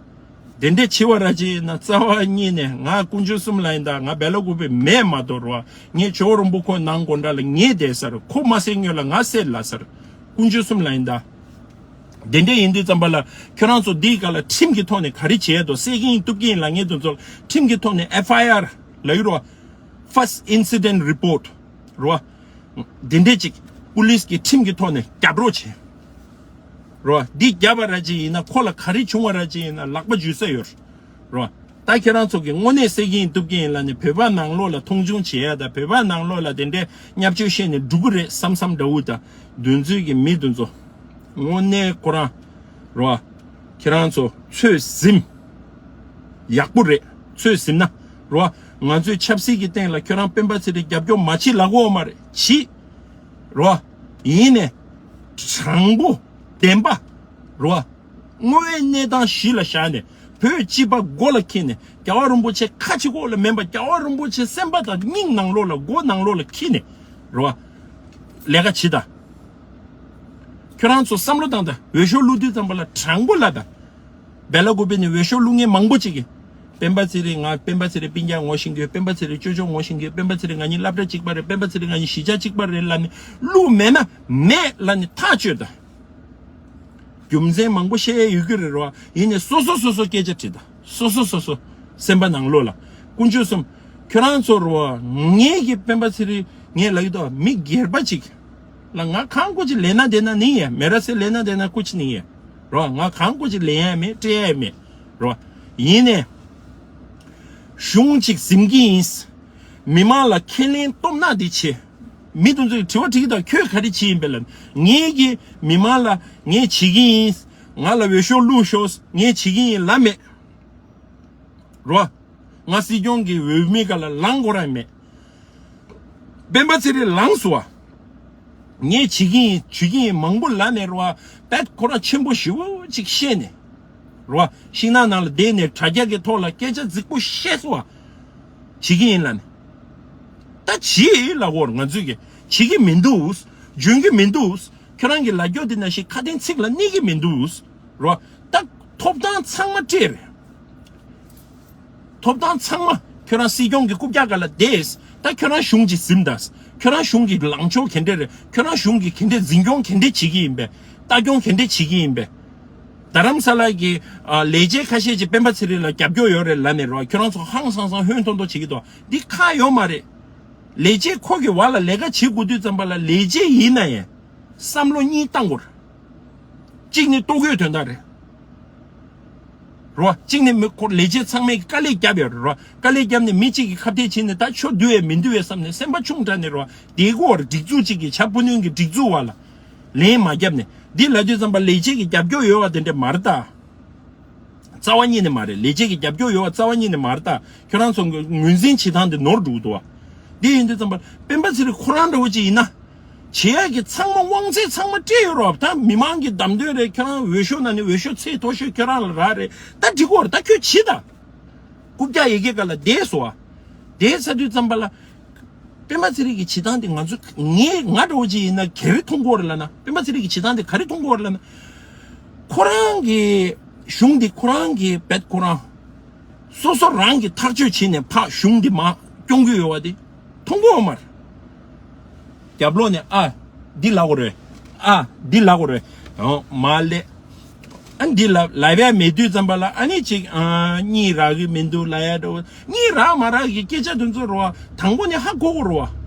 དེ་འདྲས་བྱེད་པ་ར་ཅིག་ཡིན་ན་རྩ་བ་ཉིད་ནས་ང་དཀོན་མཆོག་གསུམ་ལ་ཡིན་ད། ང་སྦེ་ལ་ཀུ་པེ་མེད་མ་གཏོགས་རེད་བ། ངས་ཇོ་བོ་རིན་པོ་ཁོ་ནང་སྒོ་འགྲམ་ལ་ངས་བསྡད་ས་རེད། ཁོ་མ་བསད་སྔོན་ལ་ང་བསད་ལབ་ས་རེད། དཀོན་མཆོག་གསུམ་ལ་ཡིན་ད། དེ་འདྲས་ཡིན་དུས་ཙམ་པ་ལ་ཁྱོད་རང་ཚོ་འདིའི་སྒང་ལ་ཁྲིམས་ཀྱི་ཐོག་ནས་ག་རེ་བྱེད་ཡས་འདུག་བསད་ཀྱི་ཡིན་གཏུབ་ཀྱི་ཡིན་ལབ་མཁན་དེ་ཚོ་ཁྲིམས་ཀྱི་ཐོག་ནས་ཨེཕ་ཨའི་ཨར་ལབ་ཡོད་རེད་བ། First Incident Report རེད་བ། དེ་འདྲས་ཅིག་པུ་ལིས་ཀྱི་ཁྲིམས་ཀྱི་ཐོག་ནས་རྒྱབ་རོགས་བྱེད། རོ། འདི་རྒྱབ་པ་ར་ཅིག་ཡིན་ན། ཁོ་ལ་ག་རེ་བྱུང་བ་ར་ཅིག་ཡིན་ན་ལག་པ་འཇུ་ས་ཡོད། རོ། ད་ཁྱེད་རང་ཚོ་གི་དངོས་གནས་བསད་ཀྱི་ཡིན་གཏུབ་ཀྱི་ཡིན་ལབ་ནས་བོད་པ་ནང་ལོགས་ལ་མཐོང་ཆུང་བྱེད་ཡ་དང་། བོད་པ་ནང་ལོགས་ལ་དེ་འདྲའི་བརྙས་བཅོས་བཤད་ནས་འགྲོ་གི་རེད་བསམ་བསམ་འདྲ་བོ་དང་། དེ་ཚོའི་གི་མི་དེ་ཚོ་དངོས་གནས་ཁོ་རང་རོ། ཁྱེད་རང་ཚོ་ཚོད་ཟིན། ཡག་པོ་རེད། ཚོད་ཟིན་ན་རོ། ང་ཚོའི་ཆབ་སྲིད་ཀྱི་སྟེང་ལ་ཁྱོད་རང་སྤེན་པ་ཚེ་རིང་རྒྱབ་སྐྱོར་མ་བྱེད་ལབ་ཀྱི་ཡོད་མ་རེད། བྱེད། རོ། ཡིན་ནས། དྲང་པོ། བདེན་པ། རོ། དངོས་ཡོད་གནས་སྟངས་གཞི་ལ་བཞག་ནས། བོད་སྤྱི་པ་མགོ་ལ་འཁྱེར་ནས། རྒྱལ་བ་རིན་པོ་ཆེ་ཁ་ཕྱི་ཁོག་ལ་མིན་པ། རྒྱལ་བ་རིན་པོ་ཆེ་སེམས་པ་དང་སྙིང་ནང་ལོགས་ལ། མགོ་ནང་ལོགས་ལ་འཁྱེར་ནས། རོ། ལས་ཀ་བྱེད་དང་། ཁྱོད་རང་ཚོ་བསམ་བློ་བཏང་དང་། འོས་ཤོག་བླུག་དུས་ཙམ་པ་ལ་དྲང་པོ་ལབ་དང་། སྦེ་ལ་ཀུ་པེ་ནས་འོས་ཤོག་བླུག་མཁན་མང་པོ་ཅིག་གིས། སྤེན་པ་ཚེ་རིང་། ང་སྤེན་པ་ཚེ་རིང་སྤུན་ཀྱག་ངོ་ཤེས་ཀྱི་ཡོད། སྤེན་པ་ཚེ་རིང་ཅོ་ཅོ་ངོ་ཤེས་ཀྱི་ཡོད། སྤེན་པ་ཚེ་རིང་ང་གཉིས་སློབ་གྲྭ་གཅིག་པ་རེད། སྤེན་པ་ཚེ་རིང་ང་གཉིས་གཞིས་ཆགས་གཅིག་པ་རེད་ལབ་ནས། བླུག་མེད་ན་མེད་ལབ་ནས་ཐག་གཅོད་དང་། རྒྱུ་མཚན་མང་པོ་བཤད་ཡ་ཡོད་ཀྱི་རེད་རོ། ཡིན་ནས་སོ་སོ་སོ་སོ་སྐད་ཆ་དྲིས་དང་། སོ་སོ་སོ་སོ་སེམས་པ་ནང་ལོགས་ལ། དཀོན་མཆོག་གསུམ། ཁྱོད་རང་ཚོ་རོ། ངེད་ཀྱི་སྤེན་པ་ཚེ་རིང་ངས་ལབ་ཀྱི་འདུག་མི་སྒེར་པ་ཅིག་ལ་ང་གང་དགོས་ཅིག་ལེན་ན་དེ་ན་ནི་ཡ། མེ་ར་སེ་ལེན་ན་དེ་ན་ཀུ་ཆི་ནི་ཡ། རོ། ང་གང་དགོས་ཅིག་ལེན་ཡ་མེད། སྤྲད་ཡ་མེད། རོ། ཡིན་ནས། གཞུང་གཅིག་འཛིན་གྱི་ཡིན། མི་མང་ལ་ཁས་ལེན་སྟོབས་ན་དེ་བྱེད། མི་དེ་ཚོས་དྲི་བ་དྲི་གི་འདུག་ཁྱོད་ག་རེ་བྱེད་ཡིན་པས་ལབ། ངེད་ཀྱིས་མི་མང་ལ་ངས་བྱེད་ཀྱི་ཡིན། ང་ལ་འོས་ཤོག་བླུགས་ཤོག་ངས་བྱེད་ཀྱི་ཡིན་ལབ་མེད། རོ། ང་སྲིད་སྐྱོང་གི་འོས་མི་སྒང་ལ་ལངས་དགོས་ར་མེད། སྤེན་པ་ཚེ་རིང་ལངས་སོང་བ། ངས་བྱེད་ཀྱི་ཡིན། བྱེད་ཀྱི་ཡིན་མང་པོ་ལབ་ནས་རོ། དཔེ་ཁོ་རང་ཆེན་པོ་ཞེ་པོ་ཅིག་བཤད་ནས། རོ། ཤིང་ནགས་ནང་ལ་བསྡད་ནས་དྲ་རྒྱ་གི་ཐོག་ལ་སྐད་ཆ་རྫིག་པོ་བཤད་སོང་བ། བྱེད་ཀྱི་ཡིན་ལབ་ནས། ད་བྱེད་ལབ་དགོས་རེད། ང་ཚོས་ཀྱི་བྱེད་ཀྱི་མི་འདུག་འཇོན་གྱི་མི་འདུག་ཁྱོད་རང་གི་ལབ་རྒྱུ་དེ་ནང་བཞིན་ཁ་དན་ཚིག་ལ་གནས་ཀྱི་མི་འདུག་རོ། ད་ཐོབ་ཐང་ཚང་མ་སྤྲད་རེད། ཐོབ་ཐང་ཚང་མ་ཁྱོད་རང་སྲིད་སྐྱོང་གི་རྐུབ་བཀྱག་སྒང་ལ་བསྡད། ད་ཁྱོད་རང་གཞུང་གཅིག་འཛིན་དང་། ཁྱོད་རང་གཞུང་གི་ལངས་ཕྱོགས་ག་འདྲ་རེད། ཁྱོད་རང་གཞུང་གི་ག་འདྲ་འཛིན་སྐྱོང་ག་འདྲ་བྱེད་ཀྱི་ཡིན་པས། ལྟ་སྐྱོང་ག་འདྲ་བྱེད་ཀྱི་ཡིན་པས། རྡ་རམ་ས་ལ་གི་ཨ་ལས་བྱེད་ཁ་ཤས་ཀྱིས་སྤེན་པ་ཚེ་རིང་ལ་རྒྱབ་སྐྱོར་ཡོད་རེད་ལབ་ནས་རོ། ཁྱོད་རང་ཚོ་ཧང་སང་སང་ཧོན་ཐོར་ཐོར་བྱེད་ཀྱི་འདུག་འདི་ཁག་ཡོད་མ་རེད། ལས་བྱེད་ཁོ་གི་འོག་ལ་ལས་ཀ་བྱེད་དགོས་དུས་ཙམ་པ་ལ་ལས་བྱེད་ཡིན་ན་ཡང་བསམ་བློ་གཉིས་བཏང་དགོས་རེད། གཅིག་ནི་ལྟོ་གོས་དོན་དག་རེད། རོ། གཅིག་ནི་མི་ཁོ་ལས་བྱེད་ཚང་མས་དཀའ་ལས་བརྒྱབ་ཡོད་རེད་རོ། དཀའ་ལས་བརྒྱབ་ནས་མི་གཅིག་གིས་ཁ་གཏད་བྱས་ནས་ད་ཆོ་འདུག་ཡས་མི་འདུག་ཡས་བསམ་ནས་སེམས་པ་ཆུང་དྲགས་ནས་རོ། དེའི་སྐོར་སྒྲིག་འཛུགས་གཅིག་གིས་བྱ་སྤུ་ནུས་ཀྱི་སྒྲིག་འཛུགས་བ་ལ་ལན་མ་བརྒྱབ་ནས། འདི་ལབ་དུས་ཙམ་པ་ལས་བྱེད་ཀྱི་རྒྱབ་སྐྱོར་ཡོད་བ་དེ་འདྲ་མ་རེད་ད། རྩ་བ་ཉིད་ནས་མ་རེད། ལས་བྱེད་ཀྱི་རྒྱབ་སྐྱོར་ཡོད་བ་རྩ་བ་ཉིད་ནས་མ་རེད་ད། ཁྱོད་རང་ཚོ་ངོས་འཛིན་བྱེད་སྟངས་དེ་ནོར་འགྲོ་གི་འདུག་བ། འདི་ཡིན་དུས་ཙམ་པ་སྤེན་པ་ཚེ་རིང་ཁོ་རང་འདྲ་བོ་ཅིག་ཡིན་ན། བྱེད་ཡག་གི་ཚང་མ་དབང་ཚད་ཚང་མ་སྤྲད་ཡོད་རོགས། ད་མི་མང་གི་བདམས་ཐོན་རེད། ཁྱོད་རང་འོས་ཤོག་ནང་ནས་འོས་ཤོག་ཚད་མཐོ་ཤོས་ཁྱོད་རང་ལ་རག་རེད། ད་འགྲིག་གོ་རེད། ད་ཁྱོད་བྱེད་ད། རྐུབ་བཀྱག་ཡ་གི་སྒང་ལ་བསྡད་སོང་བ། བསྡད་ཚར་དུས་ཙམ་པ་ལ། སྤེན་པ་ཚེ་རིང་གི་བྱེད་སྟངས་དེ་ང་ཚོ་ངས་ང་འདྲ་བོ་ཅིག་ཡིན་ན་ག་རེ་མཐོང་གི་ཡོད་རེད་ལབ་ན། སྤེན་པ་ཚེ་རིང་གི་བྱེད་སྟངས་དེ་ག་རེ་མཐོང་གི་ཡོད་རེད་ལབ་ན། ཁོ་རང་གི་གཞུང་དེ་ཁོ་རང་གི་བེད་ཁོ་རང་ སོ་སོ་རང་གིས་ཐག་གཅོད་བྱས་ནས་ཕར་གཞུང་འདི་མར་སྐྱོང་གི་ཡོད་པ་དེ་མཐོང་གི་ཡོད་མ་རེད། རྒྱབ་ལོགས་ནས་ཨ་འདི་ལབ་དགོས་རེད། ཨ་འདི་ལབ་དགོས་རེད། ཡང་མར་སླེབས། ཨ་འདི་ལབ་ལབ་ཡ་མེད་དུས་ཙམ་པ་ལ་ཨ་ནི་ཅིག་ཨ་གཉིད་རག་གི་མི་འདུག་ལབ་ཡ་འདྲ་བོ། གཉིད་རག་མ་རག་གི་སྐད་ཆ་དེ་ཚོ་རེད་བ། དང་པོ་ནས་ཧ་གོ་དགོས་རེད་བ།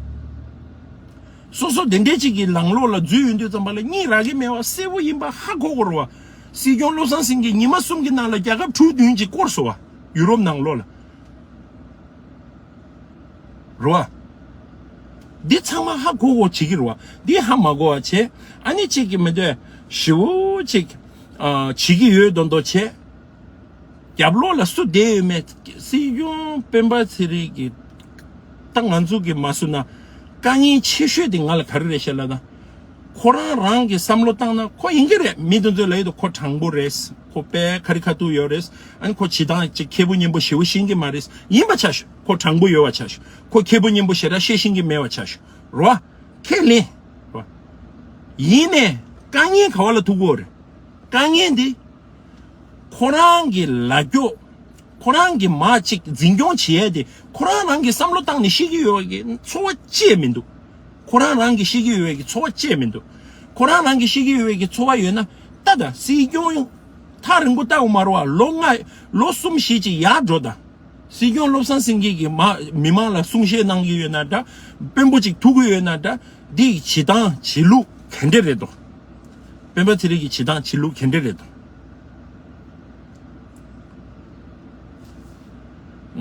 སོ་སོ་དེ་འདྲའི་ཅིག་གི་ལང་ལོགས་ལ་འཛུལ་ཡོང་དུས་ཙམ་པ་ལ་གཉིད་རག་གི་མེད་པ་གསལ་པོ་ཡིན་པ་ཧ་གོ་དགོས་རེད་བ། སྲིད་སྐྱོང་བློ་བཟང་སེང་གེ་ཉི་མ་གསུམ་གྱི་ནང་ལ་རྒྱལ་ཁབ་དྲུག་བདུན་ཅིག་བསྐོར་སོང་བ། ཡུ་རོབ་ནང་ལོགས་ལ། རེད་བ། འདི་ཚང་མ་ཧ་གོ་གོ་བྱེད་ཀྱི་རེད་བ། འདི་ཧ་མ་གོ་བ་བྱས། ཨ་ནི་གཅིག་གི་མི་འདོད་ཞེ་པོ་ཅིག་ཨ་བྱེད་ཀྱི་ཡོད་མདོག་མདོག་བྱས། རྒྱབ་ལོགས་ལ་སུ་བསྡད་ཡོད་མེད། སྲིད་སྐྱོང་སྤེན་པ་ཚེ་རིང་གི་ད་ང་ཚོ་གི་མ་སུ་ན་དཀའ་ངལ་ཆེ་ཤོས་དེ་ང་ལ་ག་རེ་རེད་ཤག་ལབ་ན། ཁོ་རང་རང་གི་བསམ་བློ་བཏང་ན་ཁོ་ཡིན་གྱི་རེད། མི་དེ་ཚོས་ལབ་ཡོད་དོ། ཁོ་དྲང་པོ་རེད། ཁོ་དཔེ་ཁ་རི་ཁ་ཐུག་ཡོད་རེད། ཨ་ནི་ཁོ་བྱེད་སྟངས་ཅིག་ཁེ་པོ་སྙན་པོ་ཞེ་པོ་ཤེས་ཀྱི་མ་རེད། ཡིན་པ་ཆ་ཞུ། ཁོ་དྲང་པོ་ཡོད་པ་ཆ་ཞུ། ཁོ་ཁེ་པོ་སྙན་པོ་ཞེ་དྲག་བཤད་ཤེས་ཀྱི་མེད་པ་ཆ་ཞུ། རེད་བ། ཁས་ལེན། རེད་བ། ཡིན་ནའི་དཀའ་ངལ་ག་བ་ལ་ཐུག་གི་ཡོད་རེད། དཀའ་ངལ་འདི་ཁོ་རང་གི་ལ་རྒྱོ། ཁོ་རང་གི་མ་ཅིག་འཛིན་སྐྱོང་བྱེད་ཡས་དེ་ཁོ་རང་རང་གི་བསམ་བློ་བཏང་ནས་བཤད་ཀྱི་ཡོད་པ་གི་ཚོར་བ་ཅི་ཡང་མི་འདུག་ཁོ་རང་རང་གི་བཤད་ཀྱི་ཡོད་པ་གི་ཚོར་བ་ཅི་ཡང་མི་འདུག་ཁོ་རང་རང་གི་བཤད་ཀྱི་ཡོད་པ་གི་ཚོར་བ་ཡོད་ན་ད་ད་སྲིད་སྐྱོང་ཐག་རིང་པོ་ལྟ་དགོས་མ་རེད་བ། ལོ་ལྔ་ལོ་གསུམ་བཞི་ཅིག་ཡར་འགྲོ་ད། སྲིད་སྐྱོང་བློ་བཟང་སེང་གེ་གིས་མ་མི་མང་ལ་གསུང་བཤད་གནང་གི་ཡོད་ན་འདྲ། དཔོན་པོ་ཅིག་ཐུག་གི་ཡོད་ན་འདྲ། འདི་ཡི་བྱེད་སྟངས་བྱེད་ལུགས་ག་འདྲ་རེད་དོ། སྤེན་པ་ཚེ་རིང་གི་བྱེད་སྟངས་བྱེད་ལུགས་ག་འདྲ་རེད་དོ།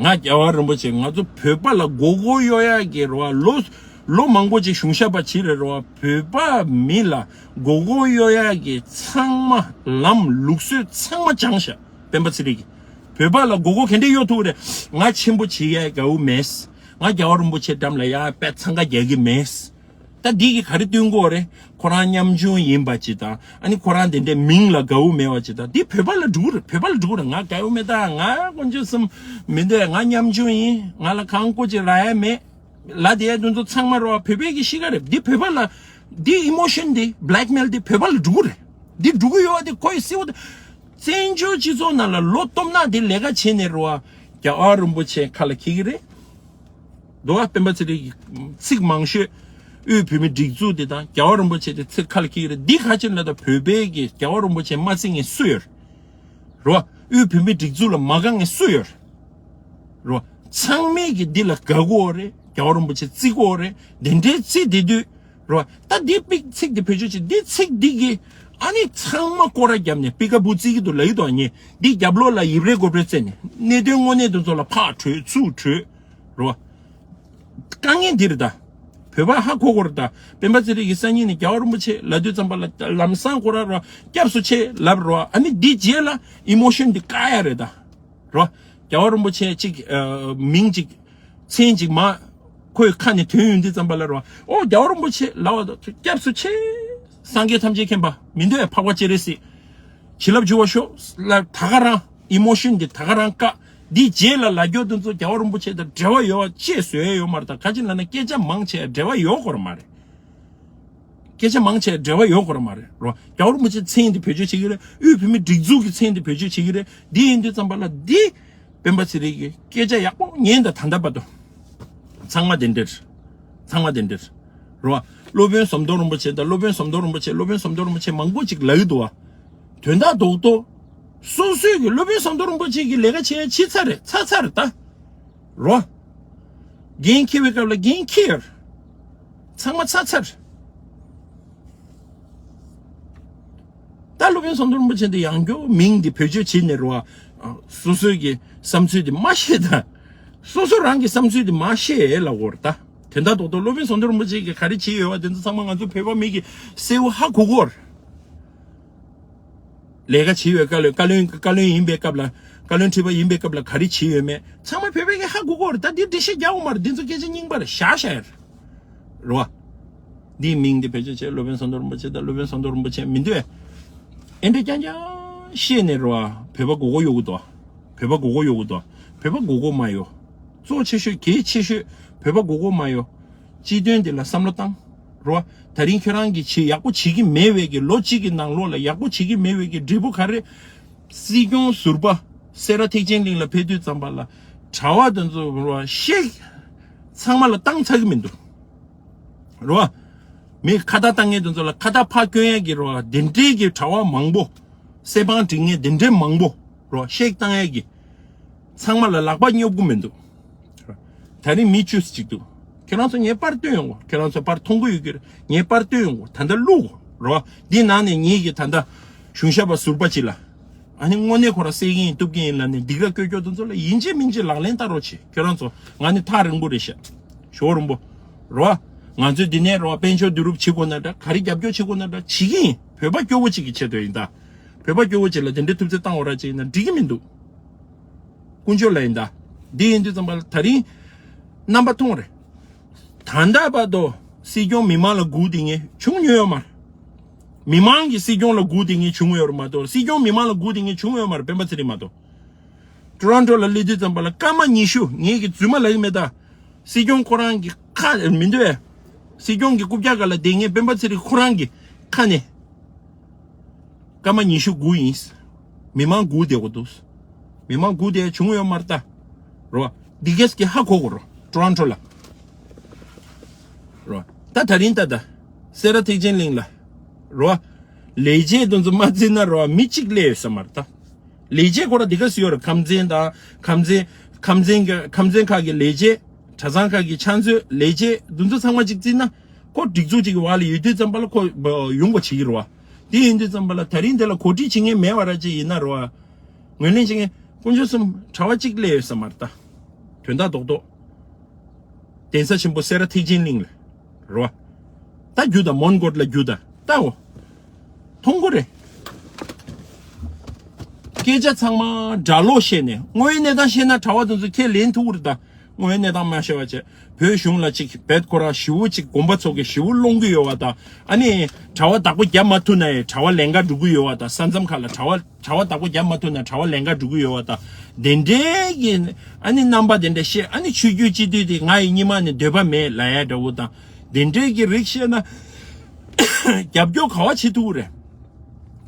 ང་རྒྱལ་བ་རིན་པོ་ཆེ་ང་ཚོ་བོད་པ་ལ་མགོ་སྐོར་གཡོག་ཡག་གི་རེད་བ། ལོ་ལོ་མང་པོ་ཅིག་གཞུང་ཞབས་པ་བྱས་རེད་རེད་བ། བོད་པ་མི་ལ་མགོ་སྐོར་གཡོག་ཡག་གི་ཚང་མ་ལམ་ལུགས་སྲོལ་ཚང་མ་སྦྱངས་ཤག་སྤེན་པ་ཚེ་རིང་གིས། བོད་པ་ལ་མགོ་སྐོར་ག་འདྲ་གཡོག་ཐུབ་རེད། ང་ཆེན་པོ་བྱེད་ཡས་དགའ་བོ་མེད། ང་རྒྱལ་བ་རིན་པོ་ཆེ་འགྲམ་ལ་ཡར་དཔེ་འཚང་ཁ་རྒྱག་གི་མེད། ད་འདི་གིས་ག་རེ་སྟོན་གྱི་ཡོད་རེད། ཁོ་རང་ཉམ་ཆུང་ཡིན་པ་ཅིག་དང་ཨ་ནི་ཁོ་རང་དེ་འདྲའི་མིང་ལ་དགའ་བོ་མེད་པ་ཅིག་དང་འདི་བོད་པ་ལ་འགྲོ་གི་རེད། བོད་པ་ལ་འགྲོ་གི་རེད། ང་དགའ་བོ་མེད། ད་ང་དཀོན་མཆོག་གསུམ་མི་འདོད། ང་ཉམ་ཆུང་ཡིན། ང་ལ་གང་བཀོལ་ཅིག་རག་ཡ་མེད། ལ་དེ་དུས་ཚོད་ཚང་མ་རེད་བ། བོད་པའི་གི་གཤིས་ཀ་རེད། འདི་བོད་པ་ལ་འདི་ཨི་མོ་ཤན་འདི་བྷི་ལེག་མེལ་འདི་བོད་པ་ལ་འགྲོ་གི་རེད། འདི་འགྲོ་གི་ཡོད་པ་འདི་ཁོ་ཡི་གསལ་བོ་འདི། བཙན་བྱོལ་སྤྱི་ཚོགས་ནང་ལ་ལོ་སྟོབས་ན་འདི་ལས་ཀ་བྱས་ནས་རེད་བ། རྒྱལ་བ་རིན་པོ་ཆེ་ཁ་ལ་འཁྱེར་གི་རེད། འདུག་བ། སྤེན་པ་ཚེ་རིང་གི་ཚིག་མང་ཤོས་དབུས་བོད་མིའི་སྒྲིག་འཛུགས་འདི་དང་རྒྱལ་བ་རིན་པོ་ཆེ་འདི་ཚིག་ཁ་ལ་འཁྱེར་གི་རེད། འདི་ག་ཅིག་ལ་ད་བོད་པའི་གི་རྒྱལ་བ་རིན་པོ་ཆེ་མ་བརྩི་མཁན་སུ་ཡོད་རེད། རེད་བ། དབུས་བོད་མིའི་སྒྲིག་འཛུགས་ལ་མ་དགའ་མཁན་སུ་ཡོད་རེད། རེད་བ། ཚང་མས་ཀྱིས་འདི་ལ་དགའ་གི་ཡོད་རེད། རྒྱལ་བ་རིན་པོ་ཆེ་བརྩི་གི་ཡོད་རེད། དེ་འདྲའི་བརྩི་བསྡད་དུས་རེད་བ། ད་འདི་པིག་ཚིག་འདི་བེད་སྤྱོད་བྱེད། འདི་ཚིག་འདི་གིས་ཨ་ནི་ཚང་མ་སྐོར་ར་བརྒྱབ་ནས་པི་ཀ་བུ་བརྩི་གི་འདུག་ལབ་ཀྱི་འདུག་ངས་འདི་རྒྱབ་ལོགས་ལ་ཡིབ་རེ་གོབ་རེ་བརྩེས་ནས་གནད་དོན་དངོས་གནས་དེ་ཚོ་ལ་ཕར་བྲོས་ཚུར་བྲོས་རེད་བ། དཀའ་ངལ་འདི་རེད་ད། བོད་པ་ཧ་གོ་གོ་རེད་ད། སྤེན་པ་ཚེ་རིང་གི་སང་ཉིན་ནས་རྒྱལ་བ་རིན་པོ་ཆེ་ལབ་དུས་ཙམ་པ་ལ་ལམ་སང་ཁོ་ར་ར་སྐྱབས་སུ་མཆི་ལབ་རོ། ཨ་ནི་འདི་རྗེས་ལ་ཨི་མོ་ཤོན་འདི་བཀག་ཡ་རེད་ད། རོ། རྒྱལ་བ་རིན་པོ་ཆེ་གཅིག་ཨ་མིང་གཅིག་མཚན་གཅིག་མ་ཁོའི་ཁ་ནས་ཐོན་ཡོང་དུས་ཙམ་པ་ལ་རོ། ཨོ་རྒྱལ་བ་རིན་པོ་ཆེ་ལབ་པ་ད་སྐྱབས་སུ་མཆི། སངས་རྒྱས་ཐམས་ཅད་མཁྱེན་པ་མི་འདོད་འཕགས་པ་སྤྱན་རས་གཟིགས། བྱིན་རླབས་འཇུག་པར་ཤོག་ལ་ད་ག་རང་ཨི་མོ་ཤོན་འདི་ད་ག་རང་བཀག་འདི་རྗེས་ལ་ལ་རྒྱོ་དེ་ཚོ་རྒྱལ་བ་རིན་པོ་ཆེ་དང་འབྲེལ་བ་ཡོད་པ་ཅེས་བཟོས་ཡོད་མ་རེད་ད། ག་ཅི་ལབ་ན་སྐད་ཆ་མང་ཆེ་འབྲེལ་བ་ཡོད་སྐོར་མ་རེད། སྐད་ཆ་མང་ཆེ་འབྲེལ་བ་ཡོད་སྐོར་མ་རེད་རོ། རྒྱལ་བ་རིན་པོ་ཆེ་མཚན་འདི་བེད་སྤྱོད་བྱེད་ཀྱི་རེད། དབུས་བོད་མིའི་སྒྲིག་འཛུགས་ཀྱི་མཚན་འདི་བེད་སྤྱོད་བྱེད་ཀྱི་རེད། འདི་ཡིན་དུས་ཙམ་པ་ལ་འདི་སྤེན་པ་ཚེ་རིང་གི་སྐད་ཆ་ཡག་པོ་ཉན་དང་ད་ལྟ་བར་དུ་ཚང་མ་དེ་འདྲ་རེད། ཚང་མ་དེ་འདྲ་རེད་རོ། སློབ་དཔོན་ཟམ་གདོང་རིན་པོ་ཆེ་དང་སློབ་དཔོན་ཟམ་གདོང་རིན་པོ་ཆེ་སློབ་དཔོན་ཟམ་གདོང་རིན་པོ་ཆེ་མང་པོ་ཅིག་ལབ་ཀྱི་འདུག་བ། དོན་དག་རྡོག་རྡོག་སོ་སོས་ཀྱི་སློབ་དཔོན་ཟམ་གདོང་རིན་པོ་ཆེ་གི་ལས་ཀ་བྱས་ཕྱིན་ཚར་རེད། ཚར་ཚར་རེད་ད། རོ། འགན་འཁྱེར་བའི་སྐབས་ལ་འགན་འཁྱེར་ཡོད་རེད། ཚང་མ་ཚར་ཚར་རེད། ད་སློབ་དཔོན་ཟམ་གདོང་རིན་པོ་ཆེ་འདི་ཡང་བསྐྱར་མིང་འདི་བེད་སྤྱོད་བྱས་ནས་རོ། སོ་སོའི་གི་བསམ་ཚུལ་འདི་མ་བཤད་ད། སོ་སོ་རང་གི་བསམ་ཚུལ་འདི་མ་བཤད་ལབ་དགོས་རེད་ད། དོན་དག་རྡོག་རྡོག་སློབ་དཔོན་ཟམ་གདོང་རིན་པོ་ཆེ་གིས་ག་རེ་བྱས་ཡོད་པ་དེ་ཚོ་ཚང་མ་ང་ཚོ་བོད་པ་མི་གི་གསལ་བོ་ཧ་གོ་གོ་རེད། ལས་ཀ་བྱེད་ཡོད་སྐབས་ལ་བཀའ་བློན་བཀའ་བློན་ཡིན་པའི་སྐབས་ལ་བཀའ་བློན་ཁྲི་པ་ཡིན་པའི་སྐབས་ལ་ག་རེ་བྱེད་ཡོད་མེད་ཚང་མ་བོད་པའི་གི་ཧ་གོ་གོ་རེད་ད། འདི་འགྲེལ་བཤད་རྒྱག་དགོས་མ་རེད། འདི་ཚོ་སྐད་ཆ་རྙིང་པ་རེད། བཞག་བཞག་ཡ་རེད། རེད་བ། འདིའི་མིང་འདི་བེད་སྤྱོད་བྱས་སློབ་དཔོན་ཟམ་གདོང་རིན་པོ་ཆེ་དང་སློབ་དཔོན་ཟམ་གདོང་རིན་པོ་ཆེ་མི་འདོད། ཨེ་འདྲ་རྐྱང་རྐྱང་བཤད་ནས་རེད་བ། བོད་པ་མགོ་སྐོར་གཡོག་གི་འདུག་བོད་པ་མགོ་སྐོར་གཡོག་གི་འདུག་བོད་པ་མགོ་སྐོར་མ་གཡོག་གཙོ་ཆེ་ཤོས་གལ་ཆེ་ཤོས་བོད་པ་མགོ་སྐོར་མ་གཡོག་སྤྱི་དོན་འདི་ལ་བསམ་བློ་བཏང་། རོ། ད་རིང་ཁྱོད་རང་གིས་བྱེད་ཡག་པོ་བྱེད་ཀྱི་མེད་པའི་གི་ལོ་གཅིག་གི་ནང་ལོགས་ལ་ཡག་པོ་བྱེད་ཀྱི་མེད་པའི་གི་འབྲས་བུ་ག་རེ། སྲིད་སྐྱོང་ཟུར་པ། སེ་ར་ཐེག་ཆེན་གླིང་ལ་ཕེབས་དུས་ཙམ་པ་ལ་གྲྭ་པ་དེ་ཚོ་རོ་ཤེག་ཚང་མ་ལ་བཏང་ཚར་གི་མི་འདུག་རོ། མི་ཁ་བཏགས་བཏང་མཁན་དེ་ཚོ་ལ་ཁ་བཏགས་ཕར་སྐྱོན་ཡས་ཀྱི་རོ་དེ་འདྲའི་གི་གྲྭ་པ་མང་པོ། གསེར་པང་སྒྲིག་མཁན་དེ་འདྲའི་མང་པོ་རོ་ཤེག་བཏང་ཡས་ཀྱི་ཚང་མ་ལ་ལག་པ་སྙོབ་གི་མི་འདུག་ད་རིང་མི་བཅུ་ཙམ་ཅིག་འདུག་ཁྱེད་རང་ཚོ་ངའི་པར་སྟོན་ཡོང་གོ། ཁྱེད་རང་ཚོ་པར་མཐོང་གི་ཡོད་ཀྱི་རེད། ངའི་པར་སྟོན་ཡོང་གོ། ད་ལྟ་བླུག་གོ་རོ། འདི་ནང་ནས་ངེད་ཀྱི་ད་ལྟ་གཞུང་ཞབས་པ་ཟུར་པ་ཅིག་ལ། ཨ་ནི་དངོས་གནས་ཁོ་རང་གསལ་གྱི་ཡིན་གཏུབ་ཀྱི་ཡིན་ལབ་ནས་སྡིགས་ར་སྐྱོ་སྐྱོ་དེ་ཚོ་ལ་ཡིན་གཅིག་མིན་གཅིག་ལག་ལེན་བསྟར་རོགས་བྱེད། ཁྱོད་རང་ཚོ་ང་ནི་ཐག་རིང་པོ་རེད་ཤག་ཞོ་རིང་པོ་རོ། ང་ཚོས་འདི་ནས་རོ་དཔལ་འབྱོར་བསྡུ་རུབ་བྱེད་དགོས་ན་འདྲ། ག་རེ་རྒྱབ་སྐྱོར་བྱེད་དགོས་ན་འདྲ་བྱེད་ཀྱི་ཡིན། བོད་པ་སྐྱོ་བོ་གཅིག་གི་ཆེད་དུ་ཡིན་ད། བོད་པ་སྐྱོ་བོ་གཅིག་ལ་དེ་འདྲའི་ཐུབ་ཚོད་བཏང་བ་ར་ཅིག་ཡིན་ན་འགྲིག་གི་མི་འདུག་དཀོན་མཆོག་ལ་ཡིན་ད། འདི་ཡིན་དུས་ཙམ་པ་ལ་ད་རིང་རྣམ་པ་མཐོང་རེད། ད་ལྟ་བར་དུ་སྲིད་སྐྱོང་མི་མང་ལ་སྒུག་བསྡད་མཁན་བྱུང་མྱོང་ཡོད་མ་རེད། མི་མང་གིས་སྲིད་སྐྱོང་ལ་སྒུག་བསྡད་མཁན་བྱུང་ཡོད་རེད་མ་གཏོགས། སྲིད་སྐྱོང་མི་མང་ལ་སྒུག་བསྡད་མཁན་བྱུང་ཡོད་མ་རེད། སྤེན་པ་ཚེ་རིང་མ་གཏོགས། ཊོ་རོན་ཊོ་ལ་སླེབས་དུས་ཙམ་པ་ལ་སྐར་མ་ཉི་ཤུ། ངེད་ཀྱི་རྫུན་མ་ལབ་ཀྱི་མེད་ད། སྲིད་སྐྱོང་ཁོ་རང་གི་ཁ་མི་འདུག་ཨེ། སྲིད་སྐྱོང་གི་རྐུབ་བཀྱག་སྒང་ལ་བསྡད་མཁན་སྤེན་པ་ཚེ་རིང་ཁོ་རང་གི་ཁ་ནས། སྐར་མ་ཉི་ཤུ་སྒུག་ཡིན། མི་མང་སྒུག་བསྡད་དགོས་འདུག་མི་མང་སྒུག་བསྡད་བྱུང་ཡོད་མ་རེད་ད། རོ། འདི་གས་ཀྱི་ཧ་གོ་དགོས་རོ། ཊོ་རོན་ཊོ་ལ། རོ། ད་ད་རིང་ད་ད། སེ་ར་ཐེག་ཆེན་གླིང་ལ། རོ། ལས་བྱེད་དེ་ཚོ་མ་བརྩིས་ན་རོ་མི་གཅིག་སླེབས་ཡོད་ས་མ་རེད་ད། ལས་བྱེད་ཁོ་ར་འདི་ག་སུ་ཡོད་རེད། ཁམས་ཚན་དང་ཁམས་ཚན། ཁམས་ཚན་གྱི་ཁམས་ཚན་ཁག་གི་ལས་བྱེད། གྲྭ་ཚང་ཁག་གི་ཕྱག་མཛོད། ལས་བྱེད་འདི་ཚོ་ཚང་མ་གཅིག་བརྩིས་ན། ཁོ་སྒྲིག་འཛུགས་གཅིག་གི་བར་ལ་ཡོད་དུས་ཙམ་པ་ལ་ཁོ་ཡོང་དགོས་བྱེད་ཀྱི་རེད་བ། དེ་ཡིན་དུས་ཙམ་པ་ལ་ད་རིང་དེ་ལ་གོ་སྒྲིག་བྱེད་མཁན་མེད་པ་ར་ཅིག་ཡིན་ན་རེད་བ། ངོས་ལེན་བྱེད་མཁན་དཀོན་མཆོག་གསུམ་གྲྭ་པ་གཅིག་སླེབས་ཡོད་ས་མ་རེད་ད། དོན་དག་རྡོག་རྡོག་གདན་ས་ཆེན་པོ་སེ་ར་ཐེག་ཆེན་གླིང་ལ། རོ། ད་རྒྱུ་དང་མོན་གྷོ་ལ་རྒྱུ་དང་ལྟའོ། མཐོང་གི་རེད། སྐད་ཆ་ཚང་མ་སྒྲ་ལོག་བཤད་ནས་དངོས་ཡོད་གནས་སྟངས་བཤད་ན་གྲྭ་པ་དེ་ཚོ་ཁས་ལེན་ཐུབ་ཀྱི་རེད་ད། དངོས་ཡོད་གནས་སྟངས་མ་བཤད་པ་བྱས་བོད་གཞུང་ལ་ཅིག་བེད་ཁོ་རང་ཞེ་པོ་ཅིག་དགོན་པ་ཚོ་གི་ཞེ་པོ་སློང་གི་ཡོད་པ་དང་། ཨ་ནི་གྲྭ་པ་བདག་པོ་རྒྱབ་མ་ཐུབ་ན་ཡང་གྲྭ་པ་ལན་འགའ་འགྲོ་གི་ཡོད་པ་དང་། ས་མཚམས་ཁག་ལ་གྲྭ་པ་གྲྭ་པ་བདག་པོ་རྒྱབ་མ་ཐུབ་ན་གྲྭ་པ་ལན་འགའ་འགྲོ་གི་ཡོད་པ་དང་། དེ་འདྲའི་གི་ཨ་ནི་རྣམ་པ་དེ་འདྲ་བཤད། ཨ་ནི་ཆོས་བརྒྱུད་སྤྱི་འཐུས་དེ་ང་ཡི་སྙིང་མ་ནས་འདོད་པ་མེད་ལབ་ཡ་འདྲ་བོ་དང་། དེ་འདྲའི་གི་རིགས་བཤད་ན་རྒྱབ་སྐྱོར་ག་བ་བྱེད་ཐུབ་ཀྱི་རེད།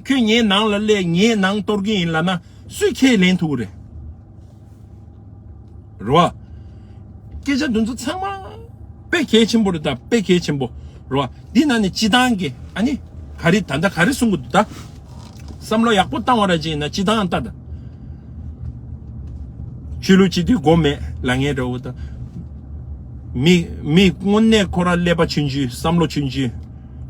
ཁྱོད་ངའི་ནང་ལ་སླེབས། ངའི་ནང་གཏོར་གི་ཡིན་ལབ་ན་སུས་ཁས་ལེན་ཐུབ་ཀྱི་རེད། རེད་བ། སྐད་ཆ་འདི་ཚོ་ཚང་མ་དཔེ་གལ་ཆེན་པོ་རེད་ད། དཔེ་གལ་ཆེན་པོ་རེད་བ། འདི་ནང་ནས་སྤྱི་བཏང་གི་ཨ་ནི་ག་རེ་ད་ལྟ་ག་རེ་གསུང་གི་འདུག་ད། བསམ་བློ་ཡག་པོ་བཏང་བ་ར་ཅིག་ཡིན་ན་སྤྱི་བཏང་ལྟ་ད། ཆོས་ལུགས་སྤྱི་འཐུས་དགོས་མེད་ལབ་མཁན་འདྲ་བོ་ད། མི་མི་དངོས་གནས་ཁོ་རང་ཀླད་པ་ཆུང་ཆུང་། བསམ་བློ་ཆུང་ཆུང་།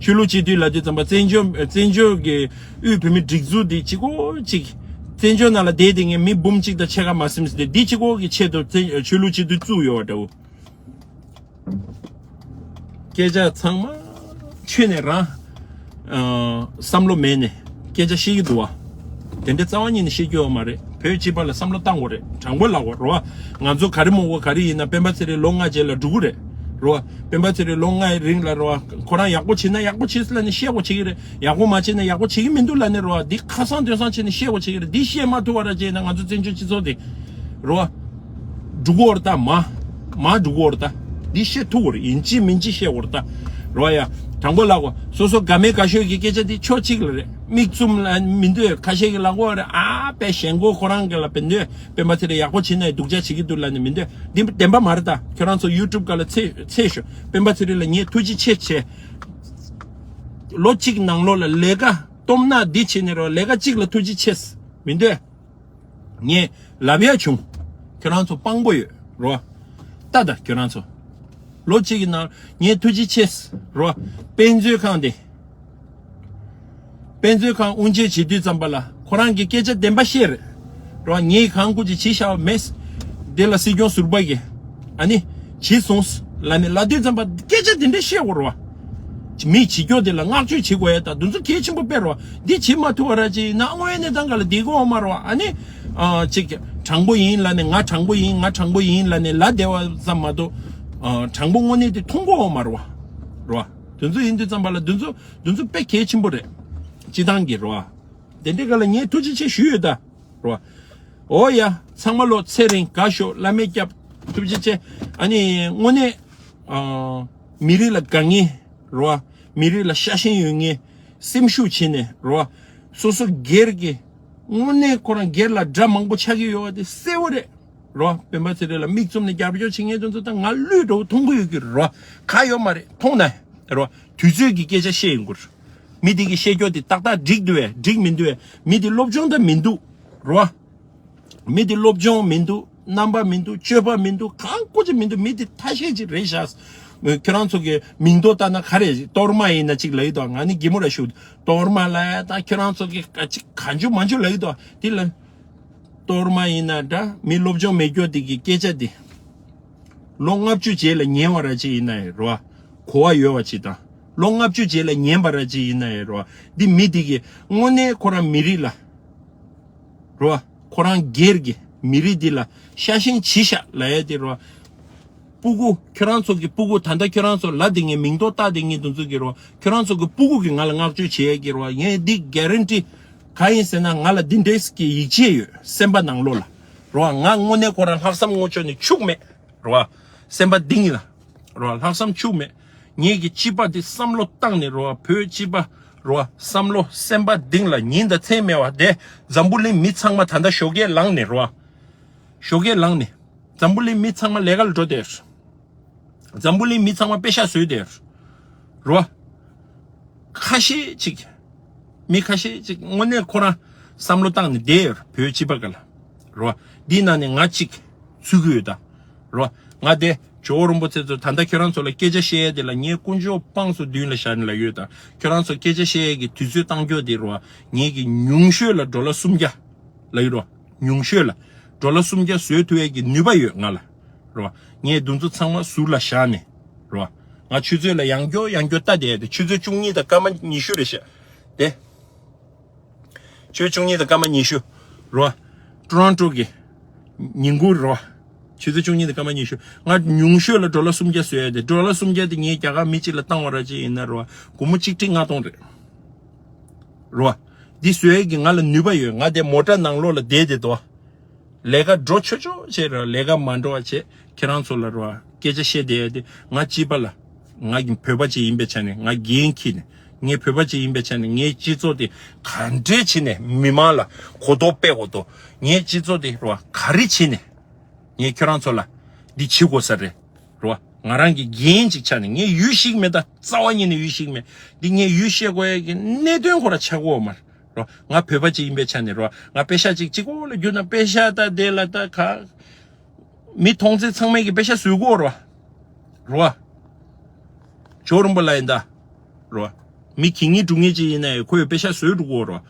ཆོས་ལུགས་སྤྱི་འཐུས་ལབ་དུས་ཙམ་པ་བཙན་བྱོལ་བཙན་བྱོལ་གྱི་དབུས་བོད་མིའི་སྒྲིག་འཛུགས་འདི་གཅིག་པོ་གཅིག་བཙན་བྱོལ་ནང་ལ་བསྡད་བསྡད་མཁན་མི་འབུམ་གཅིག་དང་ཕྱེད་ཀ་མ་ཟིན་ཟིན་ཏེ། འདི་གཅིག་པོ་གི་ཆེད་དུ་བཙན་ཆོས་ལུགས་སྤྱི་འཐུས་བཙུགས་ཡོད་པ་འདྲ་བོ། སྐད་ཆ་ཚང་མ་ཆོས་ནས་རང་། ཨ། བསམ་བློ་མེད་ནས་སྐད་ཆ་བཤད་ཀྱི་འདུག་བ། དེ་འདྲ་རྩ་བ་ཉིད་ནས་བཤད་རྒྱུ་ཡོད་མ་རེད། བོད་སྤྱི་པ་ལ་བསམ་བློ་བཏང་དགོས་རེད། དྲང་པོ་ལབ་དགོས་རེད་བ། ང་ཚོ་ག་རེ་མོ་གོ་ག་རེ་ཡིན་ན་སྤེན་པ་ཚེ་རིང་ལོ་ལྔ་རྗེས་ལ་འགྲོ་གི་རེད། རེད་བ། སྤེན་པ་ཚེ་རིང་ལོ་ལྔའི་རིང་ལ་རེད་བ། ཁོ་རང་ཡག་པོ་བྱེད་ན་ཡག་པོ་བྱེད་ལབ་ནས་བཤད་དགོས་བྱེད་ཀྱི་རེད། ཡག་པོ་མ་བྱེད་ན་ཡག་པོ་བྱེད་ཀྱི་མི་འདུག་ལབ་ནས་རེད་བ། འདི་ཁ་སང་དོན་སང་བྱས་ནས་བཤད་དགོས་བྱེད་ཀྱི་རེད། འདི་བཤད་མ་ཐུབ་པ་ར་བྱས་ན་ང་ཚོ་བཙན་བྱོལ་སྤྱི་ཚོགས་འདི་རེད་བ། འགྲོ་གི་ཡོད་རེད་ད། མ་མ་འགྲོ་གི་ཡོད་རེད་ད། འདི་བཤད་ཐུབ་ཀྱི་རེད། ཡིན་གཅིག་མིན་གཅིག་བཤད་དགོས་རེད་ད། རེད་བ། ཡ། དྲང་པོ་ལབ་དགོས། སོ་སོ་དགའ་མེད་དགའ་ཤོས་ཀྱི་སྐད་ཆ་འདི་ཕྱོགས་གཅིག་ལ་རེད། མིག་བཙུམ་ལ་མི་འདོད། ཁ་ཤས་ཀྱིས་ལབ་ཀྱི་ཡོད་རེད། ཨ་པའི་ཞེན་ཁོག་ཁོ་རང་གི་ལ་བེད་འདོད། སྤེན་པ་ཚེ་རིང་ཡག་པོ་བྱེད་ན་སྡུག་ཅག་བྱེད་ཀྱི་འདུག་ལབ་ནས་མི་འདོད། འདི་བདེན་པ་མ་རེད་ད། ཁྱོད་རང་ཚོ་ཡུ་ཊུབ་སྒང་ལ་འཚོལ་འཚོལ་ཤོག་སྤེན་པ་ཚེ་རིང་ལ་ངས་ཐུགས་རྗེ་ཆེ་ཆེ། ལོ་གཅིག་ནང་ལོགས་ལ་ལས་ཀ་སྟོབས་ན་འདི་བྱས་ནས་རོ། ལས་ཀ་གཅིག་ལ་ཐུགས་རྗེ་ཆེ། མི་འདོད། ངས་ལབ་ཡ་བྱུང་། ཁྱོད་རང་ཚོ་དཔང་པོ་ཡོད་རོ། ལྟ་ད་ཁྱོད་རང་ཚོ། ལོ་གཅིག་གི་ནང་ངས་ཐུགས་རྗེ་ཆེ་རོ། དཔེ་མཛོད་ཁང་དེ། དཔེ་མཛོད་ཁང་དབུ་འབྱེད་བྱེད་དུས་ཙམ་པ་ལ་ཁོ་རང་གིས་སྐད་ཆ་བདེན་པ་བཤད་རེད་རོ། ངས་གང་དགོས་ཀྱི་བྱས་བཞག་པ་མེད། དེ་ལ་སྲིད་སྐྱོང་ཟུར་པ་གིས་ཨ་ནི་བྱས་སོང་ལབ་ནས་ལབ་དུས་ཙམ་པ་སྐད་ཆ་དེ་འདྲ་བཤད་དགོས་རེད་བ། མི་བྱེད་སྐྱོ་དེ་ལ་བསྔགས་བརྗོད་བྱེད་དགོས་ཡ་ད་དེ་ཚོ་གལ་ཆེན་པོ་དཔེ་རེད་བ། འདི་བྱེད་མ་ཐུབ་པ་ར་ཅིག་ཡིན་ན་དངོས་ཡོད་གནས་སྟངས་སྒང་ལ་བསྡད་ཀྱི་ཡོད་མ་རེད་བ། ཨ་ནི་ཨ་ཅིག་དྲང་པོ་ཡིན་ལབ་ནས་ང་དྲང་པོ་ཡིན་ང་དྲང་པོ་ཡིན་ལབ་ནས་ལབ་བསྡད་པ་ཙམ་མ་གཏོགས། ཨ་དྲང་པོ་དངོས་གནས་དེ་མཐོང་གི་ཡོད་མ་རེད་བ། རེད་བ། དེ་ཚོ་ཡིན་དུས་ཙམ་པ་ལ་དེ་ཚོ་དེ་ཚོ་དཔེ་གལ་ཆེན་པོ་རེད། སྤྱི་བཏང་གི་རེད་བ། དེ་འདྲའི་སྒང་ལ་ངས་ཐུགས་རྗེ་ཆེ་ཞུས་ཡོད་ད། རོ། འོ་ཡ། ཚང་མ་ལོ་ཚེ་རིང་དགའ་ཤོག་བླ་མའི་སྐྱབས། ཐུགས་རྗེ་ཆེ། ཨ་ནི་དངོས་གནས། ཨ། མི་རིགས་ལ་དགའ་མཁན། རོ། མི་རིགས་ལ་ཤ་ཞེན་ཡོད་མཁན། སེམས་ཤུགས་བྱས་ནས་རོ། སོ་སོ་སྒེར་གྱི་ དངོས་གནས་ཁོ་རང་སྒེར་ལ་དགྲ་མང་པོ་ཆགས་ཀྱི་ཡོད་པ་དེ་གསལ་བོ་རེད། རོ། སྤེན་པ་ཚེ་རིང་ལ་མིག་བཙུམ་ནས་རྒྱབ་སྐྱོར་བྱེད་མཁན་དེ་ཚོ་ད་ང་བློས་འགྲོ་མཐོང་གི་ཡོད་ཀྱི་རོ། ག་ཡོད་མ་རེད། མཐོང་ན་རོ། དུས་ཚོད་ཀྱི་སྐད་ཆ་བཤད་ཡིན་དགོས། མི་དེ་གི་བཤད་རྒྱུ་དེ་ཏག་ཏག་འགྲིག་འདུག་བས། འགྲིག་མི་འདུག་བས། མི་དེ་སློབ་སྦྱོང་ད་མི་འདུག་རོ། མི་དེ་སློབ་སྦྱོང་མི་འདུག་རྣམ་པ་མི་འདུག་སྤྱོད་པ་མི་འདུག་གང་ཀོ་ཅི་མི་འདུག་མི་དེ་ཐ་ཤལ་ཅིག་རེད་ཤག་ཁྱོད་རང་ཚོ་གི་མིང་ཐོ་ལྟ་ན་ག་རེ་གཏོར་མ་ཡིན་ན་ཅིག་ལབ་ཡི་དོ། ང་ནི་གི་མོ་ར་ཞུ། གཏོར་མ་ལ་ད་ཁྱོད་རང་ཚོ་གི་ག་ཅིག་ག་འཇུ་མ་འཇུ་ལབ་ཡི་དོ། དེ་ལ་གཏོར་མ་ཡིན་ན་འདྲ། མི་སློབ་སྦྱོང་མེད་རྒྱུ་དེ་གི་སྐད་ཆ་དེ། ལོ་ལྔ་བཅུ་རྗེས་ལ་ཉན་བ་ར་ཅིག་ཡིན་ན་ཡང་རོ། གོ་བ་ཡོད་བ་ཅིག་དང་། ལོ་ལྔ་བཅུ་རྗེས་ལ་ཉན་པ་ར་ཅིག་ཡིན་ན་ཡང་རོ། འདི་མི་དེ་གི་དངོས་གནས་ཁོ་རང་མི་རིགས་ལ། རོ། ཁོ་རང་སྒེར་གྱི་མི་རིགས་འདི་ལ་ཤ་ཞེན་བྱེད་ཤག་ལབ་ཡ་དེ་རོ། སྤུ་གུ། ཁྱོད་རང་ཚོ་གི་སྤུ་གུ། ད་ལྟ་ཁྱོད་རང་ཚོ་ལབ་དེ་ངས་མིང་ཐོ་བཏགས་དེ་ངས་དེ་ཚོ་གི་རོ། ཁྱོད་རང་ཚོ་གི་སྤུ་གུ་གི་ང་ལ་བསྔགས་བརྗོད་བྱེད་ཡ་གི་རོ། ངས་འདི་གྷ་རན་ཊི་ག་ཡིན་ཟེར་ན་ང་ལ་འདི་འདྲས་ཀྱི་ཡིད་ཆེས་ཡོད། སེམས་པ་ནང་ལོགས་ལ་རོ། ང་དངོས་གནས་ཁོ་རང་ལྷག་བསམ་ངོ་ཅོག་ནས་འཕྱུག་མེད་རོ། སེམས་པ་གཏིང་ལ་རོ། ལྷག་བསམ་འཕྱུག་མེད། ངེད་ཀྱི་སྤྱི་པ་འདི་བསམ་བློ་བཏང་ནས་རོ། བོད་སྤྱི་པ་རོ། བསམ་བློ་སེམས་པ་གཏིང་ལ་ཉིན་དང་མཚན་མེད་པ་དེ། འཛམ་བུ་གླིང་མི་ཚང་མ་ད་ལྟ་ཞོགས་ཀས་ལངས་ནས་རོ། ཞོགས་ཀས་ལངས་ནས། འཛམ་བུ་གླིང་མི་ཚང་མ་ལས་ཀ་ལ་འགྲོ་བསྡད། འཛམ་བུ་གླིང་མི་ཚང་མ་པེ་ཤག་བཟོས་བསྡད། རོ། ཁ་ཤས་ཅིག་མི་ཁ་ཤས་ཅིག་དངོས་གནས་ཁོ་རང་བསམ་བློ་བཏང་ནས་བསྡད་ཡོད་རེད། བོད་སྤྱི་པ་ག་ལ། རོ། འདིའི་ནང་ནས་ང་གཅིག་ཚུད་ཀྱི་ཡོད་ད། རོ། ང་དེ་ཇོ་བོ་རིན་པོ་ཆེ་ཚོ་ད་ལྟ་ཁྱོད་རང་ཚོ་ལ་སྐད་ཆ་བཤད་ཡ་དེ་ལ་ངས་དཀོན་མཆོག་དཔང་སོ་མདུན་ལ་བཞག་ནས་ལ་ཡོད་ད། ཁྱོད་རང་ཚོ་སྐད་ཆ་བཤད་ཡ་གི་དུས་ཚོད་བཏང་རྒྱུ་དེ་རོ། ངེད་ཀྱི་ཉུང་ཤོས་ལ་ཌོ་ལར་སུམ་བརྒྱ་ལ་ཡོད་རོ། ཉུང་ཤོས་ལ་ཌོ་ལར་སུམ་བརྒྱ་བཟོས་ཐུབ་ཡ་གི་ནུས་པ་ཡོད་ང་ལ། རོ། ངས་འདུ་འཛོམས་ཚང་མ་ཟུར་ལ་བཞག་ནས། རོ། ང་ཆུ་ཚོད་ལ་ཡང་སྐྱོ་ཡང་སྐྱོ་ལྟ་བསྡད་དེ། ཆུ་ཚོད་བཅུ་གཉིས་དང་སྐར་མ་ཉི་ཤུ་རེད་ཤག་དེ། ཆུ་ཚོད་བཅུ་གཉིས་དང་སྐར་མ་ཉི་ཤུ། རོ། ཊོ་རོན་ཊོ་གི་ཉིན་གུང་རོ། ཆུ་ཚོད་བཅུ་གཉིས་དང་སྐར་མ་ཉི་ཤུ། ང་ཉུང་ཤོས་ལ་ཌོ་ལར་སུམ་བརྒྱ་བཟོ་ཡ་དེ། ཌོ་ལར་སུམ་བརྒྱ་དེ་ངས་རྒྱ་གར་མི་གཅིག་ལ་བཏང་བ་ར་ཅིག་ཡིན་ན་རོ། སྒོར་མོ་གཅིག་ཁྲི་ལྔ་སྟོང་རེད། རོ། འདི་བཟོ་ཡ་གི་ང་ལ་ནུས་པ་ཡོད། ང་དེ་མོ་ཊ་ནང་ལོགས་ལ་བསྡད་དེ་དོ། ལས་ཀ་འགྲོ་ཆོག་ཆོག་བྱས་ར། ལས་ཀ་མ་འགྲོ་བ་བྱས། ཁྱེད་རང་ཚོ་ལ་ར་སྐད་ཆ་བཤད་བསྡད་ཡ་དེ། ང་སྤྱི་པ་ལ། ང་གི་བོད་པ་ཅིག་ཡིན་པའི་ཆ་ནས་ང་འགན་འཁྱེར་ནས། ངས་བོད་པ་ཅིག་ཡིན་པའི་ཆ་ནས་ངའི་སྤྱི་ཚོགས་དེ་ག་འདྲས་བྱས་ནས་མི་མང་ལ་གོ་རྟོགས་སྤེལ་དགོས་དོ། ངའི་སྤྱི་ཚོགས་དེ་ར་ག་རེ་བྱས་ནས་ངས་ཁྱེད་རང་ཚོ་ལ་འདི་བྱེད་དགོས་ས་རེད། རོ། ང་རང་གི་འགན་ཅིག་ཆགས་ནས། ངས་ཡུལ་ཤེས་ཀྱི་མེད་ད། རྩ་བ་ཉིད་ནས་ཡུལ་ཤེས་ཀྱི་མེད། འདི་ངས་ཡུལ་ཤེས་དགོས་ཡ་གི་གནད་དོན་ཁོ་ར་ཆགས་ཀྱི་ཡོད་མ་རེད། རོ། ང་བོད་པ་ཅིག་ཡིན་པའི་ཆ་ནས་རོ། ང་པེ་ཤག་ཅིག་གཅིག་པོ་ལ་བསྒྱུར་ན། པེ་ཤག་ད་དེ་ལ་ད་ག་མི་མཐོང་ཚད་ཚང་མས་ཀྱི་པེ་ཤག་བཟོས་ཀྱི་ཡོད་རོ། རོ། ཇོ་བོ་རིན་པོ་ལ་ཡིན་ད། རོ། མི་གྱེས་ངེས་སྒྲུབ་ངེས་ཅིག་ཡིན་ན་ཡང་ཁོས་པེ་ཤག་བཟོས་འགྲོ་གི་ཡོད་རོ།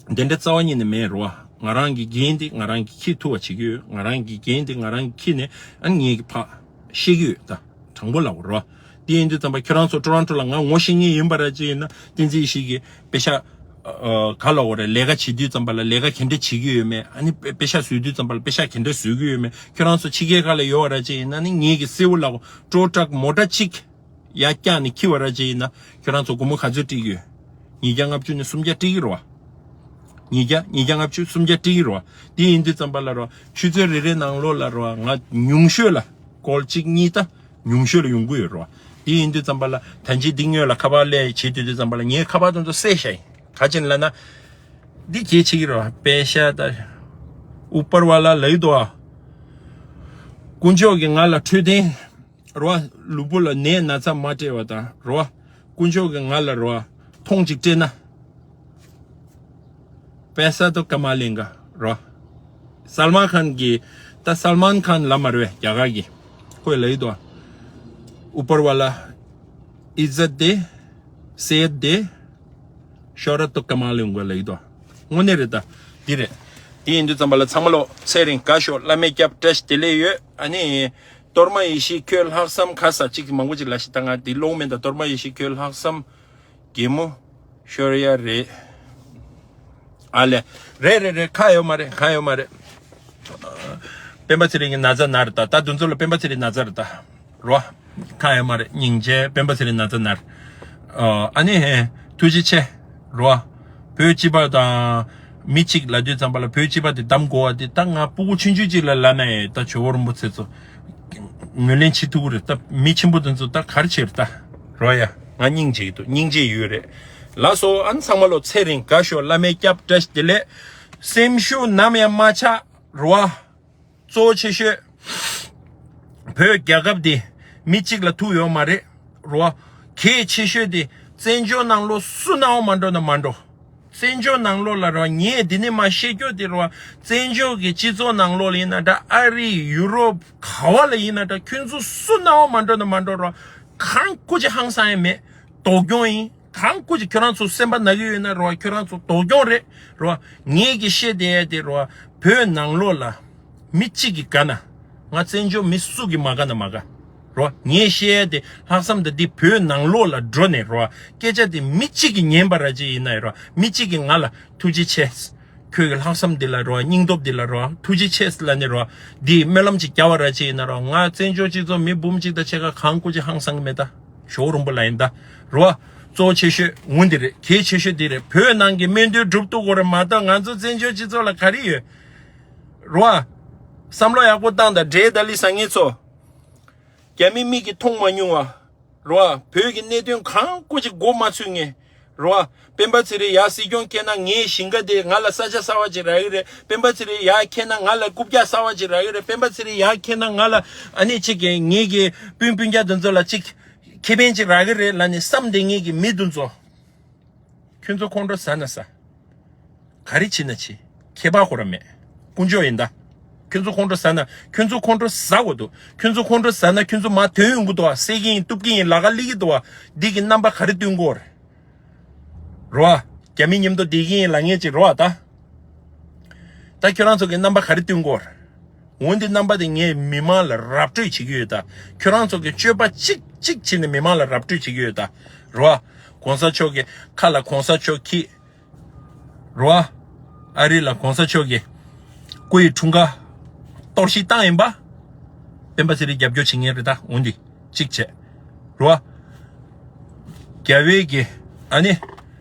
དེ་འདྲ་རྩ་བ་ཉིད་ནས་མེད་རོ། ང་རང་གི་འགན་དེ་ང་རང་གིས་འཁྱེར་ཐུབ་པ་བྱེད་ཀྱི་ཡོད། ང་རང་གི་འགན་དེ་ང་རང་གིས་འཁྱེར་ནས། ཨ་ནི་ངེད་ཀྱི་ཕར་བཤད་ཀྱི་ཡོད་ད། དྲང་པོ་ལབ་དགོས་རོ། དེ་ཡིན་དུས་ཙམ་པ་ཁྱོད་རང་ཚོ་ཊོ་རོན་ཊོ་ལ་ང་ངོ་ཤེས་མཁན་ཡིན་པ་ར་ཅིག་ཡིན་ན། བསྟན་འཛིན་ཡེ་ཤེས་ཀྱིས་པེ་ཤག་ཨ། ག་ལབ་དགོས་རེད། ལས་ཀ་བྱེད་དུས་ཙམ་པ་ལ་ལས་ཀ་ག་འདྲ་བྱེད་ཀྱི་ཡོད་མེད། ཨ་ནི་པེ་པེ་ཤག་བཟོ་དུས་ཙམ་པ་ལ་པེ་ཤག་ག་འདྲ་བཟོ་གི་ཡོད་མེད། ཁྱོད་རང་ཚོ་ཕྱི་རྒྱལ་ཁག་ལ་ཡོད་པ་ར་ཅིག་ཡིན་ན་ནི། ངེད་ཀྱིས་གསལ་པོ་ལབ་དགོས། ཊོ་ཊག་མོ་ཊ་གཅིག་ཡར་བཀྱགས་ནས་འཁྱེར་བ་ར་ཅིག་ཡིན་ན། ཁྱོད་རང་ཚོ་སྒོར་མོ་ག་ཚོད་སྤྲད་ཀྱི་ཡོད། ཉིས་བརྒྱ་ལྔ་བཅུ་ནས་སུམ་བརྒྱ་སྤྲད་ཀྱི་རེད་བ། ཉིས་བརྒྱ། ཉིས་བརྒྱ་ལྔ་བཅུ། སུམ་བརྒྱ་སྤྲད་ཀྱི་རེད་བ། དེ་ཡིན་དུས་ཙམ་པ་ལ་རོ། ཆུ་ཚོད་རེ་རེའི་ནང་ལོགས་ལ་རོ། ང་ཉུང་ཤོས་ལ་ཀོལ་གཅིག་གཉིས་ད་ཉུང་ཤོས་ལ་ཡོང་གི་ཡོད་རོ། དེ་ཡིན་དུས་ཙམ་པ་ལ་ད་ཅི་འདི་སྔོན་ལ་ཁ་པར་སླེབས་བྱེད་དུས་དུས་ཙམ་པ་ལ་ངས་ཁ་པར་དེ་ཚོ་བསད་བཞག་ཡིན། ག་ཅི་ལབ་ན། འདི་གལ་ཆེ་གི་རོ། པེ་ཤག་ད། ཨུ་པར་ཝ་ལ་ལབ་ཀྱི་འདུག་ཨ། དཀོན་མཆོག་གིས་ང་ལ་འཕྲོད་བསྟེན། རོ། ལུས་པོ་ལ་ནད་ན་ཚ་མ་སྤྲད་པ་དང་རོ། དཀོན་མཆོག་གིས་ང་ལ་རོ། ཐོངས་གཅིག་སྤྲད་ན། པེ་ས་ཏོ་ཀ་མ་ལེན་ག་རོ། སལ་མཱན་ཁཱན་གྱི། ད་སལ་མཱན་ཁཱན་ལབ་མ་རེད་པས་རྒྱ་གར་གྱི། ཁོས་ལབ་ཀྱི་འདུག་ཨ། ཨུ་པར་ཝ་ལ། ཨི་ཛད་དེ། སེ་ཡད་དེ། ཤོ་ར་ཏོ་ཀ་མ་ལེན་ག་ལབ་ཀྱི་འདུག་ཨ། དངོས་གནས་རེད་ད། འདི་རེད། དེ་ཡིན་དུས་ཙམ་པ་ལ་ཚང་མ་ལོ་ཚེ་རིང་དགའ་ཤོག་བླ་མས་སྐྱབས། བཀྲ་ཤིས་བདེ་ལེགས་ཡོད། ཨ་ནི། གཏོར་མ་ཡེ་ཤེས་ཁྱོད་ལྷག་བསམ་ག་ས་ཅིག་མང་པོ་ཅིག་ལབ་ཤག་ད་ང་འདི་ཀློག་མིན་ད། གཏོར་མ་ཡེ་ཤེས་ཁྱོད་ལྷག་བསམ་གད་མོ་ཤོར་ཡ་རེད། ཨ་ལེ། རེད་རེད་རེད། ཁ་ཡོད་མ་རེད། ཁ་ཡོད་མ་རེད། སྤེན་པ་ཚེ་རིང་གི་ན་ཚ་ན་རེད་ད། ད་དུས་ཚོད་ལ་སྤེན་པ་ཚེ་རིང་ན་ཚ་རེད་ད། རོ། ཁ་ཡོད་མ་རེད། སྙིང་རྗེ། སྤེན་པ་ཚེ་རིང་ན་ཚ་ན་རེད། ཨ་ནི་ཧེ། ཐུགས་རྗེ་ཆེ། རོ། བོད་སྤྱི་པ་དང་མི་གཅིག་ལབ་དུས་ཙམ་པ་ལ་བོད་སྤྱི་པ་དེ་གདམ་དགོས་པ་དེ། ད་ང་སྤུ་གུ་ཆུང་ཆུང་ཅིག་ལ་ལབ་ན་ཡང་ད་ཇོ་བོ་རིན་པོ་ཆེ་ཚོ་ངོས་ལེན་བྱེད་ཐུབ་ཀྱི་རེད། ད་མི་ཆེན་པོ་དེ་ཚོ་ད་ག་རེ་བྱེད་རེད་ད། རོ་ཡ། ང་སྙིང་རྗེ་གི་འདུག་སྙིང་རྗེ་ཡོད་རེད། ལགས་སོ། ཨ་ནི་ཚང་མ་ལོ་ཚེ་རིང་དགའ་ཤོག་བླ་མའི་སྐྱབས་བཀྲ་ཤིས་བདེ་ལེགས། སེམས་ཤུགས་ནམ་ཡང་མ་ཆག་རོ། གཙོ་བོ་ཆེ་ཤོས། བོད་རྒྱལ་ཁབ་འདི་མི་གཅིག་ལ་ཐུག་ཡོད་མ་རེད་རོ། གལ་ཆེ་ཤོས་དེ་བཙན་བྱོལ་ནང་ལོ་སུ་ནའོ་མ་འགྲོ་ན་མ་འགྲོ། བཙན་བྱོལ་ནང་ལོགས་ལ་རོ། ངས་འདི་ནས་མ་བཤད་རྒྱུ་དེ་རོ། བཙན་བྱོལ་གྱི་སྤྱི་ཚོགས་ནང་ལོགས་ལ་ཡིན་ན་འདྲ། ཨ་རི། ཡུ་རོབ། ག་བ་ལ་ཡིན་ན་འདྲ། ཁྱོད་ཚོ་སུ་ནའོ་མ་འགྲོ་ན་མ་འགྲོ་རོ། གང་སྐུ་ཅི་ཧང་སང་ཡང་མེད། སྡུག་གྱོང་ཡིན། གང་སྐུ་ཅི་ཁྱོད་རང་ཚོ་སེམས་པ་ན་གི་ཡོད་ན་རོ། ཁྱོད་རང་ཚོ་སྡུག་གྱོང་རེད་རོ། ངས་གི་བཤད་དེ་ཡ་དེ་རོ། བོད་ནང་ལོགས་ལ་མི་གཅིག་གི་དགའ་ན། ང་བཙན་བྱོལ་མི་སུ་གི་མ་དགའ་ན་མ་དགའ་རོ། ངས་བཤད་ཡ་དེ་ལྷག་བསམ་དང་འདི་བོད་ནང་ལོགས་ལ་འགྲོ་ནས་རོ། སྐད་ཆ་དེ་མི་གཅིག་གི་ཉན་པ་ར་ཅིག་ཡིན་ན་ཡ་རོ། མི་གཅིག་གི་ང་ལ་ཐུགས་རྗེ་ཆེ། ཁྱོད་ཀྱི་ལྷག་བསམ་འདི་ལ་རོ། སྙིང་སྟོབས་འདི་ལ་རོ། ཐུགས་རྗེ་ཆེ་ལ་ནི་རོ། འདི་སྨོན་ལམ་ཅིག་རྒྱབ་པ་ར་ཅིག་ཡིན་ན་རོ། ང་བཙན་བྱོལ་སྤྱི་ཚོགས་མི་འབུམ་གཅིག་དང་ཕྱེད་ཀ་གང་སྐུ་ཅི་ཧང་སང་གི་མེད་ད། ཞོགས་རུམ་པ་ལ་ཡིན་ད་རོ། གཙོ་བོ་ཆེ་ཤོས་ངུ་འདི་རེད། གལ་ཆེ་ཤོས་འདི་རེད། བོད་ནང་གི་སྨོན་འདུན་སྒྲུབ་ཐུབ་དགོས་རེད་མ་གཏོགས་ང་ཚོ་བཙན་བྱོལ་སྤྱི་ཚོགས་ལ་ག་རེ་ཡོད་རོ། བསམ་བློ་ཡག་པོ་བཏང་དང་། འདྲེ་ད་ལི་བཟང་ངན་ཚོ། རྒྱ་མི་མིག་གིས་མཐོང་མ་མྱོང་བ་རོ། བོད་ཀྱི་གནད་དོན་གང་སྐུ་ཅི་མགོ་མ་ཚོས་ངེས་རོ། སྤེན་པ་ཚེ་རིང་ཡ་སྲིད་སྐྱོང་བསྐྱེལ་ན་ངའི་ཞིང་ཁ་དེ་ང་ལ་ས་ཆ་གསར་བ་ཅིག་རག་གི་རེད། སྤེན་པ་ཚེ་རིང་ཡ་འཁྱེར་ན་ང་ལ་རྐུབ་བཀྱག་གསར་བ་ཅིག་རག་གི་རེད། སྤེན་པ་ཚེ་རིང་ཡ་འཁྱེར་ན་ང་ལ་ཨ་ནི་ཅིག་གི་ངེད་ཀྱི་སྤུན་སྤུན་ཀྱག་དེ་ཚོ་ལ་ཅིག་ཁེ་ཕན་ཅིག་རག་གི་རེད་ལབ་ནས་བསམ་བསྡད་ངེད་ཀྱི་མི་དེ་ཚོ། ཁྱོད་ཚོ་ཁོང་ཁྲོ་ཟ་ན་ཟ། ག་རེ་བྱེད་ན་བྱེད། ཁྱད་པར་ཁོ་ར་མེད། དཀོན་མཆོག་ཡིན་ད། ཁྱོད་ཚོ་ཁོང་ཁྲོ་ཟ་ན་ཁྱོད་ཚོ་ཁོང་ཁྲོ་ཟ་དགོས་འདུག་ཁྱོད་ཚོ་ཁོང་ཁྲོ་ཟ་ན་ཁྱོད་ཚོ་མར་ཐོན་ཡོང་གི་འདུག་བ། བསད་ཀྱི་ཡིན། གཏུབ་ཀྱི་ཡིན། ལ་ཁ་སླེབས་ཀྱི་འདུག་བ། འདི་གི་རྣམ་པ་ག་རེ་སྟོན་དགོས་རེད། རོ། རྒྱ་མི་མཉམ་དུ་བསྡད་ཀྱི་ཡིན་ལབ་མཁན་ཅིག་རོ་ད། ད་ཁྱོད་རང་ཚོ་གི་རྣམ་པ་ག་རེ་སྟོན་དགོས་རེད། འོན་ཏེ་རྣམ་པ་དེ་ངས་མི་མང་ལ་ར་སྤྲོད་བྱེད་ཀྱི་ཡོད་ད། ཁྱོད་རང་ཚོ་གི་སྤྱོད་པ་གཅིག་གཅིག་བྱས་ནས་མི་མང་ལ་ར་སྤྲོད་བྱེད་ཀྱི་ཡོད་ད། རོ། གོང་ས་མཆོག་གི་ཁ་ལ་གོང་ས་མཆོག་གིས། རོ། ཨ་རི་ལ་གོང་ས་མཆོག་གི་སྐུ་ཡི་འཁྲུངས་སྐར་གཏོར་བཤིག་བཏང་ཡིན་པ། སྤེན་པ་ཚེ་རིང་རྒྱབ་སྐྱོར་བྱེད་མཁན་རེད་ད། འོན་ཏེ་གཅིག་བྱས། རོ། རྒྱ་བལ་གྱི་ཨ་ནི།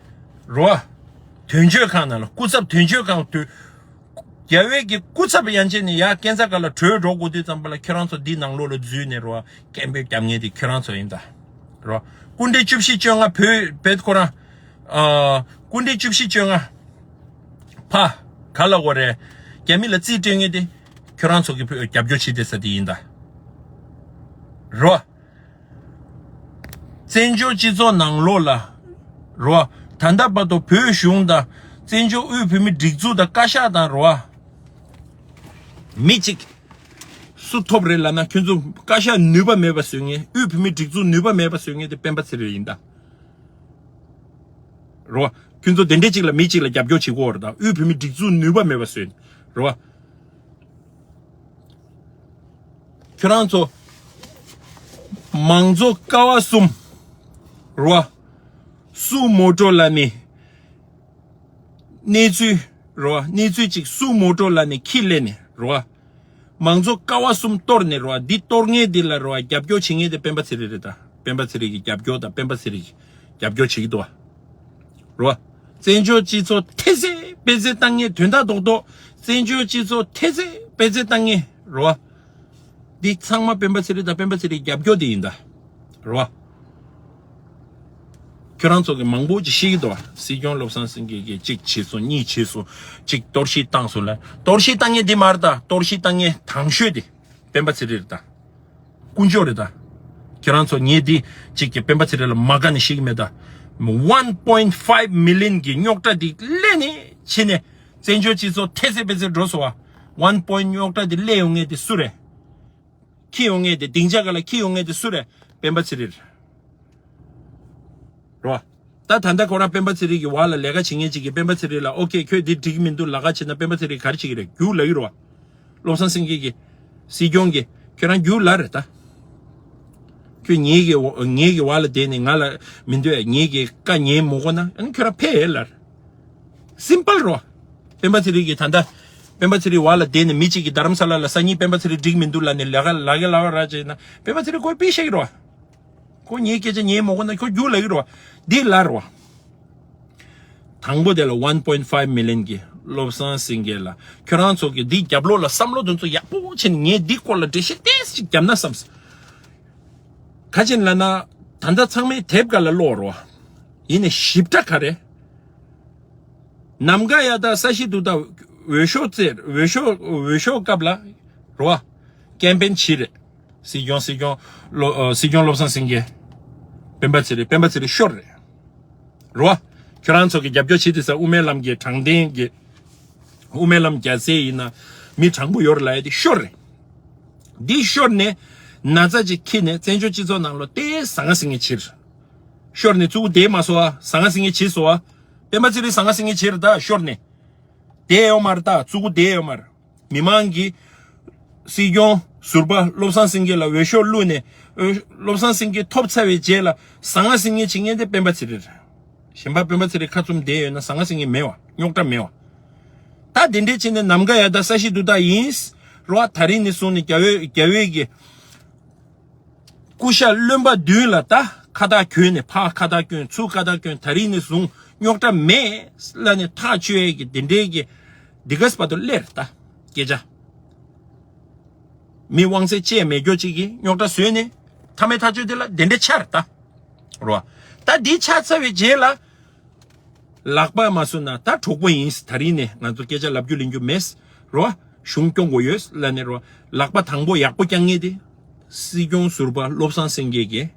རོ། དོན་གཅོད་ཁང་ནང་ལ། སྐུ་ཚབ་དོན་གཅོད་ཁང་དུ། རྒྱ་བལ་གྱི་སྐུ་ཚབ་ཡན་ཆད་ནས་ཡར་སྐས་འཛེག་སྒང་ལ་བྲོས་འགྲོ་དགོས་དུས་ཙམ་པ་ལ་ཁྱོད་རང་ཚོ་འདི་ནང་ལོགས་ལ་འཛུལ་ནས་རོ། སྐད་འབོད་རྒྱབ་མཁན་དེ་ཁྱོད་རང་ཚོ་ཡིན་ད། རོ། སྐུ་ཕྲེང་བཅུ་བཞི་བཅོ་ལྔ་བོད་བོད་ཁོ་རང་། ཨ། སྐུ་ཕྲེང་བཅུ་བཞི་བཅོ་ལྔ། ཕ། ག་ལ་གོ་རེད། རྒྱ་མི་ལ་རྩིས་སྤྲོད་མཁན་དེ། ཁྱོད་རང་ཚོ་གི་བོད་རྒྱབ་སྐྱོར་བྱེད་བསྡད་ས་དེ་ཡིན་ད། རོ། བཙན་བྱོལ་སྤྱི་ཚོགས་ནང་ལོགས་ལ། རོ། ད་ལྟ་བར་དུ་བོད་གཞུང་དང་། བཙན་བྱོལ་དབུས་བོད་མིའི་སྒྲིག་འཛུགས་དང་བཀའ་ཤག་དང་རོ། མི་གཅིག་སུ་ཐོབ་རེད་ལབ་ན། ཁྱོད་ཚོ་བཀའ་ཤག་ནུས་པ་མེད་པ་བཟོས་མཁན། དབུས་བོད་མིའི་སྒྲིག་འཛུགས་ནུས་པ་མེད་པ་བཟོས་མཁན་དེ་སྤེན་པ་ཚེ་རིང་ཡིན་ད། རོ། ཁྱོད་ཚོ་དེ་འདྲས་གཅིག་ལ་མི་གཅིག་ལ་རྒྱབ་སྐྱོར་བྱེད་དགོས་རེད་ད། དབུས་བོད་མིའི་སྒྲིག་འཛུགས་ནུས་པ་མེད་པ་བཟོས། རོ། ཁྱོད་རང་ཚོ། མང་གཙོ་ཀ་བ་གསུམ། རོ། སུ་མོ་ཊོ་ལ་ནི། གནས་ཚུལ། རོ། གནས་ཚུལ་ཅིག་སུ་མོ་ཊོ་ལ་ནི་ཁྱི་ལེན་ནི། རོ། མང་གཙོ་ཀ་བ་གསུམ་གཏོར་ནས་རོ། འདི་གཏོར་མཁན་འདི་ལ་རོ། རྒྱབ་སྐྱོར་བྱེད་མཁན་དེ་སྤེན་པ་ཚེ་རིང་རེད་ད། སྤེན་པ་ཚེ་རིང་གི་རྒྱབ་སྐྱོར་དང་། སྤེན་པ་ཚེ་རིང་གི་རྒྱབ་སྐྱོར་བྱེད་ཀྱི་འདུག་བ། རོ། བཙན་བྱོལ་སྤྱི་ཚོགས་ཐེ་ཚེ་བེ་ཚེ་བཏང་མཁན། དོན་དག་རྡོག་རྡོག་བཙན་བྱོལ་སྤྱི་ཚོགས་ཐེ་ཚེ་བེ་ཚེ་བཏང་མཁན་རོ། འདི་ཚང་མ་སྤེན་པ་ཚེ་རིང་དང་སྤེན་པ་ཚེ་རིང་རྒྱབ་སྐྱོར་དེ་ཡིན་ད། རོ། ཁྱོད་རང་ཚོ་གི་མང་པོ་ཅིག་ཤེས་ཀྱི་འདུག་བ། སྲིད་སྐྱོང་བློ་བཟང་སེང་གེ་གིས་གཅིག་བྱས་སོང་། གཉིས་བྱས་སོང་། གཅིག་གཏོར་བཤིག་བཏང་སོང་ལ། གཏོར་བཤིག་བཏང་མཁན་འདི་མ་རེད་ད། གཏོར་བཤིག་བཏང་མཁན་དང་ཤོས་དེ་སྤེན་པ་ཚེ་རིང་རེད་ད། དཀོན་མཆོག་རེད་ད། ཁྱོད་རང་ཚོ་ངས་འདི་གཅིག་གི་སྤེན་པ་ཚེ་རིང་ལ་མ་དགའ་ནས་ཤེས་ཀྱི་མེད་ད། One point five million གི་རྙོག་དྲ་འདི་སླེབས་ནས་ཕྱིན་ནས། བཙན་བྱོལ་སྤྱི་ཚོགས་ཐེ་ཚེ་བེ་ཚེ་འགྲོ་སོང་བ། One point རྙོག་དྲ་འདི་སླེབས་ཡོང་མཁན་དེ་སུ་རེད། འཁྱེར་ཡོང་མཁན་དེ། སྡིངས་ཆ་སྒང་ལ་འཁྱེར་ཡོང་མཁན་དེ་སུ་རེད། སྤེན་པ་ཚེ་རིང་རེད་བ། ད་ད་ལྟ་ཁོ་རང་སྤེན་པ་ཚེ་རིང་གི་འོག་ལ་ལས་ཀ་བྱེད་མཁན་ཅིག་གིས་སྤེན་པ་ཚེ་རིང་ལ་ཨོ་ཁེ་ཁྱོད་འདི་འགྲིག་མི་འདུག་ལབ་ཁ་བྱེད་ན། སྤེན་པ་ཚེ་རིང་ག་རེ་བྱེད་ཀྱི་རེད། རྒྱུགས་ལབ་ཀྱི་རེད་བ། བློ་བཟང་སེང་གེ་གིས། སྲིད་སྐྱོང་གིས་ཁྱོད་རང་རྒྱུགས་ལབ་རེད་ད། ཁྱོད་ངེད་ཀྱི་འོ་ངེད་ཀྱི་འོག་ལ་བསྡད་ནས་ང་ལ་མི་འདོད། ངེད་ཀྱི་བཀའ་ཉན་མི་དགོས་ན། ཨ་ནི་ཁྱོད་རང་ཕེབས་ལབ་རེད། སིམ་པལ་རོ། སྤེན་པ་ཚེ་རིང་གིས་ད་ལྟ་སྤེན་པ་ཚེ་རིང་འོག་ལ་བསྡད་ནས་མི་གཅིག་གིས་རྡ་རམ་ས་ལ་ལ་སང་ཉིན་སྤེན་པ་ཚེ་རིང་འགྲིག་མི་འདུག་ལབ་ནས་ལས་ཀ་ལ་ལ་གེ་ལ་བ་ར་བྱས་ན། སྤེན་པ་ཚེ་རིང་ཁོས་དཔེ་བཤད་ཀྱི་རོ། ཁོ་ངའི་སྐད་ཆ་ཉན་མ་དགོས་ན་ཁོ་རྒྱུགས་ལབ་ཀྱི་རོ། འདི་ལབ་རོ། དང་པོ་དེ་ལ་one point five million གི་བློ་བཟང་སེང་གེ་ལ། ཁྱོད་རང་ཚོ་གིས་འདི་རྒྱབ་ལོགས་ལ་བསམ་བློ་དེ་ཚོ་ཡག་པོ་བྱས་ནས་ངས་འདི་སྐོར་ལ་འགྲེལ་བཤད་ཏོག་ཙམ་ཅིག་བརྒྱབ་ན་བསམས། ག་ཅི་ལབ་ན། ད་ལྟ་ཚང་མས་དེབ་སྒང་ལ་ཀློག་རོ། ཡིན་ནའི་ཞིབ་ཕྲ་ག་རེ། ནམ་མཁའ་ཡར་ལྟ་ས་གཞི་འདུག་ལྟ། འོས་ཤོག་བཙལ། འོས་ཤོག་འོས་ཤོག་སྐབས་ལ་རེད་བ། ཀེམ་པེན་བྱེད་རེད། སྲིད་སྐྱོང་སྲིད་སྐྱོང་བློ་ཨ་སྲིད་སྐྱོང་བློ་བཟང་སེང་གེ། སྤེན་པ་ཚེ་རིང་སྤེན་པ་ཚེ་རིང་ཤོར་རེད། རེད་བ། ཁྱོད་རང་ཚོ་གི་རྒྱབ་སྐྱོར་བྱེད་དུས་ས་དབུ་མའི་ལམ་གྱི་དྲང་བདེན་གྱི། དབུ་མའི་ལམ་རྒྱལ་སའི་ཡིན་ན་མི་དྲང་པོ་ཡོད་རེད་ལབ་ཡ་དེ་ཤོར་རེད། འདི་ཤོར་ནས་ན་ཚ་ཅིག་འཁྱེར་ནས་བཙན་བྱོལ་སྤྱི་ཚོགས་ནང་ལོགས་དེ་ཟང་ངེ་ཟིང་ངེ་བྱེད། ཤོར་ནས་ཙུ་གུ་དེ་མ་སོང་བ། ཟང་ངེ་ཟིང་ངེ་བྱེད་སོང་བ། སྤེན་པ་ཚེ་རིང་ཟང་ངེ་ཟིང་ངེ་བྱེད་རེད་ད། ཤོར་ནས་དེ་ཡོད་མ་རེད་ད། ཙུ་གུ་དེ་ཡོད་མ་རེད། མི་མང་གིས་སྲིད་སྐྱོང་ཟུར་པ་བློ་བཟང་སེང་གེ་ལ་འོས་ཤོག་བླུགས་ནས། འོས་བློ་བཟང་སེང་གེ་ཐོབ་ཚར་བའི་རྗེས་ལ་ཟང་ངེ་ཟིང་ངེ་བྱེད་མཁན་དེ་སྤེན་པ་ཚེ་རིང་རེད། གཞན་པ་སྤེན་པ་ཚེ་རིང་ཁ་བཙུམ་བསྡད་ཡོད་ན་ཟང་ངེ་ཟིང་ངེ་མེད་བ། རྙོག་དྲ་མེད་བ། ད་དེ་འདྲས་བྱས་ནས་ནམ་མཁའ་ཡར་ལྟ་ས་གཞི་འདུག་ལྟ་ཡིན་རོ། ད་རིང་ནས་བཟུང་ནས་རྒྱ་བོད་རྒྱ་བོད་ཀྱི་སྐུ་ཞབས་བློན་པོ་མདུན་ལ་ད་ཁ་བཏགས་གྱོན་ནས། ཕར་ཁ་བཏགས་གྱོན། ཚུར་ཁ་བཏགས་གྱོན། ད་རིང་ནས་བཟུང་རྙོག་དྲ་མེད་ལབ་ནས་ཐག་གཅོད་ཡས་ཀྱི་དེ་འདྲས་ཀྱི་འདི་གས་བར་དུ་སླེབས་རེད་ད། སྐད་ཆ། མི་དབང་ཚད་བཅད་མེད་རྒྱུ་ཅིག་གིས་རྙོག་དྲ་བཟོས་ནས་མཐའ་མའི་ཐག་གཅོད་དེ་ལ་དེ་འདྲས་ཆགས་རེད་ད། རོ། ད་འདི་ཆགས་ཚར་བའི་རྗེས་ལ། ལག་པ་མ་བཟུང་ན་ད་གྲོགས་པོ་ཡིན། ད་རིང་ནས་ང་ཚོ་སྐད་ཆ་ལབ་རྒྱུ་ལེན་རྒྱུ་མེད། རོ། གཞུང་སྐྱོང་དགོས་ཡོད་ལབ་ནས་རོ། ལག་པ་དང་པོ་ཡག་པོ་བརྐྱང་མཁན་དེ་སྲིད་སྐྱོང་ཟུར་པ་བློ་བཟང་སེང་གེ་གིས།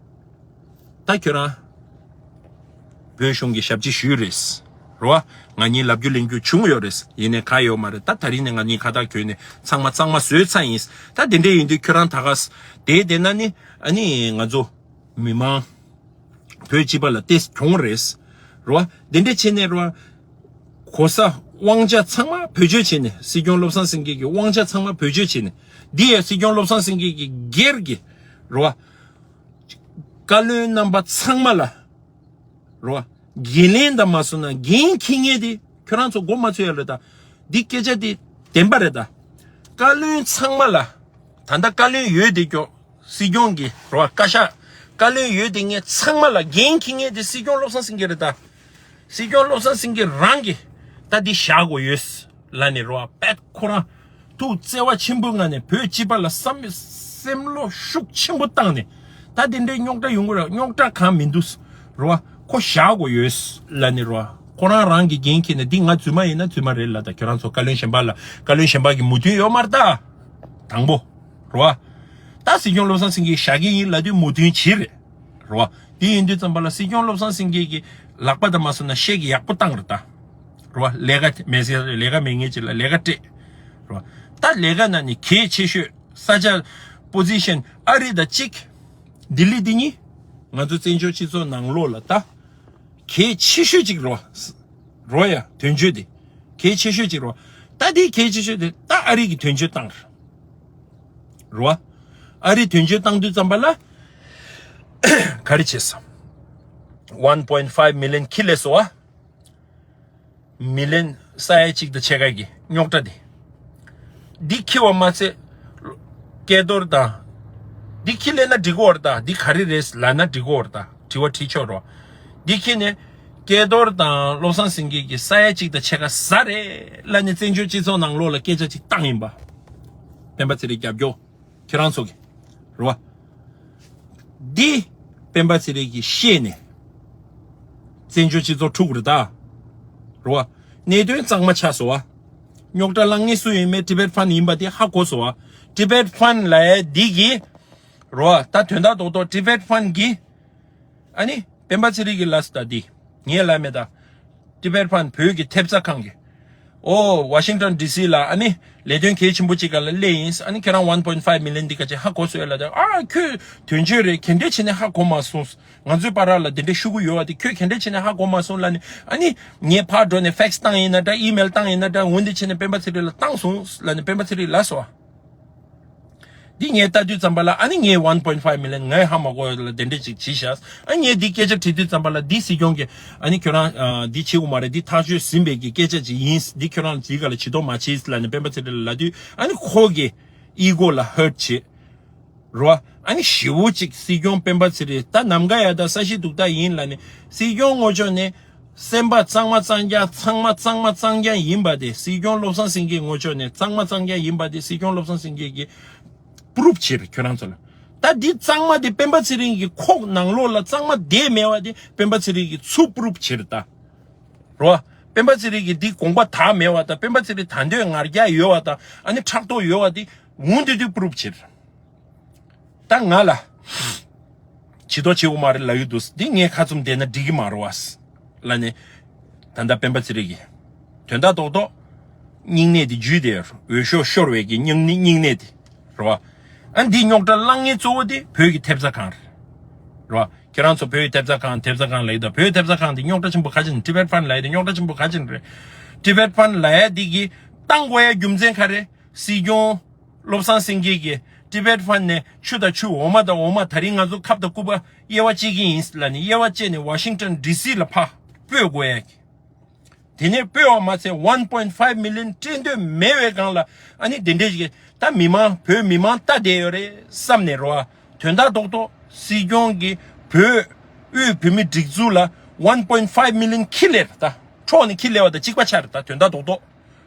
ད་ཁྱོད་རང་བོད་གཞུང་གི་ཞབས་ཕྱི་ཞུས་རེད། རོ། ང་གཉིས་ལབ་རྒྱུ་ལེན་རྒྱུ་བྱུང་ཡོད་རེད། ཡིན་ནའི་ག་ཡོད་མ་རེད། ད་ད་རིང་ནས་ང་གཉིས་ཁ་བཏགས་གྱོན་ནས་ཚང་མ་གཙང་མ་བཟོས་ཚར་ཡིན། ད་དེ་འདྲས་ཡིན་དུས་ཁྱོད་རང་ད་ག་ས་དེ་བསྡད་ན་ནི་ཨ་ནི་ང་ཚོ་མི་མང་བོད་སྤྱི་པ་ལ་ཏེས་གྱོང་རེད། རོ། དེ་འདྲས་བྱས་ནས་རོ། གོ་ས་དབང་ཆ་ཚང་མ་བེད་སྤྱོད་བྱས་ནས། སྲིད་སྐྱོང་བློ་བཟང་སེང་གེ་གི་དབང་ཆ་ཚང་མ་བེད་སྤྱོད་བྱས་ནས། འདི་ཡང་སྲིད་སྐྱོང་བློ་བཟང་སེང་གེ་གི་སྒེར་གྱི་རོ། བཀའ་བློན་རྣམ་པ་ཚང་མ་ལ་རོ། འགན་ལེན་དང་མ་སོང་ན་འགན་འཁྱེར་མཁན་དེ་ཁྱོད་རང་ཚོ་མགོ་མ་ཚོས་ཡ་ལ་ད། འདི་སྐད་ཆ་དེ་བདེན་པ་རེད་ད། བཀའ་བློན་ཚང་མ་ལ། ད་ལྟ་བཀའ་བློན་ཡོད་དེ་ཀྱོ། སྲིད་སྐྱོང་གི་རོ་བཀའ་ཤག་བཀའ་བློན་ཡོད་དེ་ངས་ཚང་མ་ལ་འགན་འཁྱེར་མཁན་དེ་སྲིད་སྐྱོང་བློ་བཟང་སེང་གེ་རེད་ད། སྲིད་སྐྱོང་བློ་བཟང་སེང་གེ་རང་གིས་ད་འདི་བཞག་དགོས་ཡོད་ལབ་ནས་རོ། དཔེ་ཁོ་རང་ཐུགས་བརྩེ་བ་ཆེན་པོའི་ངང་ནས་བོད་སྤྱི་པ་ལ་བསམ་སེམས་བློ་ཤུགས་ཆེན་པོ་བཏང་ནས། ད་དེ་འདྲའི་རྙོག་དྲ་ཡོང་གི་རེད། རྙོག་དྲ་གང་མི་འདུག་རོ། ཁོ་བཞག་དགོས་ཡོད་ལབ་ནས་རོ། ཁོ་རང་རང་གི་འགན་འཁྱེར་ནས་འདི་ང་རྫུན་མ་ཡིན་ན་རྫུན་མ་རེད་ལབ། ད་ཁྱོད་རང་ཚོ་བཀའ་བློན་གཞན་པ་ལ། བཀའ་བློན་གཞན་པ་གི་མོས་མཐུན་ཡོད་མ་རེད་ད། དང་པོ། རོ། ད་སྲིད་སྐྱོང་བློ་བཟང་སེང་གེ་བཞག་གི་ཡིན་ལབ་དུས་མོས་མཐུན་བྱེད་རེད། རོ། དེ་ཡིན་དུས་ཙམ་པ་ལ་སྲིད་སྐྱོང་བློ་བཟང་སེང་གེ་གི་ལག་པ་དང་མ་སོང་ན་ཤེད་ཀྱི་ཡག་པོ་བཏང་རེད་ད། རོ། ལས་ཀ་མེད་ཟེར། ལས་ཀ་མེད་མཁན་ཅིག་ལ་ལས་ཀ་སྤྲད། རོ། ད་ལས་ཀ་ནང་ནས་གལ་ཆེ་ཤོས་ས་ཆ་པོ་ཟི་ཤན་ཨ་རི་དང་གཅིག་ལྡི་ལི་འདི་གཉིས། ང་ཚོ་བཙན་བྱོལ་སྤྱི་ཚོགས་ནང་ལོགས་ལ་ད་གལ་ཆེ་ཤོས་ཅིག་རོ། རོ་ཡ་དོན་གཅོད་དེ། གལ་ཆེ་ཤོས་ཅིག་རོ། ད་དེ་གལ་ཆེ་ཤོས་དེ་ད་ཨ་རི་གི་དོན་གཅོད་བཏང་རེད། རོ། ཨ་རི་དོན་གཅོད་བཏང་དུས་ཙམ་པ་ལ་ག་རེ་བྱས་སོང་། ཝན་པོ་ཡིན་ཕའིབ་མི་ལི་ཡོན་ཁྱེར་སླེབས་སོང་བ། མི་ལི་ཡོན་ས་ཡ་གཅིག་དང་ཕྱེད་ཀ་གི་རྙོག་དྲ་དེ། འདི་འཁྱེར་བ་མ་ཚད། སྐལ་རྡོར་དང་། འདི་འཁྱེར་སླེབས་ན་འགྲིག་གི་ཡོད་རེད་ད། འདི་ག་རེ་རེད་ལབ་ན་འགྲིག་གི་ཡོད་རེད་ད། དྲི་བ་དྲིས་ཆོག་རོ། འདི་འཁྱེར་ནས་སྐལ་རྡོར་དང་བློ་བཟང་སེང་གེ་གིས་ས་ཡ་གཅིག་དང་ཕྱེད་ཀ་ཟ་རེད་ལབ་ནས་བཙན་བྱོལ་སྤྱི་ཚོགས་ནང་ལོགས་ལ་སྐད་ཆ་ཅིག་བཏང་ཡིན་པ། སྤེན་པ་ཚེ་རིང་རྒྱབ་སྐྱོར། ཁྱེད་རང་ཚོ་གི་རེད་བ། འདི་སྤེན་པ་ཚེ་རིང་གིས་ཤེས་ནས་བཙན་བྱོལ་སྤྱི་ཚོགས་འཁྲུག་རེད་ད། རེད་བ། གནད་དོན་གཙང་མ་ཆགས་སོང་བ། རྙོག་དྲ་བསླང་མཁན་སུ་ཡིན་མིན་ཊི་བེཊ་ཕན་ཡིན་པ་དེ་ཧ་གོ་སོང་བ། ཊི་བེཊ་ཕན་ལབ་ཡ་འདི་གིས་རེད་བ། ད་དོན་དག་རྡོག་རྡོག་ཊི་བེཊ་ཕན་གིས། ཨ་ནི་སྤེན་པ་ཚེ་རིང་གིས་ལབ་སོང་ད་འདི། ངས་ལབ་མེད་ད། ཊི་བེཊ་ཕན་བོད་ཀྱི་ཐེབས་རྩ་ཁང་གིས། ཨོ་ཝ་ཤིང་ཊོན་ཌི་སི་ལ་ཨ་ནི་ལས་དོན་གལ་ཆེན་པོ་ཅིག་སྒང་ལ་སླེབས་ཡིན། ཨ་ནི་ཁྱེད་རང་ཝན་པོ་ཡིན་ཕའིབ་མི་ལི་ཡོན་འདི་ག་ཅིག་ཧ་གོ་སོང་ཡ་ལབ་ད། ཨ་ཁྱོད་དོན་གཅོད་རེད། ག་འདྲས་བྱས་ནས་ཧ་གོ་མ་སོང་། ང་ཚོའི་བར་ལ་འདི་འདྲས་ཤོག་གུ་ཡོད་བ་དེ་ཁྱོད་ག་འདྲས་བྱས་ནས་ཧ་གོ་མ་སོང་ལབ་ནས། ཨ་ནི་ངས་ཕར་འགྲོ་ནས་ཕེག་སི་བཏང་ཡིན་ན་འདྲ། ཨི་མེལ་བཏང་ཡིན་ན་འདྲ། འོ་འདི་བྱས་ནས་སྤེན་པ་ཚེ་རིང་ལ་བཏང་སོང་ལབ་ནས་སྤེན་པ་ཚེ་རིང་ལབ་སོང་བ། འདི་ངས་ལྟ་དུས་ཙམ་པ་ལ་ཨ་ནི་ངས་ཝན་པོ་ཡིན་ཕའིབ་མི་ལི་ཡོན་ངས་ཧ་མ་གོ་ལ་དེ་འདྲས་ཅིག་བྱས་ཤག་ཨ་ངས་འདི་སྐད་ཆ་དྲིས་དུས་ཙམ་པ་ལ་འདི་སྲིད་སྐྱོང་གིས་ཨ་ནི་ཁྱོད་རང་ཨ་འདི་བྱེད་དགོས་མ་རེད། འདི་ཐག་གཅོད་ཟིན་པའི་གི་སྐད་ཆ་ཅིག་ཡིན། འདི་ཁྱོད་རང་འདི་ག་ལ་བྱེད་དོགས་མ་བྱེད་ལབ་ནས་སྤེན་པ་ཚེ་རིང་ལ་ལབ་དུས། ཨ་ནི་ཁོ་གི་ཨི་གོ་ལ་ཧར་ཊི་བྱེད། རོ། ཨ་ནི་ཞེ་པོ་ཅིག་སྲིད་སྐྱོང་སྤེན་པ་ཚེ་རིང་ད་ནམ་མཁའ་ཡར་ལྟ་ས་གཞི་འདུག་ལྟ་ཡིན་ལབ་ནས། སྲིད་སྐྱོང་ངོ་ཕྱོགས་ནས་སེམས་པ་གཙང་མ་གཙང་རྐྱང་། ཚང་མ་གཙང་མ་གཙང་རྐྱང་ཡིན་པ་དེ། སྲིད་སྐྱོང་བློ་བཟང་སེང་གེའི་ངོ་ཕྱོགས་ནས་གཙང་མ་གཙང་རྐྱང་ཡིན་པ་དེ་སྲིད་སྐྱོང་བློ་བཟང་སེང་གེ་གིས་པུ་རུབ་བྱེད་རེད་ཁྱོད་རང་ཚོ་ལ། ད་འདི་གཙང་མ་དེ་སྤེན་པ་ཚེ་རིང་གི་ཁོག་ནང་ལོགས་ལ་གཙང་མ་བསྡད་མེད་པ་དེ་སྤེན་པ་ཚེ་རིང་གི་ཚུར་པུ་རུབ་བྱེད་རེད་ད། རོ། སྤེན་པ་ཚེ་རིང་གི་འདི་དགོངས་པ་དག་མེད་པ་དང་སྤེན་པ་ཚེ་རིང་ད་འདོད་ང་རྒྱལ་ཡོད་པ་དང་ཨ་ནི་ཕྲག་དོག་ཡོད་པ་དེ་འུང་དུས་དུས་པུ་རུབ་བྱེད་རེད། ད་ང་ལ། བྱི་དོ་བྱེད་དགོས་མ་རེད་ལབ་ཡོད་འདུག་འདི་ངས་ཁ་བཙུམ་བསྡད་ན་འགྲིག་གི་མ་རེད་བ། ལ་ནི། ད་ལྟ་སྤེན་པ་ཚེ་རིང་གིས། དོན་དག་རྡོག་རྡོག་སྙིང་ནད་དེ་འཇུས་ཏེ་འོས་ཤོག་ཤོར་བའི་གི་སྙིང་ནད་སྙིང་ནད་དེ། རེད་བ། ཨ་འདི་རྙོག་དྲ་བསླང་མཁན་གཙོ་བོ་དེ་བོད་ཀྱི་ཐེབས་རྩ་ཁང་རེད། རེད་བ། ཁྱེད་རང་ཚོ་བོད་ཀྱི་ཐེབས་རྩ་ཁང་ཐེབས་རྩ་ཁང་ལབ་ཡོད་ད། བོད་ཀྱི་ཐེབས་རྩ་ཁང་དེ་རྙོག་དྲ་ཆེན་པོ་ག་ཅིག་ནི་Tibet Fund་ལབ་ཡོད་དེ་རྙོག་དྲ་ཆེན་པོ་ག་ཅིག་ནི་རེད། Tibet Fund་ལབ་ཡ་དེ་གི་བཏང་དགོས་ཡ་རྒྱུ་མཚན་ག་རེ། སྲིད་སྐྱོང་། བློ་བཟང་སེང་གེ་གིས་Tibet Fund་ནས་ཆུ་དང་ཆུ་འོ་མ་དང་འོ་མ་ད་རིང་ང་ཚོ་ཁབ་དང་སྐུད་པ་དབྱེ་བ་བཅད་ཀྱི་ཡིན་ལབ་ནས་དབྱེ་བ་བཅད་ནས་Washington D.C་ལ་ཕར་སྤོས་དགོས་ཡ་གི། དེ་ནས་སྤོས་པ་མ་ཚད་one point five million་སྤྲད་འདོད་མེད་པའི་སྒང་ལ་ཨ་ནི་དེ་འདྲས་ཞིག་ད་མི་མང་བོད་མི་མང་ལྟ་བསྡད་ཡོད་རེད་བསམ་ནས་རོ། དོན་དག་རྡོག་རྡོག་སྲིད་སྐྱོང་གིས་བོད་དབུས་བོད་མི་སྒྲིག་འཛུགས་ལ་one point five million་ཁྱི་ལེར་ད་འཕྲོག་ནས་ཁྱི་ལེ་བ་དང་གཅིག་པ་ཆགས་རེད་ད། དོན་དག་རྡོག་རྡོག་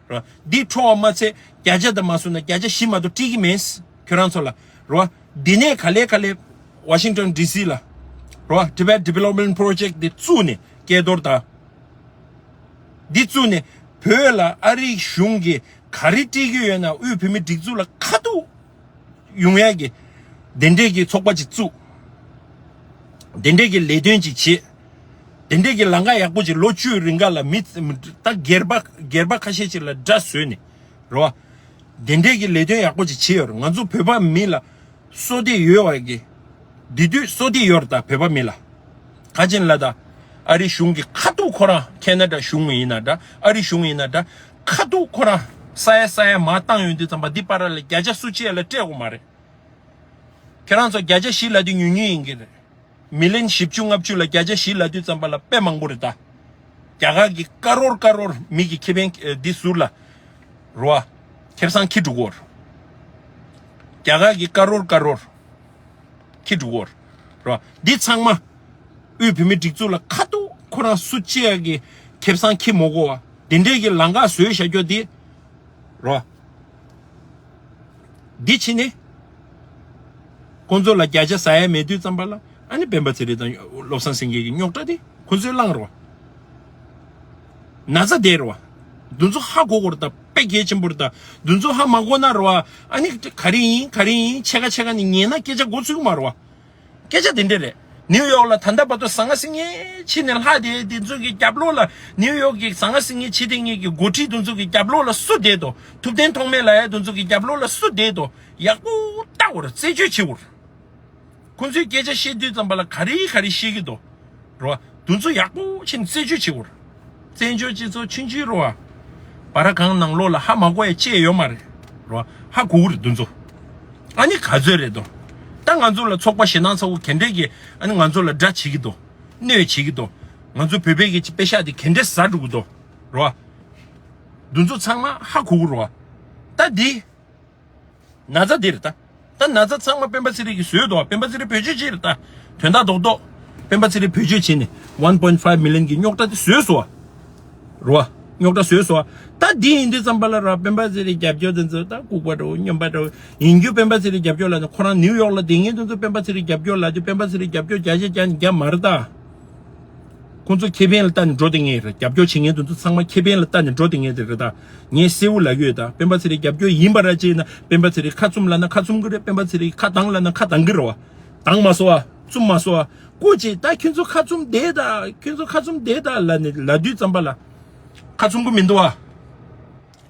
རོ། འདི་འཕྲོག་པ་མ་ཚད་བརྒྱ་ཆ་དང་མ་སོང་ན་བརྒྱ་ཆ་བཞི་མ་གཏོགས་སྤྲད་ཀྱི་མེད། ཁྱོད་རང་ཚོ་ལ་རོ། འདི་ནས་ག་ལེ་ག་ལེ་Washington D.C་ལ་རོ། Tibet Development Project་འདི་བཙུགས་ནས་སྐལ་རྡོར་དང་། འདི་བཙུགས་ནས་བོད་ལ་ཨ་རིའི་གཞུང་གིས་ག་རེ་སྤྲད་ཀྱི་ཡོད་ན་དབུས་བོད་མི་སྒྲིག་འཛུགས་ལ་ཁ་ཐུག་ཡོང་ཡ་གི་དེ་འདྲས་ཀྱི་ཚོགས་པ་ཅིག་བཙུགས། དེ་འདྲས་ཀྱི་ལས་དོན་ཅིག་བྱེད། དེ་འདྲས་ཀྱི་ལམ་ཁ་ཡག་པོ་ཅིག་ལོ་བཅུའི་རིང་ག་ལ་མི་ད་སྒེར་པ་སྒེར་པ་ཁ་ཤས་ཅིག་ལ་དགྲ་བཟོས་ནས་རོ། དེ་འདྲས་ཀྱི་ལས་དོན་ཡག་པོ་ཅིག་བྱེད་ཡོད་རེད། ང་ཚོ་བོད་པ་མི་ལ་བསོད་བདེ་ཡོད་པ་གི། དེ་དུས་བསོད་བདེ་ཡོད་རེད་ད་བོད་པ་མི་ལ། ག་ཅིག་ལ་ད། ཨ་རི་གཞུང་གི་ཁ་ཐུག་ཁོ་རང་ཁེ་ན་ཌ་གཞུང་ཡིན་ན་འདྲ་ཨ་རི་གཞུང་ཡིན་ན་འདྲ། ཁ་ཐུག་ཁོ་རང་ས་ཡ་ས་ཡ་མར་བཏང་ཡོང་དུས་ཙམ་པ་འདི་པར་ལ་བརྒྱ་ཆ་སུ་གཅིག་ལ་སྤྲད་དགོས་མ་རེད། ཁྱེད་རང་ཚོ་བརྒྱ་ཆ་བཞི་ལབ་དུས་ཉུང་ཉུང་ཡིན་གྱི་རེད། མི་ལན་བཞི་བཅུ་ལྔ་བཅུ་ལ་བརྒྱ་ཆ་བཞི་ལབ་དུས་ཙམ་པ་ལ་དཔེ་མང་པོ་རེད་ད། རྒྱ་གར་གྱི་ཀ་རོར་ཀ་རོར་མི་གི་ཁེ་ཕན་འདི་ཟུར་ལ་རོ། ཁེ་བཟང་ཁྱི་འགྲོ་གོ་ར། རྒྱ་གར་གྱི་ཀ་རོར་ཀ་རོར་ཁྱི་འགྲོ་གོ་ར། འདི་ཚང་མ་དབུས་བོད་མི་སྒྲིག་འཛུགས་ལ་ཁ་ཐུག་ཁོ་རང་སུ་གཅིག་གི་ཁེ་བཟང་ཁྱི་མོ་གོ་བ་དེ་འདྲས་ཀྱི་ལམ་ཁ་བཟོས་བཞག་རྒྱུ་དེ་རོ། འདི་ཕྱི་ནས་ཁོང་ཚོ་ལ་བརྒྱ་ཆ་ཟ་ཡ་མེད་དུས་ཙམ་པ་ལ་ཨ་ནི་སྤེན་པ་ཚེ་རིང་དང་བློ་བཟང་སེང་གེ་གི་རྙོག་དྲ་དེ་ཁོང་ཚོས་བསླངས་རོ། ན་ཚ་དེ་རོ། འདི་ཚོ་ཧ་གོ་གོ་ར་ད་དཔེ་གལ་ཆེན་པོ་ར་ད། འདི་ཚོ་ཧ་མ་གོ་ན་རོ། ཨ་ནི་ག་རེ་ཡིན་ག་རེ་ཡིན་ཕྱེད་ཀ་ཕྱེད་ཀ་ནི་ཉན་ན་སྐད་ཆ་གོ་ཚུགས་མ་རོ། སྐད་ཆ་དེ་འདྲ་རེད། ནིའུ་ཡོག་ལ་ད་ལྟ་བར་དུ་ཟང་ངེ་ཟིང་ངེ་ཕྱིན་ནས་ལྷག་དེ་དེ་ཚོ་གི་རྒྱབ་ལོགས་ལ་ནིའུ་ཡོག་གི་ཟང་ངེ་ཟིང་ངེ་ཕྱི་དེ་ངེ་གི་འགོ་ཁྲིད་དེ་ཚོ་གི་རྒྱབ་ལོགས་ལ་སུ་བསྡད་དོ། ཐུབ་བསྟན་ཐོགས་མེད་ལ་ཡ་དེ་ཚོ་གི་རྒྱབ་ལོགས་ལ་སུ་བསྡད་དོ། ཡག་པོ་ལྟ་དགོས་རེད། རྩད་གཅོད་བྱེད་དགོས་རེད། ཁོང་ཚོས་སྐད་ཆ་བཤད་དུས་ཙམ་པ་ལ་ག་རེ་ག་རེ་བཤད་ཀྱི་འདུག་རོ། དེ་ཚོ་ཡག་པོ་བྱས་ནས་རྩད་གཅོད་བྱེད་དགོས་རེད། བཙན་བྱོལ་སྤྱི་ཚོགས་ཆུང་ཆུང་རོ། བ་ར་གང་ནང་ལོགས་ལ་ཧ་མ་གོ་ཡ་ཅི་ཡོད་མ་རེད། རོ། ཧ་གོ་གི་རེད་དེ་ཚོ། ཨ་ནི་ག་ཚོད་རེད་དོ། ད་ང་ཚོ་ལ་ཚོགས་པ་ཞེ་དྲག་ཚ་བོ་ག་འདྲས་ཀྱི་ཨ་ནི་ང་ཚོ་ལ་དགྲ་བྱེད་ཀྱི་འདུག་གནོད་བྱེད་ཀྱི་འདུག་ང་ཚོ་བོད་པའི་གི་དཔེ་ཤག་དེ་ག་འདྲས་ཟ་འགྲོ་གི་འདུག་རོ། དེ་ཚོ་ཚང་མ་ཧ་གོ་གི་རོ། ད་འདི། ན་ཚ་འདི་རེད་ད། ད་ན་ཚ་ཚང་མ་སྤེན་པ་ཚེ་རིང་གིས་བཟོས་འདུག་སྤེན་པ་ཚེ་རིང་བེད་སྤྱོད་བྱས་རེད་ད། དོན་དག་རྡོག་རྡོག་སྤེན་པ་ཚེ་རིང་བེད་སྤྱོད་བྱས་ནས་one point five million་གི་རྙོག་དྲ་དེ་བཟོས་སོང་བ། རོ་བ། རྙོག་དྲ་བཟོས་སོང་བ། ད་འདི་ཡིན་དུས་ཙམ་པ་ལ་ར་སྤེན་པ་ཚེ་རིང་རྒྱབ་སྐྱོར་དེ་ཚོ་ད་ལྐུགས་པ་འདྲ་བོ་སྨྱོན་པ་འདྲ་བོ་ཡིན་རྒྱུ། སྤེན་པ་ཚེ་རིང་རྒྱབ་སྐྱོར་ལབ་ན་ཁོ་རང་ནིའུ་ཡོག་ལ་བསྡད་མཁན་དེ་ཚོ་སྤེན་པ་ཚེ་རིང་རྒྱབ་སྐྱོར་ལབ་དུས་སྤེན་པ་ཚེ་རིང་རྒྱབ་སྐྱོར་བརྒྱ་ཆ་བརྒྱ་ནས་བརྒྱ་མ་རེད་ད། ཁོང་ཚོ་ཁེ་ཕན་ལ་ལྟ་ནས་འགྲོ་བསྡད་མཁན་རེད། རྒྱབ་སྐྱོར་བྱེད་མཁན་དེ་ཚོ་ཚང་མ་ཁེ་ཕན་ལ་ལྟ་ནས་འགྲོ་བསྡད་མཁན་དེ་རེད་ད། ངས་གསལ་བོ་ལབ་ཀྱི་ཡོད་ད། སྤེན་པ་ཚེ་རིང་རྒྱབ་སྐྱོར་ཡིན་པ་ར་ཅིག་ཡིན་ན་སྤེན་པ་ཚེ་རིང་ཁ་བཙུམ་ལབ་ན་ཁ་བཙུམ་གི་རེད། སྤེན་པ་ཚེ་རིང་ཁ་གདངས་ལབ་ན་ཁ་གདངས་གི་རེད་བ། གདངས་མ་སོང་བ། བཙུམ་མ་སོང་བ། སྐུ་མཁྱེན་ད་ཁྱོད་ཚོ་ཁ་བཙུམ་བསྡད་ད། ཁྱོད་ཚོ་ཁ་བཙུམ་བསྡད་ད་ལབ་ནས་ལབ་དུས་ཙམ་པ་ལ་ཁ་བཙུམ་གི་མི་འདུག་བ།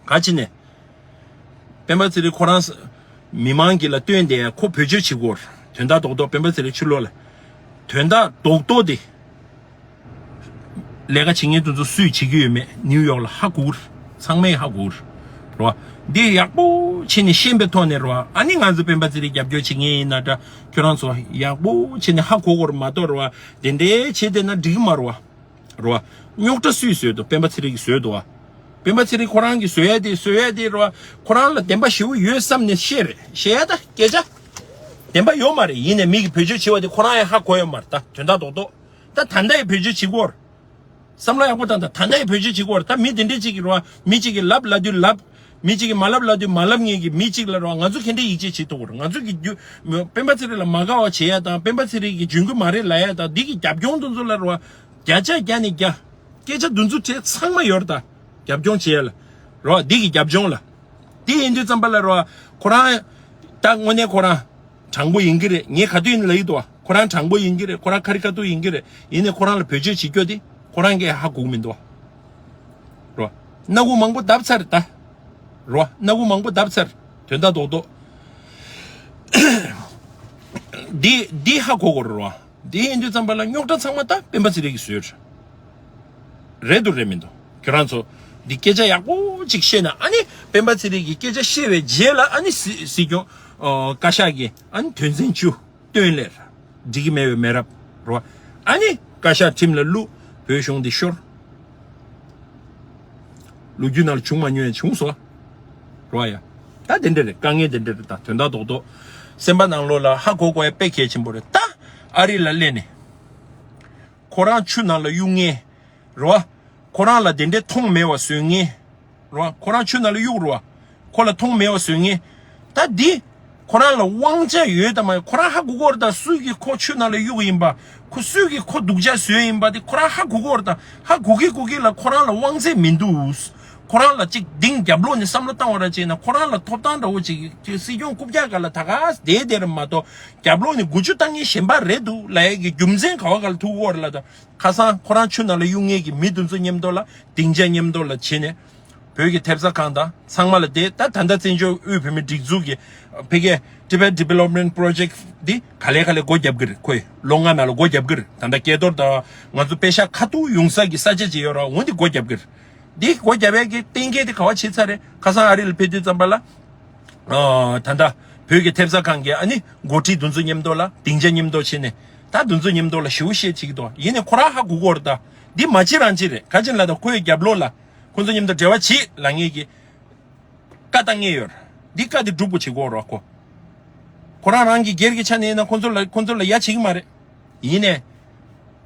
ག་ཅི་ནས། སྤེན་པ་ཚེ་རིང་ཁོ་རང་ས་མི་མང་གི་ལ་བསྟུན་ཏེ་ཁོ་བེད་སྤྱོད་བྱེད་དགོས། དོན་དག་རྡོག་རྡོག་སྤེན་པ་ཚེ་རིང་ཕྱི་ལོགས་ལ། དོན་དག་རྡོག་རྡོག་དེ། ལས་ཀ་བྱེད་མཁན་དེ་ཚོ་སུས་བྱེད་ཀྱི་ཡོད་མེད་ནིའུ་ཡོག་ལ་ཧ་གོ་གི་རེད། ཚང་མས་ཧ་གོ་གི་རེད། རོ། འདི་ཡག་པོ་བྱས་ནས་ཤེས་པའི་ཐོག་ནས་རོ། ཨ་ནི་ང་ཚོ་སྤེན་པ་ཚེ་རིང་རྒྱབ་སྐྱོར་བྱེད་མཁན་ཡིན་ན་འདྲ་ཁྱོད་རང་ཚོ་ཡག་པོ་བྱས་ནས་ཧ་གོ་དགོས་རེད་མ་གཏོགས་རོ། དེ་འདྲའི་བྱས་བསྡད་ན་འགྲིག་གི་མ་རེད་བ། རོ། རྙོག་དྲ་སུས་བཟོས་འདུག་སྤེན་པ་ཚེ་རིང་གིས་བཟོས་འདུག་བ། སྤེན་པ་ཚེ་རིང་ཁོ་རང་གིས་བཟོ་ཡ་དེ་བཟོ་ཡ་དེ་རོ། ཁོ་རང་ལ་བདེན་པ་ཞེ་པོ་ཡོད་བསམ་ནས་བཤད་རེད། བཤད་ཡ་ད་སྐད་ཆ། བདེན་པ་ཡོད་མ་རེད། ཡིན་ནས་མི་གིས་བེད་སྤྱོད་བྱེད་པ་དེ་ཁོ་རང་ཡང་ཧ་གོ་ཡོད་མ་རེད་ད། དོན་དག་རྡོག་རྡོག་ད་ད་ལྟ་ཡི་བེད་སྤྱོད་བྱེད་ཀྱི་ཡོད་རེད། བསམ་བློ་ཡག་པོ་བཏང་ད། ད་ལྟ་ཡི་བེད་སྤྱོད་བྱེད་ཀྱི་ཡོད་རེད། ད་མི་དེ་འདྲས་ཅིག་གིས་རོ། མི་གཅིག་གིས་ལབ་ལབ་དུས་ལབ། མི་གཅིག་གིས་མ་ལབ་ལབ་དུས་མ་ལབ་མཁན་གྱི་མི་གཅིག་ལ་རོ། ང་ཚོ་ག་འདྲ་ཡིད་ཆེས་བྱེད་ཐུབ་ཀྱི་རེད། ང་ཚོ་གི་རྒྱུ་སྤེན་པ་ཚེ་རིང་ལ་མ་དགའ་བ་བྱེད་ཡ་དང་། སྤེན་པ་ཚེ་རིང་གི་འཇོན་གྱི་མ་རེད་ལབ་ཡ་དང་། འདི་གི་རྒྱབ་ལྗོངས་དེ་ཚོ་ལ་རོ། བརྒྱ་ཆ་བརྒྱ་ནས་བརྒྱ། སྐད་ཆ་འདི་ཚོ་དྲི་ཚང་མ་ཡོད་རེད་ད། རྒྱབ་ལྗོངས་བྱེད་ཡ་ལ་རོ། འདི་གི་རྒྱབ་ལྗོངས་ལ། དེ་ཡིན་དུས་ཙམ་པ་ལ་རོ། ཁོ་རང་ད་དངོས་གནས་ཁོ་རང་དྲང་པོ་ཡིན་གྱི་རེད། ངས་ག་དུས་ཡིན་ལབ་ཀྱི་འདུག་བ། ཁོ་རང་དྲང་པོ་ཡིན་གྱི་རེད། ཁོ་རང་ཁ་རི་ཁ་ཐུག་ཡིན་གྱི་རེད། ཡིན་ནའི་ཁོ་རང་ལ་བེད་སྤྱོད་བྱེད་རྒྱུ་དེ་ཁོ་རང་གིས་ཧ་གོ་གི་མི་འདུག་བ། རོ། སྣ་ཁུག་མང་པོ་བརྡབས་ཚར་ད། རོ། སྣ་ཁུག་མང་པོ་བརྡབས་ཚར། དོན་དག་རྡོག་རྡོག་འདི་འདི་ཧ་གོ་དགོས་རེད་རོ། འདི་ཡིན་དུས་ཙམ་པ་ལ་རྙོག་དྲ་ཚང་མ་ད་སྤེན་པ་ཚེ་རིང་གིས་བཟོས་རེད། རེད་འདུག་རེད་མི་འདུག་ཁྱོད་རང་ཚོ་འདི་སྐད་ཆ་ཡག་པོ་ཅིག་བཤད་ན། ཨ་ནི་སྤེན་པ་ཚེ་རིང་གི་སྐད་ཆ་བཤད་པའི་རྗེས་ལ་ཨ་ནི་སྲིད་སྲིད་སྐྱོང་ཨོ་བཀའ་ཤག་གིས་ཨ་ནི་དོན་ཚན་བཅུ། བཏོན་ལེར། འགྲིག་གི་མེད་པའི་མེད་རབས་རོ། ཨ་ནི་བཀའ་ཤག་ཁྲིམས་ལ་བླུགས། བོད་གཞུང་འདི་ཤོར། ལོ་རྒྱུས་ནང་ལ་བྱུང་མ་མྱོང་ཡང་བྱུང་སོང་། རོ་ཡ། ད་དེ་འདྲ་རེད། དཀའ་ངལ་དེ་འདྲ་རེད། ད་དོན་དག་རྡོག་རྡོག་སེམས་པ་ནང་ལོགས་ལ་ཧ་གོ་དགོས་ཡ་དཔེ་གལ་ཆེན་པོ་རེད། ད་ཨ་རི་ལ་སླེབས་ནས་ཁོ་རང་ཆུ་ནང་ལ་གཡུག་མཁན་རོ། ཁོ་རང་ལ་དེ་འདྲའི་མཐོང་མེད་པ་བཟོ་མཁན་རོ། ཁོ་རང་ཆུ་ནང་ལ་གཡུག་རོ། ཁོ་ལ་མཐོང་མེད་པ་བཟོ་མཁན། ད་འདི་ཁོ་རང་ལ་དབང་ཆ་ཡོད་དམ་མེད་ཁོ་རང་ཧ་གོ་གི་ཡོད་རེད་ད། སུས་ཀྱིས་ཁོ་ཆུ་ནང་ལ་གཡུག་གི་ཡིན་པ། ཁོ་སུས་ཀྱིས་ཁོ་སྡུག་ཅག་བཟོས་ཡིན་པ་དེ་ཁོ་རང་ཧ་གོ་གི་ཡོད་རེད་ད། ཧ་གོ་གི་གོ་གི་ལ་ཁོ་རང་ལ་དབང་ཚད་མི་འདུག་ཁོ་རང་ལ་གཅིག་གདེང་རྒྱབ་ལོགས་ནས་བསམ་བློ་བཏང་བ་ར་བྱས་ན་ཁོ་རང་ལ་ཐོབ་ཐང་འདྲ་བོ་ཅིག་སྲིད་སྐྱོང་རྐུབ་བཀྱག་སྒང་ལ་ད་ག་བསྡད་བསྡད་རེད་མ་གཏོགས། རྒྱབ་ལོགས་ནས་འགུལ་སྐྱོད་བཏང་མཁན་གཞན་པ་རེད་འདུག་ལབ་ཡས་ཀྱི་རྒྱུ་མཚན་ག་བ་ག་ལ་ཐུག་གི་ཡོད་རེད་ལབ་ད། ཁ་སང་ཁོ་རང་ཆུ་ནང་ལ་གཡུག་མཁན་གྱི་མི་དེ་ཚོ་མཉམ་དུ་ལ་སྡིངས་ཆ་མཉམ་དུ་ལ་བྱས་ནས་བོད་ཀྱི་ཐེབས་རྩ་ཁང་དང་ཚང་མ་ལ་བསྡད། ད་ད་ལྟ་བཙན་བྱོལ་དབུས་བོད་མིའི་སྒྲིག་འཛུགས་ཀྱི་ཕ་གིའི་Tibet Development Project འདི་ག་ལེ་ག་ལེ་སྒོ་བརྒྱབ་ཀྱི་རེད། ཁོས་ལོ་ལྔ་ནང་ལ་སྒོ་བརྒྱབ་ཀྱི་རེད། ད་ལྟ་སྐལ་རྡོར་དང་ང་ཚོ་པེ་ཤག་ཁ་ཐུག་ཡོང་ས་གི་ས་ཆ་ཅིག་ཡོད་ར། འོ་འདི་སྒོ་བརྒྱབ་ཀྱི་རེད། འདི་སྒོ་བརྒྱབ་ཡས་ཀྱི་གཏན་འཁེལ་དེ་ག་བ་བྱས་ཚར་རེད། ཁ་སང་ཨ་རི་ལ་ཕེབས་དུས་ཙམ་པ་ལ། ཨ། ད་ལྟ་བོད་ཀྱི་ཐེབས་རྩ་ཁང་གི་ཨ་ནི་འགོ་ཁྲིད་དེ་ཚོ་མཉམ་དུ་ལ་སྡིངས་ཆ་མཉམ་དུ་བྱས་ནས་ད་དེ་ཚོ་མཉམ་དུ་ལ་ཞེ་པོ་བཤད་བྱེད་ཀྱི་འདུག་ཡིན་ནའི་ཁོ་རང་ཧ་གོ་གི་ཡོད་རེད་ད། འདི་མ་བྱེད་རང་བྱེད་རེད། ག་ཅི་ལབ་ད་ཁོའི་རྒྱབ་ལོགས་ལ་ཁོ་ཚོ་མཉམ་དུ་འབྲེལ་བ་བྱེད་ལབ་མཁན་གྱི་བཀའ་བཏང་མཁན་ཡོད་རེད། འདི་བཀའ་དེ་སྒྲུབ་དགོས་བྱེད་དགོས་རེད་ཁོ། ཁོ་རང་རང་གི་སྒེར་གྱི་ཆ་ནས་ཡིན་ན་ཁོ་ཚོ་ལ་ཁོ་ཚོ་ལ་ཡ་བྱེད་ཀྱི་མ་རེད། ཡིན་ནའི།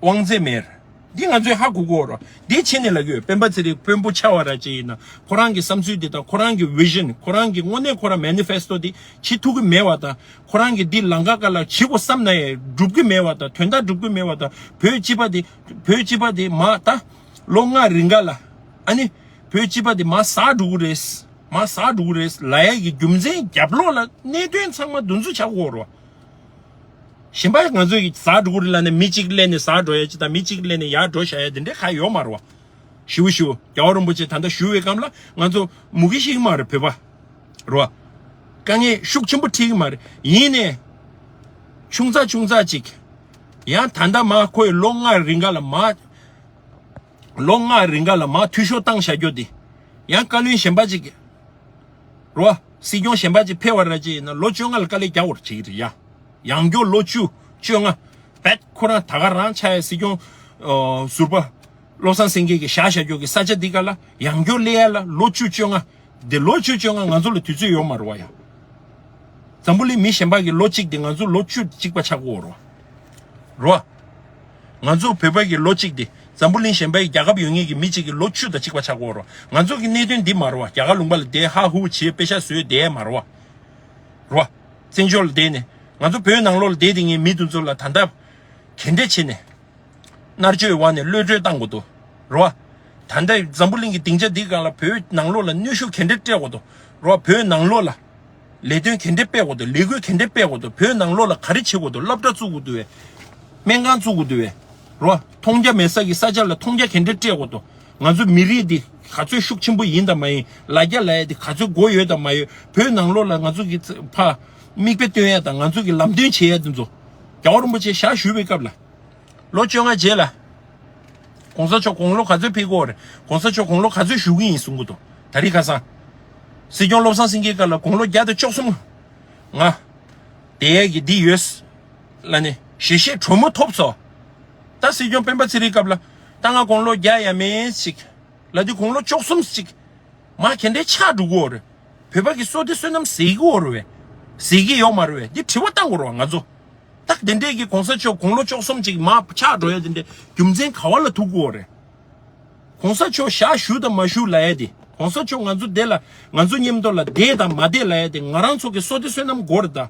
དབང་ཚད་མེད། འདི་ང་ཚོས་ཧ་གོ་དགོས་རེད། འདི་ཕྱི་ནས་ལབ་ཀྱི་ཡོད། སྤེན་པ་ཚེ་རིང་དཔོན་པོ་ཆགས་པ་ར་ཅིག་ཡིན་ན་ཁོ་རང་གི་བསམ་ཚུལ་འདི་དང་ཁོ་རང་གི་vision ཁོ་རང་གི་དངོས་གནས་ཁོ་རང་manifesto འདི་བྱེད་ཐུབ་ཀྱི་མེད་པ་དང་། ཁོ་རང་གི་འདི་ལམ་ཁ་སྒང་ལ་བྱེད་དགོས་བསམ་ན་ཡང་འགྲུབ་ཀྱི་མེད་པ་དང་། དོན་དག་འགྲུབ་ཀྱི་མེད་པ་དང་། བོད་སྤྱི་པ་འདི་བོད་སྤྱི་པ་འདི་མ་ད་ལོ་ལྔ་རིང་ག་ལ་ཨ་ནི་བོད་སྤྱི་པ་འདི་མ་ཟག་འགྲོ་གི་རེད། མ་ཟག་འགྲོ་གི་རེད་ལབ་ཡས་ཀྱི་རྒྱུ་མཚན་རྒྱབ་ལོགས་ལ་གནད་དོན་ཚང་མ་འདི་ཚོ་ཆགས་ཀྱི་ཡོད་རེད། གཞན་པ་ང་ཚོས་ཀྱི་ཟག་འགྲོ་གི་རེད་ལབ་ནས་མི་གཅིག་སླེབས་ནས་ཟག་འགྲོ་ཡ་ཅིག་དང་མི་གཅིག་སླེབས་ནས་ཡར་འགྲོ་བཞག་ཡ་དེ་འདྲ་གང་ཡོད་མ་རེད་བ། ཞུ་ཞུ་རྒྱལ་བ་རིན་པོ་ཆེ་ད་ལྟ་བཞུགས་པའི་སྐབས་ལ་ང་ཚོ་མུ་གེ་ཤེས་ཀྱི་མ་རེད་བོད་པ། རེད་བ། དཀའ་ངལ་ཤུགས་ཆེན་པོ་འཕྲད་ཀྱི་མ་རེད། ཡིན་ནའི་ཆུང་ཙག་ཆུང་ཙག་ཅིག་ཡང་ད་ལྟ་མ་ཁོས་ལོ་ལྔ་རིང་ག་ལ་མ་ལོ་ལྔ་རིང་ག་ལ་མ་འཐུས་ཤོར་བཏང་བཞག་རྒྱུ་དེ་ཡང་བཀའ་བློན་གཞན་པ་ཅིག་རོ། སྲིད་སྐྱོང་གཞན་པ་ཅིག་ཕེབས་པ་ར་ཅིག་ཡིན་ན་ལོ་བཅོ་ལྔ་ལ་དཀའ་ལས་རྒྱག་དགོས་རེད་བྱེད་ཀྱི་རེད་ཡ། ཡང་སྐྱོར་ལོ་བཅུ་བཅོ་ལྔ། བེད་ཁོ་རང་ད་ག་རང་ཆགས་ཡ་སྲིད་སྐྱོང་ཨོ་ཟུར་པ་བློ་བཟང་སེང་གེ་གིས་བཞག་བཞག་རྒྱུ་གི་ས་ཆ་འདི་ག་ལ་ཡང་སྐྱོར་སླེབས་ཡ་ལ་ལོ་བཅུ་བཅོ་ལྔ། འདི་ལོ་བཅུ་བཅོ་ལྔ་ང་ཚོ་ལ་དུས་ཚོད་ཡོད་མ་རེད་བ་ཡ། འཛམ་བུ་གླིང་མི་གཞན་པ་གི་ལོ་གཅིག་དེ་ང་ཚོ་ལོ་བཅུ་གཅིག་པ་ཆགས་ཀྱི་ཡོད་རེད་བ། རོ། ང་ཚོ་བོད་པ་གི་ལོ་གཅིག་དེ་འཛམ་བུ་གླིང་གཞན་པའི་རྒྱལ་ཁབ་ཡོད་མཁན་གྱི་མི་གཅིག་གི་ལོ་བཅུ་དང་གཅིག་པ་ཆགས་ཀྱི་ཡོད་རེད་བ། ང་ཚོ་གི་གནད་དོན་འདི་མ་རེད་བ། རྒྱ་གར་ལུང་པ་ལ་བསྡད་ཧ་ཧུ་བྱེད་པེ་ཤ་བཟོས་བསྡད་མ་རེད་བ། རོ། བཙན་བྱོལ་ལ་བསྡད་ནས་ང་ཚོ་བོད་ནང་ལོགས་ལ་བསྡད་བསྡད་མཁན་མི་དེ་ཚོ་ལ་ད་ལྟ་ག་འདྲས་བྱས་ནས། མནར་གཅོད་འོག་ནས་གློད་གྲོལ་བཏང་དགོས་འདུག་རོ། ད་ལྟ་འཛམ་བུ་གླིང་གི་སྡིངས་ཆ་འདིའི་སྒང་ལ་བོད་ནང་ལོགས་ལ་གནོན་ཤུགས་ག་འདྲས་སྤྲད་དགོས་འདུག་རོ། བོད་ནང་ལོགས་ལ་ལས་དོན་ག་འདྲས་སྤེལ་དགོས་འདུག་ལས་འགུལ་ག་འདྲས་སྤེལ་དགོས་འདུག་བོད་ནང་ལོགས་ལ་ག་རེ་བྱེད་དགོས་འདུག་སློབ་གྲྭ་བཙུགས་དགོས་འདུག་བས། སྨན་ཁང་བཙུགས་དགོས་འདུག་བས། རོ། མཐོང་རྒྱ་མེད་ས་གི་ས་ཆ་ལ་མཐོང་རྒྱ་ག་འདྲས་སྤྲད་དགོས་འདུག་ང་ཚོ་མི་རིགས་འདི་ག་ཚོད་ཤུགས་ཆེན་པོ་ཡིན་དང་མ་ཡིན། ལ་རྒྱ་ལབ་ཡ་འདི་ག་ཚོད་དགོས་ཡོད་དང་མ་ཡོད། བོད་ནང་ལོགས་ལ་ང་ཚོ་གི་ཕ་མིག་དཔེ་སྟོན་ཡ་དང་ང་ཚོ་གི་ལམ་སྟོན་བྱེད་ཡ་འདི་ཚོ་རྒྱལ་བ་རིན་པོ་ཆེ་ཞལ་བཞུགས་པའི་སྐབས་ལ། ལོ་བཅོ་ལྔ་རྗེས་ལ། གོང་ས་མཆོག་དགུང་ལོ་ག་ཚོད་ཕེབས་ཀྱི་ཡོད་རེད། གོང་ས་མཆོག་དགུང་ལོ་ག་ཚོད་བཞུགས་ཀྱི་ཡིན་གསུང་གི་འདུག་ད་རེས་ཁ་སང་། སྲིད་སྐྱོང་བློ་བཟང་སེང་གེའི་སྐབས་ལ་དགུང་ལོ་བརྒྱ་དང་བཅུ་གསུམ། ང་། བསྡད་ཡས་ཀྱི་འདི་ཡོད། ལབ་ནས་ཞལ་བཞེས་དྲོན་མོ་ཐོབ་སོང་། ད་སྲིད་སྐྱོང་སྤེན་པ་ཚེ་རིང་སྐབས་ལ། ད་ང་དགུང་ལོ་བརྒྱ་ཡས་མས་ཅིག་ལབ་དུས་དགུང་ལོ་བཅུ་གསུམ་ཅིག་མ་ག་འདྲས་ཆགས་འགྲོ་གི་ཡོད་རེད། བོད་པ་གི་བསོད་བདེ་བསོད་ནམས་ཟད་ཀྱི་ཡོད་རེད་བས། ཟད་ཀྱི་ཡོད་མ་རེད་བས། འདི་དྲི་བ་བཏང་དགོས་རེད་བ་ང་ཚོ། ད་དེ་འདྲས་ཀྱི་གོང་ས་མཆོག་དགུང་ལོ་བཅུ་གསུམ་ཅིག་མ་ཆགས་འགྲོ་ཡ་དེ་འདྲས་རྒྱུ་མཚན་ག་བ་ལ་ཐུག་གི་ཡོད་རེད། གོང་ས་མཆོག་ཞལ་བཞུགས་དང་མ་བཞུགས་ལབ་ཡ་དེ། གོང་ས་མཆོག་ང་ཚོ་འདི་ལ་ང་ཚོ་མཉམ་དུ་ལ་བསྡད་དང་མ་བསྡད་ལབ་ཡ་དེ་ང་རང་ཚོ་གི་བསོད་བདེ་བསོད་ནམས་དགོས་རེད་ད།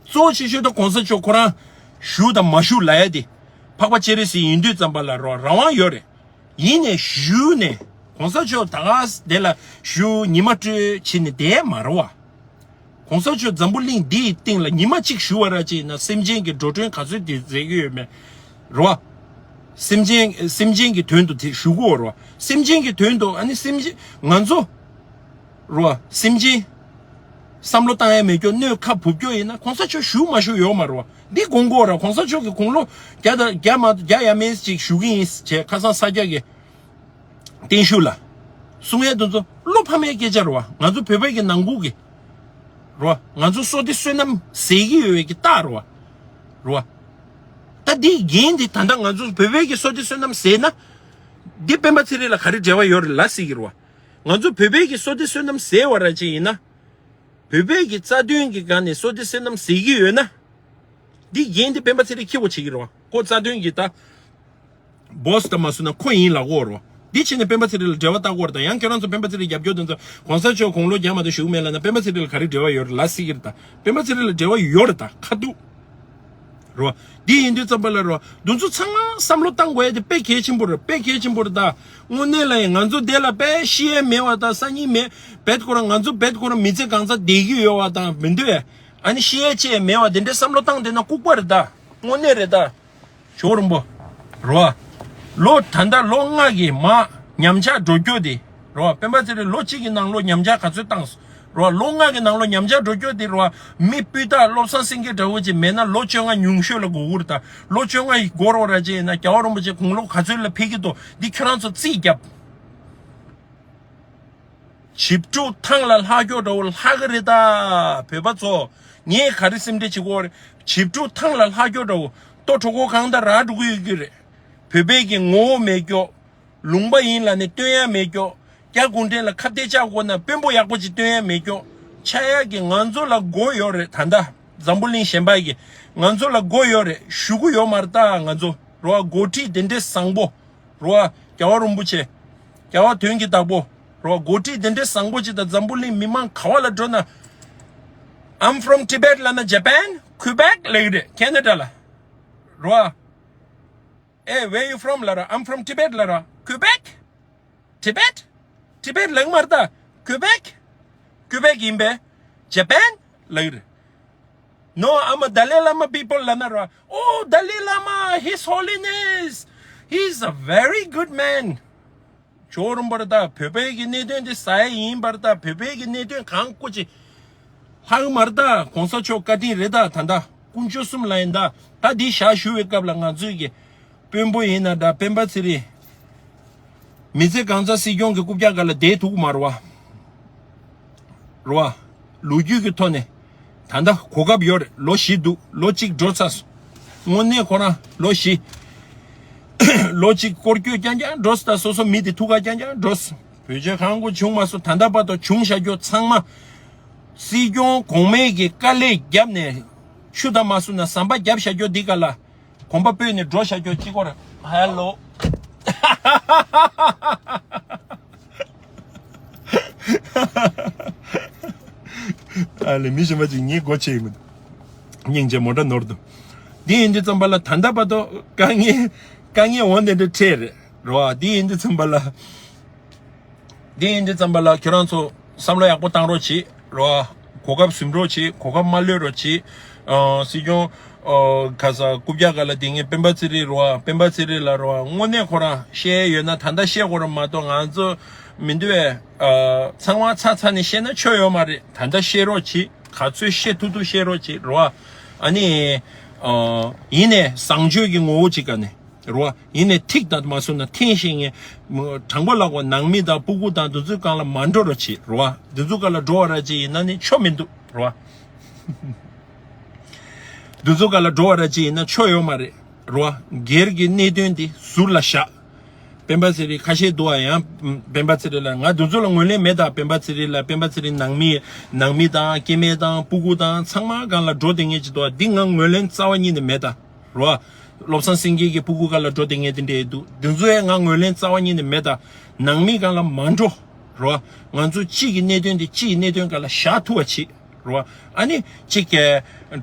གཙོ་ཆེ་ཤོས་ད་གོང་ས་མཆོག་ཁོ་རང་བཞུགས་དང་མ་བཞུགས་ལབ་ཡ་དེ་འཕགས་པ་སྤྱན་རས་གཟིགས་ཡིན་དུས་ཙམ་པ་ལ་རོ་རང་དབང་ཡོད་རེད། ཡིན་ནས་བཞུགས་ནས་གོང་ས་མཆོག་ད་ག་དེ་ལ་བཞུགས་ཉི་མ་སྤྲོད་བྱེད་ནས་བསྡད་མ་རེད་བ། གོང་ས་མཆོག་འཛམ་བུ་གླིང་འདིའི་སྟེང་ལ་ཉི་མ་གཅིག་བཞུགས་པ་ར་ཅིག་ཡིན་ན་སེམས་ཅན་གྱི་འགྲོ་གྲོན་ག་ཚོད་དེ་ཟེར་གྱི་ཡོད་མེད་རེད་བ། སེམས་ཅན་སེམས་ཅན་གྱི་དོན་དུ་དེ་བཞུགས་ཀྱི་ཡོད་རེད་བ། སེམས་ཅན་གྱི་དོན་དུ་ཨ་ནི་སེམས་ཅན་ང་ཚོ་རེད་བ། སེམས་ཅན་བསམ་བློ་བཏང་ཡ་མེད་རྒྱུ་གནོད་ཁ་བུབ་རྒྱུ་ཡིན་ན་གོང་ས་མཆོག་བཞུགས་མ་བཞུགས་ཡོད་མ་རེད་བ། འདི་དགོངས་དགོས་ར། གོང་ས་མཆོག་གི་དགུང་ལོ་བརྒྱ་དང་བརྒྱ་མ་བརྒྱ་ཡ་མེད་ཅིག་བཞུགས་ཀྱི་ཡིན་བྱས་ཁ་སང་ས་སྐྱ་གི་བརྟན་བཞུགས་ལ། གསུང་ཡས་དེ་ཚོ་བློ་ཕམ་ཡས་སྐད་ཆ་རེད་བ། ང་ཚོ་བོད་པའི་གི་ནང་ཁུལ་གི་རེད་བ། ང་ཚོ་བསོད་བདེ་བསོད་ནམས་ཟད་ཀྱི་ཡོད་པའི་གི་རྟགས་རེད་བ། རེད་བ། ད་འདི་འགན་འདི་ད་ལྟ་ང་ཚོ་བོད་པའི་གི་བསོད་བདེ་བསོད་ནམས་ཟད་ན། འདི་སྤེན་པ་ཚེ་རིང་ལ་ག་རེ་འབྲེལ་བ་ཡོད་རེད་ལབ་སྲིད་ཀྱི་རེད་བ། ང་ཚོ་བོད་པའི་གི་བསོད་བདེ་བསོད་ནམས་ཟད་པ་ར་ཅིག་ཡིན་ན། བོད་པའི་གི་རྩ་དོན་གི་སྒང་ནས་བསོད་བདེ་བསོད་ནམས་ཟད་ཀྱི་ཡོད་ན། འདི་འགན་འདི་སྤེན་པ་ཚེ་རིང་འཁྱེར་དགོས་བྱེད་ཀྱི་རེད་བ། ཁོ་རྩ་དོན་གི་ད་བོ་སི་ད་མ་སུ་ན་ཁོ་ཡིན་ལབ་དགོས་རེད་བ། འདི་བྱས་ནས་སྤེན་པ་ཚེ་རིང་ལ་འབྲེལ་བ་བཏགས་དགོས་རེད་ད། ཡང་ཁྱེད་རང་ཚོ་སྤེན་པ་ཚེ་རིང་རྒྱབ་སྐྱོར་དེ་ཚོ་གོང་ས་མཆོག་དགུང་ལོ་བརྒྱ་མ་གཏོགས་བཞུགས་མེད་ལབ་ན་སྤེན་པ་ཚེ་རིང་ལ་ག་རེ་འབྲེལ་བ་ཡོད་རེད་ལབ་སྲིད་ཀྱི་རེད་ད། སྤེན་པ་ཚེ་རིང་ལ་འབྲེལ་བ་ཡོད་རེད་ད་ཁ་ཐུག་རེད་བ། འདི་ཡིན་དུས་ཙམ་པ་ལ་རེད་བ། འདི་ཚོ་ཚང་མ་བསམ་བློ་བཏང་དགོས་ཡ་དེ་དཔེ་གལ་ཆེན་པོ་རེད། དཔེ་གལ་ཆེན་པོ་རེད་ད། དངོས་གནས་ལ་ཡིན་ང་ཚོ་འདི་ལ་དཔེ་ཤི་ཡས་མེད་པ་དང་སང་ཉིན་མེད་བེད་ཁོ་རང་ང་ཚོ་བེད་ཁོ་རང་མི་ཚེ་གང་ཚ་བསྡད་ཀྱི་ཡོད་པ་དང་མི་འདུག་ཨེ། ཨ་ནི་ཤི་ཡས་ཅེས་མེད་པ་དེ་འདྲའི་བསམ་བློ་བཏང་བསྡད་ན་ལྐུགས་པ་རེད་ད། དངོས་གནས་རེད་ད། ཇོ་རིན་པོ། རོ། ལོ་ད་ལྟ་ལོ་ལྔ་གི་མ་ཉམས་ཆག་འགྲོ་རྒྱུ་དེ། རོ། སྤེན་པ་ཚེ་རིང་ལོ་གཅིག་གི་ནང་ལོ་ཉམས་ཆག་ག་ཚོད་བཏང་སོང་། རོ། ལོ་ལྔ་གི་ནང་ལོ་ཉམས་ཆག་འགྲོ་རྒྱུ་དེ་རོ། མི་སྤུས་དག་བློ་བཟང་སེང་གེ་འདྲ་བོ་ཅིག་མེད་ན་ལོ་བཅོ་ལྔ་ཉུང་ཤོས་ལ་འགོར་གྱི་རེད་ད། ལོ་བཅོ་ལྔ་ཡི་འགོར་བ་ར་ཅིག་ཡིན་ན་རྒྱལ་བ་རིན་པོ་ཆེ་དགུང་ལོ་ག་ཚོད་ལ་ཕེབས་ཀྱི་འདུག་འདི་ཁྱོད་རང་ཚོ་རྩིས་རྒྱབ། བྱིས་ཕྲུག་ཐང་ལ་ལྷག་རྒྱུ་འདྲ་བོ་ལྷག་གི་རེད་ད། བོད་པ་ཚོ། ངས་ག་རེ་སེམས་ཁྲལ་བྱེད་དགོས་རེད། བྱིས་ཕྲུག་ཐང་ལ་ལྷག་རྒྱུ་འདྲ་བོ། ལྟོ་གྲོད་ཁོག་གང་དང་རག་འགྲོ་གི་ཡོད་ཀྱི་རེད། བོད་པའི་གི་ངོ་བོ་མེད་རྒྱུ། ལུང་པ་ཡིན་ལབ་ནས་སྟོན་ཡ་མེད་རྒྱུ། སྐྱ་གུང་ཁྲན་ལ་ཁ་གཏད་བཅག་དགོས་ན་དཔོན་པོ་ཡག་པོ་ཅིག་སྟོན་ཡ་མེད་རྒྱུ། ཆགས་ཡ་གི་ང་ཚོ་ལ་དགོས་ཡོད་རེད་ད་ལྟ། འཛམ་བུ་གླིང་གཞན་པ་གི་ང་ཚོ་ལ་དགོས་ཡོད་རེད་ཞུ་གི་ཡོད་མ་རེད་ད་ང་ཚོ། རོ། འགོ་ཁྲིད་དེ་འདྲའི་བཟང་པོ། རོ། རྒྱལ་བ་རིན་པོ་ཆེ། རྒྱལ་བ་དོན་གྱི་བདག་པོ། རོ། འགོ་ཁྲིད་དེ་འདྲའི་བཟང་པོ་ཅིག་དང་འཛམ་བུ་གླིང་མི་མང་ག་བ་ལ་འགྲོ་ན། I'm from Tibet ལབ་ན་Japan, Quebec ལབ་ཀྱི་རེད། Canada ལ། རོ། Hey, where you from ལབ་ར། I'm from Tibet ལབ་ར། Quebec? Tibet? Tibet ལབ་མ་རེད་ད། Quebec? Quebec ཡིན་པས། Japan ལབ་ཀྱི་རེད། No, I'm a Dalai Lama people ལབ་ན་ར། Oh, Dalai Lama, His Holiness, he is a very good man. ཇོ་རིན་པོ་རེད་ད། བོད་པའི་གི་གནད་དོན་དེ་ཟ་ཡ་ཡིན་པ་རེད་ད། བོད་པའི་གི་གནད་དོན་གང་བཀོད་ཅིག་ལྷག་མ་རེད་ད། གོང་ས་མཆོག་བཀའ་དྲིན་རེད་ད། ད་ལྟ་དཀོན་མཆོག་གསུམ་ལ་ཡིན་ད། ད་འདི་ཞག་ཞུ་བའི་སྐབས་ལ་ང་ཚོའི་གི་དཔོན་པོ་ཡིན་ན་འདྲ། སྤེན་པ་ཚེ་རིང་། མི་ཚེ་གང་ཚ་སྲིད་སྐྱོང་གི་རྐུབ་བཀྱག་སྒང་ལ་བསྡད་ཐུབ་ཀྱི་མ་རེད་བ། རེད་བ། ལོ་རྒྱུས་ཀྱི་ཐོག་ནས་ད་ལྟ་གོ་སྐབས་ཡོད་རེད། ལོ་བཞི་འདུག་ལོ་གཅིག་འགྲོ་ཚར་སོང་། དངོས་གནས་ཁོ་རང་ལོ་བཞི། ལོ་གཅིག་སྐོར་སྐྱོད་རྐྱང་རྐྱང་འགྲོ་སོང་། ད་སོ་སོ་མི་དེ་ཐུག་ག་རྐྱང་རྐྱང་འགྲོ་སོང་། བེད་སྤྱོད་གང་དགོས་བྱུང་མ་སོང་། ད་ལྟ་བར་དུ་བྱུང་བཞག་རྒྱུ་ཚང་མ། སྲིད་སྐྱོང་གོང་མའི་གི་དཀའ་ལས་བརྒྱབ་ནས་ཆུ་དང་མ་བསྲུབས་ན་ཟམ་པ་བརྒྱབ་བཞག་རྒྱུ་འདི་ག་ལ། གོམ་པ་སྤོས་ནས་འགྲོ་བཞག་རྒྱུ་གཅིག་པོ་རེད། ཧེ་ལོ། ཨ་ལེ། མི་གཞན་པ་ཅིག་ངའི་སྒོ་ཕྱེ་ཡི་མི་འདུག་སྙིང་རྗེ་མོ་ཊ་ནོར་འདུག་འདི་ཡིན་དུས་ཙམ་པ་ལ་ད་ལྟ་བར་དུ་དཀའ་ངལ་དཀའ་ངལ་འོ་དེ་འདྲ་འཕྲད་རེད་རོ། འདི་ཡིན་དུས་ཙམ་པ་ལ། འདི་ཡིན་དུས་ཙམ་པ་ལ་ཁྱེད་རང་ཚོ་བསམ་བློ་ཡག་པོ་བཏང་རོགས་གྱིས་རོ། གོ་སྐབས་ཟིན་རོགས་གྱིས། གོ་སྐབས་མ་གློད་རོགས་གྱིས། ཨ། སྲིད་སྐྱོང་། ཨ། ཁ་ས་རྐུབ་བཀྱག་སྒང་ལ་དེ་ངས་སྤེན་པ་ཚེ་རིང་རོ། སྤེན་པ་ཚེ་རིང་ལ་རོ། དངོས་གནས་ཁོ་རང་བཤད་ཡོད་ན་ད་ལྟ་བཤད་དགོས་རེད་མ་གཏོགས་ང་ཚོ་མི་འདུག་བས། ཨ། ཚང་མ་ཚར་ཚར་ནས་བཤད་ན་ཆོ་ཡོད་མ་རེད། ད་ལྟ་བཤད་རོགས་གྱིས། ག་ཚོད་བཤད་ཐུབ་ཐུབ་བཤད་རོགས་གྱིས་རོ། ཨ་ནི། ཨ། ཡིན་ནས་བཟང་སྤྱོད་ཀྱི་ངོ་བོ་ཅིག་ག་ནས། རེད་བ། ཡིན་ནའི་ཐིག་དང་མ་སོང་ན་འཐེན་ཤེས་མཁན། དྲང་པོ་ལབ་དགོས་ནང་མི་དང་སྤུ་གུ་དང་འདི་ཚོའི་སྒང་ལ་མ་འགྲོ་རོགས་བྱེད་རེད་བ། འདི་ཚོའི་སྒང་ལ་འགྲོ་བ་ར་ཅིག་ཡིན་ན་ནི་ཆོ་མི་འདུག་རེད་བ། འདི་ཚོའི་སྒང་ལ་འགྲོ་བ་ར་ཅིག་ཡིན་ན་ཆོ་ཡོད་མ་རེད་རེད་བ། སྒེར་གྱི་གནད་དོན་འདི་ཟུར་ལ་བཞག་སྤེན་པ་ཚེ་རིང་ཁ་ཤས་འདུག་བ། ཡང་སྤེན་པ་ཚེ་རིང་ལ་ང་འདི་ཚོ་ལ་ངོས་ལེན་མེད་ད། སྤེན་པ་ཚེ་རིང་ལ། སྤེན་པ་ཚེ་རིང་ནང་མི་ནང་མི་དང་སྐྱེ་དམན་དང་སྤུ་གུ་དང་ཚང་མ་སྒང་ལ་འགྲོ་བསྡད་མཁན་ཅིག་འདུག་བ། འདི་ང་ངོས་ལེན་རྩ་བ་ཉིད་ནས་མེད་ད། རོ། བློ་བཟང་སེང་གེ་གི་སྤུ་གུ་སྒང་ལ་འགྲོ་བསྡད་མཁན་དེ་འདྲ་ཡོད་འདུག་དེ་ཚོ་ཡང་ང་ངོས་ལེན་རྩ་བ་ཉིད་ནས་མེད། ད་ནང་མི་སྒང་ལ་མ་འགྲོ། རེད་བ། ང་ཚོ་སྤྱི་གི་གནད་དོན་དེ་སྤྱི་ཡི་གནད་དོན་སྒང་ལ་བཞག་ཐུབ་པ་བྱེད། རེད་བ། ཨ་ནི་གཅིག་གི་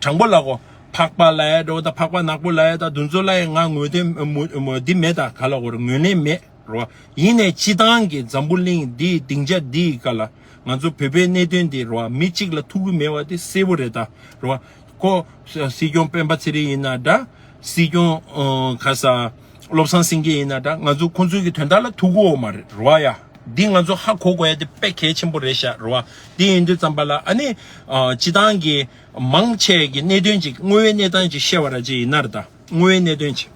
དྲང་པོ་ལབ་གོ། འཕགས་པ་ལབ་ཡ་འགྲོ་ད་འཕགས་པ་ནག་པོ་ལབ་ཡ་ད་དེ་ཚོ་ལ་ཡང་ང་ངོས་དོན་མོ་མོ་འདི་མེད། ད་ག་ལ་གོ་རེད། ངོས་ལེན་མེད། རེད་བ། ཡིན་ནའི་སྤྱི་བཏང་གི་འཛམ་བུ་གླིང་འདིའི་སྡིངས་ཆ་འདིའི་སྒང་ལ་ང་ཚོ་བོད་པའི་གནད་དོན་འདི་རེད་བ། མི་གཅིག་ལ་ཐུག་གི་མེད་པ་དེ་གསལ་པོ་རེད། ད་རེད་བ། ཁོ་སྲིད་སྐྱོང་སྤེན་པ་ཚེ་རིང་ཡིན་ན་འདྲ། སྲིད་སྐྱོང་ཨ་ག་ས་བློ་བཟང་སེང་གེ་ཡིན་ན་འདྲ། ང་ཚོ་ཁོང་ཚོའི་གི་དོན་དག་ལ་ཐུག་གི་ཡོད་མ་རེད། རེད་བ་ཡ། འདི་ང་ཚོ་ཧ་གོ་དགོས་ཡ་དེ་དཔེ་གལ་ཆེན་པོ་རེད་ཤག་རེད་བ། འདི་ཡིན་དུས་ཙམ་པ་ལ་ཨ་ནི་ཨ་སྤྱི་བཏང་གི་མང་ཆེ་གི་གནད་དོན་ཅིག་དངོས་ཡོད་གནས་སྟངས་ཅིག་བཤད་པ་ར་ཅིག་ཡིན་ན་རེད། ད་དངོས་ཡོད་གནད་དོན་ཅིག་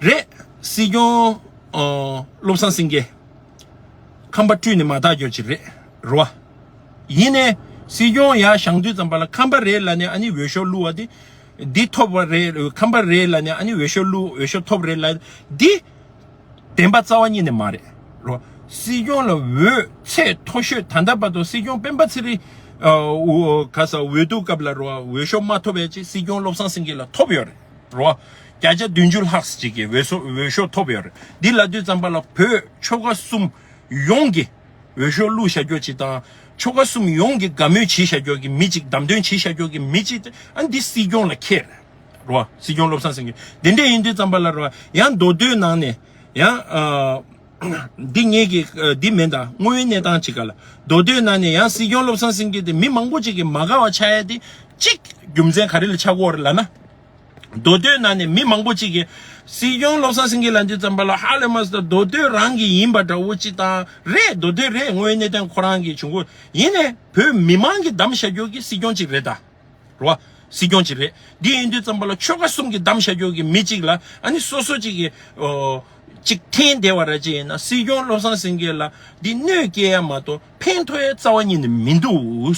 རེད། སྲིད་སྐྱོང་ཨ་བློ་བཟང་སེང་གེ་ཁམས་པ་སྤྲུལ་ནས་མ་བཏགས་རྒྱུ་ཅིག་རེད། རེད་བ། ཡིན་ནའི་སྲིད་སྐྱོང་ཡར་བཞེངས་དུས་ཙམ་པ་ལ་ཁམས་པ་རེད་ལབ་ནས་ཨ་ནི་འོས་ཤོག་བླུགས་པ་དེ་འདི་ཐོབ་པ་རེད། ཁམས་པ་རེད་ལབ་ནས་ཨ་ནི་འོས་ཤོག་བླུགས། འོས་ཤོག་ཐོབ་རེད་ལབ་འདི་བདེན་པ་རྩ་བ་ཉིད་ནས་མ་རེད། རེད་བ། སྲིད་སྐྱོང་ལ་འོས་ཚད་མཐོ་ཤོས་ད་ལྟ་བར་དུ་སྲིད་སྐྱོང་སྤེན་པ་ཚེ་རིང་ཨ་འོ་ག་ས་འོས་བསྡུ་སྐབས་ལ་རེད་བ། འོས་ཤོག་མ་ཐོབ་པའི་ཅིག་སྲིད་སྐྱོང་བློ་བཟང་སེང་གེ་ལ་ཐོབ་ཡོད་རེད། རེད་བ། བརྒྱ་ཆ་བདུན་ཅུ་ལྷག་ཅིག་གིས་འོས་སོ་འོས་ཤོག་ཐོབ་ཡོད་རེད། འདི་ལབ་དུས་ཙམ་པ་ལ་བོད་ཆོལ་ཁ་གསུམ་ཡོངས་ཀྱི་འོས་ཤོག་བླུགས་བཞག་རྒྱུ་ཅིག་དང་། ཆོལ་ཁ་གསུམ་ཡོངས་ཀྱི་དགའ་མོས་བྱེད་བཞག་རྒྱུ་གི་མི་ཅིག་བདམས་ཐོན་བྱེད་བཞག་རྒྱུ་གི་མི་ཅིག་ཨ་འདི་སྲིད་སྐྱོང་ལ་ཁེལ་རེད། རེད་བ། སྲིད་སྐྱོང་བློ་བཟང་སེང་གེ་འདི་འདྲ་ཡིན་དུས་ཙམ་པ་ལ་རེད་བ། ཡང་མདོ་སྟོད་ནང་ནས་ཡང་ཨ་འདི་ངེད་ཀྱི་ཨ་འདི་མིན། ད་དངོས་ཡོད་གནས་སྟངས་ཅིག་ག་ལ་མདོ་སྟོད་ནང་ནས་ཡང་སྲིད་སྐྱོང་བློ་བཟང་སེང་གེ་དེ་མི་མང་པོ་ཅིག་གིས་མ་དགའ་བ་ཆགས་ཡ་དེ་གཅིག་རྒྱུ་མཚན་ག་རེ་ལ་ཆགས་ཀྱི་ཡོད་རེད་ལབ་ན། མདོ་སྟོད་ནང་ནས་མི་མང་པོ་ཅིག་གིས་སྲིད་སྐྱོང་བློ་བཟང་སེང་གེ་ལབ་དུས་ཙམ་པ་ལ་ཧ་ལས་མ་སོང་། ད་མདོ་སྟོད་རང་གི་ཡིན་པ་འདྲ་བོ་ཅིག་དང་རེད། མདོ་སྟོད་རེད། དངོས་ཡོད་གནས་སྟངས་ཁོ་རང་གི་བྱུང་གོ། ཡིན་ནའི་བོད་མི་མང་གིས་བདམས་བཞག་རྒྱུ་གི་སྲིད་སྐྱོང་ཅིག་རེད་ད། རེད་བ། སྲིད་སྐྱོང་ཅིག་རེད། འདི་ཡིན་དུས་ཙམ་པ་ལ་ཆོལ་ཁ་གསུམ་གྱིས་བདམས་བཞག་རྒྱུ་གི་མི་གཅིག་ལ་ཨ་ནི་སོ་སོ་གཅིག་གིས་ཨོ་གཅིག་འཐེན་བསྡད་པ་ར་ཅིག་ཡིན་ན་སྲིད་སྐྱོང་བློ་བཟང་སེང་གེ་ལ་འདི་གནོད་སྐྱེལ་ཡ་མ་གཏོགས་ཕན་ཐོགས་ཡ་རྩ་བ་ཉིད་ནས་མི་འདུག་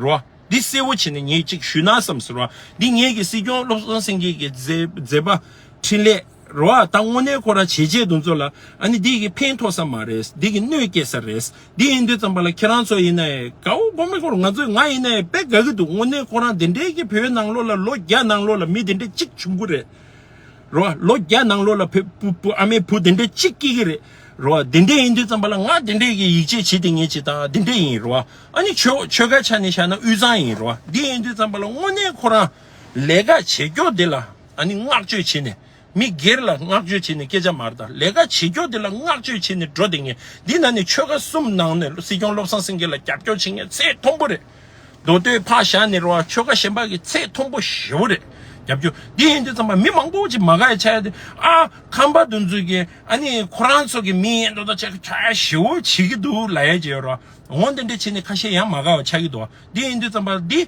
རེད་བ། འདི་གསལ་བོ་བྱས་ནས་ངས་གཅིག་ཞུས་ན་བསམ་ཟེར་བ། འདི་ངས་ཀྱི་སྲིད་སྐྱོང་བློ་བཟང་སེང་གེ་གི་མཛད་མཛད་པ་འཕྲིན་ལས་རེད་བ། ད་དངོས་གནས་ཁོ་རང་བྱས་རྗེས་དེ་ཚོ་ལ་ཨ་ནི་འདི་གི་ཕན་ཐོགས་ས་མ་རེད། འདི་གི་གནོད་སྐྱེལ་ས་རེད། འདི་ཡིན་དུས་ཙམ་པ་ལ་ཁྱེད་རང་ཚོ་ཡིན་ནའི་དགའ་བོ་དགོངས་མེད་ཁོ་རང་། ང་ཚོས་ང་ཡིན་ནའི་དཔེ་དགའ་གི་འདུག་དངོས་གནས་ཁོ་རང་དེ་འདྲའི་གི་བོད་ནང་ལོགས་ལ་ལོ་བརྒྱ་ནང་ལོགས་ལ་མི་དེ་འདྲའི་གཅིག་བྱུང་གི་རེད། རེད་བ། ལོ་བརྒྱ་ནང་ལོགས་ལ་བུ་བུ་བུ་ཨ་མའི་བུ་དེ་འདྲའི་གཅིག་སྐྱེ་གི་རེད། རེད་བ། དེ་འདྲའི་ཡིན་དུས་ཙམ་པ་ལ་ང་དེ་འདྲའི་གི་ཡིད་ཆེས་བྱེད་དེ་ངེས་ཅིག་དང་དེ་འདྲའི་ཡིན། རེད་བ། ཨ་ནི་ཆོལ་ཆོལ་ཁ་ཆ་ནས་བཞག་ན་དབུས་གཙང་ཡིན། རེད་བ། འདི་ཡིན་དུས་ཙམ་པ་ལ་དངོས་གནས་ཁོ་རང་ལས་ཀ་བྱེད་རྒྱུ་དེ་ལ་ཨ་ནི་བསྔགས་བརྗོད་བྱེད་ནས། མི་སྒེར་ལ་བསྔགས་བརྗོད་བྱེད་ནས་སྐད་ཆ་མ་རེད། ད་ལས་ཀ་བྱེད་རྒྱུ་དེ་ལ་བསྔགས་བརྗོད་བྱེད་ནས་འགྲོ་བསྡད་མཁན། འདི་ན་ནི་ཆོལ་ཁ་གསུམ་ནང་ནས་སྲིད་སྐྱོང་བློ་བཟང་སེང་གེ་ལ་རྒྱབ་སྐྱོར་བྱེད་མཁན་ཚད་མཐོན་པོ་རེད། མདོ་སྟོད་ཕར་བཞག་ནས་རེད་བ། ཆོལ་ཁ་གཞན་པ་གི་ཚད་མཐོན་པོ་ཞེ་པོ་རེད། རྒྱབ་སྐྱོར་འདི་ཡིན་དུས་ཙམ་པ་མི་མང་པོ་ཅིག་མ་དགའ་ཡ་ཆགས་ཡ་དེ། ཨ་ཁམས་པ་དེ་ཚོ་གིས་ཨ་ནི་ཁོ་རང་ཚོ་གི་མི་ཡིན་མདོག་མདོག་བྱས་ཁ་ཞེ་པོ་བྱེད་ཀྱི་འདུག་ལབ་ཡ་ཅིག་ཡོད་རེད་བ། འོ་འདི་འདྲ་བྱས་ནས་ཁ་ཤས་ཡང་མ་དགའ་བ་ཆགས་ཀྱི་འདུག་བ། འདི་ཡིན་དུས་ཙམ་པ་འདི་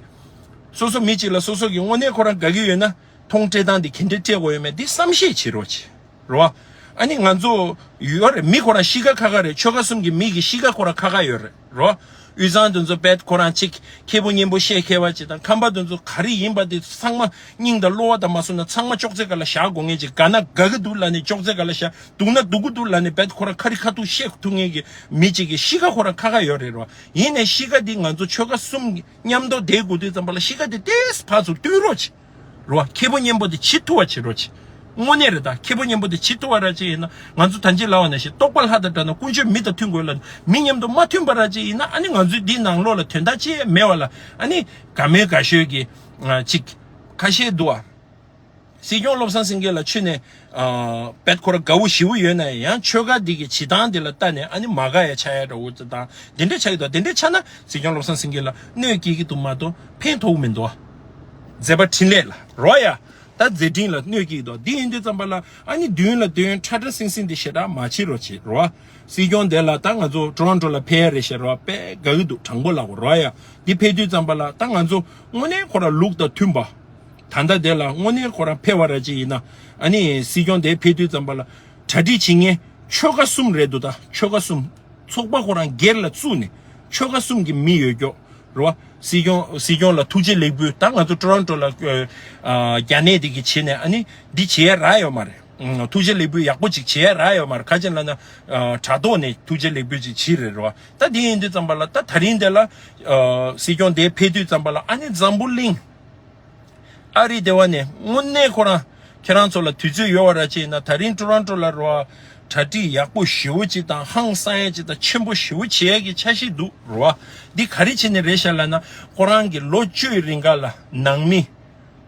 སོ་སོ་མི་གཅིག་ལ་སོ་སོ་གི་དངོས་གནས་ཁོ་རང་དགའ་གི་ཡོད་ན། མཐོང་སྤྲད་སྟངས་འདི་ག་འདྲ་སྤྲད་དགོས་ཡོད་མེད་འདི་བསམ་ཤེས་བྱེད་རོགས་བྱེད། རེད་བ། ཨ་ནི་ང་ཚོ་ཡོད་རེད། མི་ཁོ་རང་གཤིས་ཀ་ཁ་ཁ་རེད། ཆོལ་ཁ་གསུམ་གྱི་མི་གི་གཤིས་ཀ་ཁོ་རང་ཁ་ཁ་ཡོད་རེད། རེད་བ། དབུས་གཙང་དེ་ཚོ་དཔེ་ཁོ་རང་གཅིག་ཁེ་པོ་སྙན་པོ་བཤད་མཁས་པ་ཅིག་དང་། ཁམས་པ་དེ་ཚོ་ག་རེ་ཡིན་པ་དེ་ཚང་མ་སྙིང་དང་གློ་བ་དང་མ་སོང་ན་ཚང་མ་ཅོག་ཙེ་སྒང་ལ་བཞག་དགོས་མཁན་ཅིག་དགའ་ན་དགའ་གི་འདུག་ལབ་ནས་ཅོག་ཙེ་སྒང་ལ་བཞག་སྡུག་ན་སྡུག་གི་འདུག་ལབ་ནས་དཔེ་ཁོ་རང་ཁ་རི་ཁ་ཐུག་བཤད་ཐུབ་མཁན་གྱི་མི་གཅིག་གི་གཤིས་ཀ་ཁོ་རང་ཁ་ཁ་ཡོད་རེད། རེད་བ། ཡིན་ནའི་གཤིས་ཀ་འདི་ང་ཚོ་ཆོལ་ཁ་གསུམ་མཉམ་དུ་བསྡད་དགོས་དུས་ཙམ་པ་ལ་གཤིས་ཀ་དེ་ཏོག་ཙམ་ཕར་ཚུར་བསྟུན་རོགས་བྱེད། རེད་བ། ཁེ་པོ་སྙན་པོ་དེ་བྱེད་ཐུབ་པ་བྱེད་རོགས་བྱེད། དངོས་གནས་རེད། ད་ཁེ་པོ་སྙན་པོ་དེ་བྱེད་ཐུབ་པ་ར་ཅིག་ཡིན་ན། ང་ཚོ་ད་ཅི་ལབ་པ་ནང་བཞིན་རྟོགས་པ་ལྷ་དང་འདྲ་ན་ཀུན་སྤྱོད་མི་དང་མཐུན་དགོས་ལ། མི་མཉམ་དུ་མ་མཐུན་པ་ར་ཅིག་ཡིན་ན་ཨ་ནི་ང་ཚོའི་འདིའི་ནང་ལོགས་ལ་དོན་དག་ཅི་ཡང་མེད་པ་ལ། ཨ་ནི་དགའ་མོས་དགའ་ཤོས་ཀྱི་ཨ་ཅིག་ཁ་ཤས་འདུག་བ། སྲིད་སྐྱོང་བློ་བཟང་སེང་གེ་ལ་མཆོད་ནས་ཨ་དཔེ་ཁོ་ར་དགའ་བོ་ཞེ་པོ་ཡོད་ན་ཡང་ཆོལ་ཁ་འདི་གི་བྱེད་སྟངས་འདི་ལ་ལྟ་ནས་ཨ་ནི་མ་དགའ་ཡ་ཆགས་ཡ་འདྲ་བོ་དང་དེ་འདྲ་ཆགས་ཀྱི་འདུག་དེ་འདྲ་ཆགས་ན་སྲིད་སྐྱོང་བློ་བཟང་སེང་གེ་ལ་གནོད་སྐྱེལ་གྱི་འདུག་མ་གཏོགས་ཕན་ཐོགས་མི་འདུག་མཛད་པ་འཕྲིན་ལས་ལ་རོ་ཡ། ད་མཛད་འཕྲིན་ལ་གནོད་སྐྱེལ་གྱི་འདུག་འདི་ཡིན་དུས་ཙམ་པ་ལ་ཨ་ནི་མདུན་ལ་མདུན་ཁྲ་ཁྲ་སིང་སིང་འདི་ཞེ་དྲག་མ་བྱེད་རོགས་བྱེད་རོ། སྲིད་སྐྱོང་དེ་ལ་ད་ང་ཚོ་ཊོ་རོན་ཊོ་ལ་ཕེབས་ཡ་རེད་ཤག་རོ། དཔེ་དགའ་གི་འདུག་དྲང་པོ་ལབ་དགོས་རོ་ཡ། འདི་ཕེབས་དུས་ཙམ་པ་ལ་ད་ང་ཚོ་དངོས་གནས་ཁོ་རང་ལུགས་དང་མཐུན་པ། ད་ལྟ་དེ་ལ་དངོས་གནས་ཁོ་རང་ཕེབས་པ་ར་ཅིག་ཡིན་ན། ཨ་ནི་སྲིད་སྐྱོང་དེ་ཕེབས་དུས་ཙམ་པ་ལ་གྲ་སྒྲིག་བྱེད་མཁན་ཆོལ་ཁ་གསུམ་རེད་འདུག་ད་ཆོལ་ཁ་གསུམ། ཚོགས་པ་ཁོ་རང་སྒེར་ལ་བཙུགས་ནས་ཆོལ་ཁ་གསུམ་གྱི་མི་ཡོད་ཀྱོག་རེད་བ། སྲིད་སྐྱོང་སྲིད་སྐྱོང་ལ་ཐུགས་རྗེ་ལེགས་འབུལ། ད་ང་ཚོ་ཊོ་རོན་ཊོ་ལ་ཨ་རྒྱ་ནད་དེ་གི་བྱས་ནས་ཨ་ནི་འདི་བྱེད་ཡ་རག་ཡོད་མ་རེད། ཐུགས་རྗེ་ལེགས་འབུལ་ཡག་པོ་ཅིག་བྱེད་ཡ་རག་ཡོད་མ་རེད། ག་ཅི་ལབ་ན་དྲ་ཐོག་ནས་ཐུགས་རྗེ་ལེགས་འབུལ་ཅིག་བྱས་རེད་རེད་བ། ད་དེ་ཡིན་དུས་ཙམ་པ་ལ་ད་ད་རིང་དེ་ལ་སྲིད་སྐྱོང་དེ་ཕེབས་དུས་ཙམ་པ་ལ་ཨ་ནི་འཛམ་བུ་གླིང་། ཨ་རི་དེ་བ་ནས་དངོས་གནས་ཁོ་རང་ ཁྱེད་རང་ཚོ་ལ་དུས་ཚོད་ཡོད་པ་ར་ཅིག་ཡིན་ན། ད་རིང་ཊོ་རོན་ཊོ་ལ་རོ་ཨ་གྲ་སྒྲིག་ཡག་པོ་ཞེ་པོ་ཅིག་དང་ཧང་སང་ཡ་ཅིག་དང་ཆེན་པོ་ཞེ་པོ་བྱེད་ཡ་གི་འཆར་གཞི་འདུག་རོ་ཨ། འདི་ག་རེ་བྱས་ནས་རེད་ཤག་ལབ་ན། ཁོ་རང་གི་ལོ་བཅུའི་རིང་ག་ལ་ནང་མི་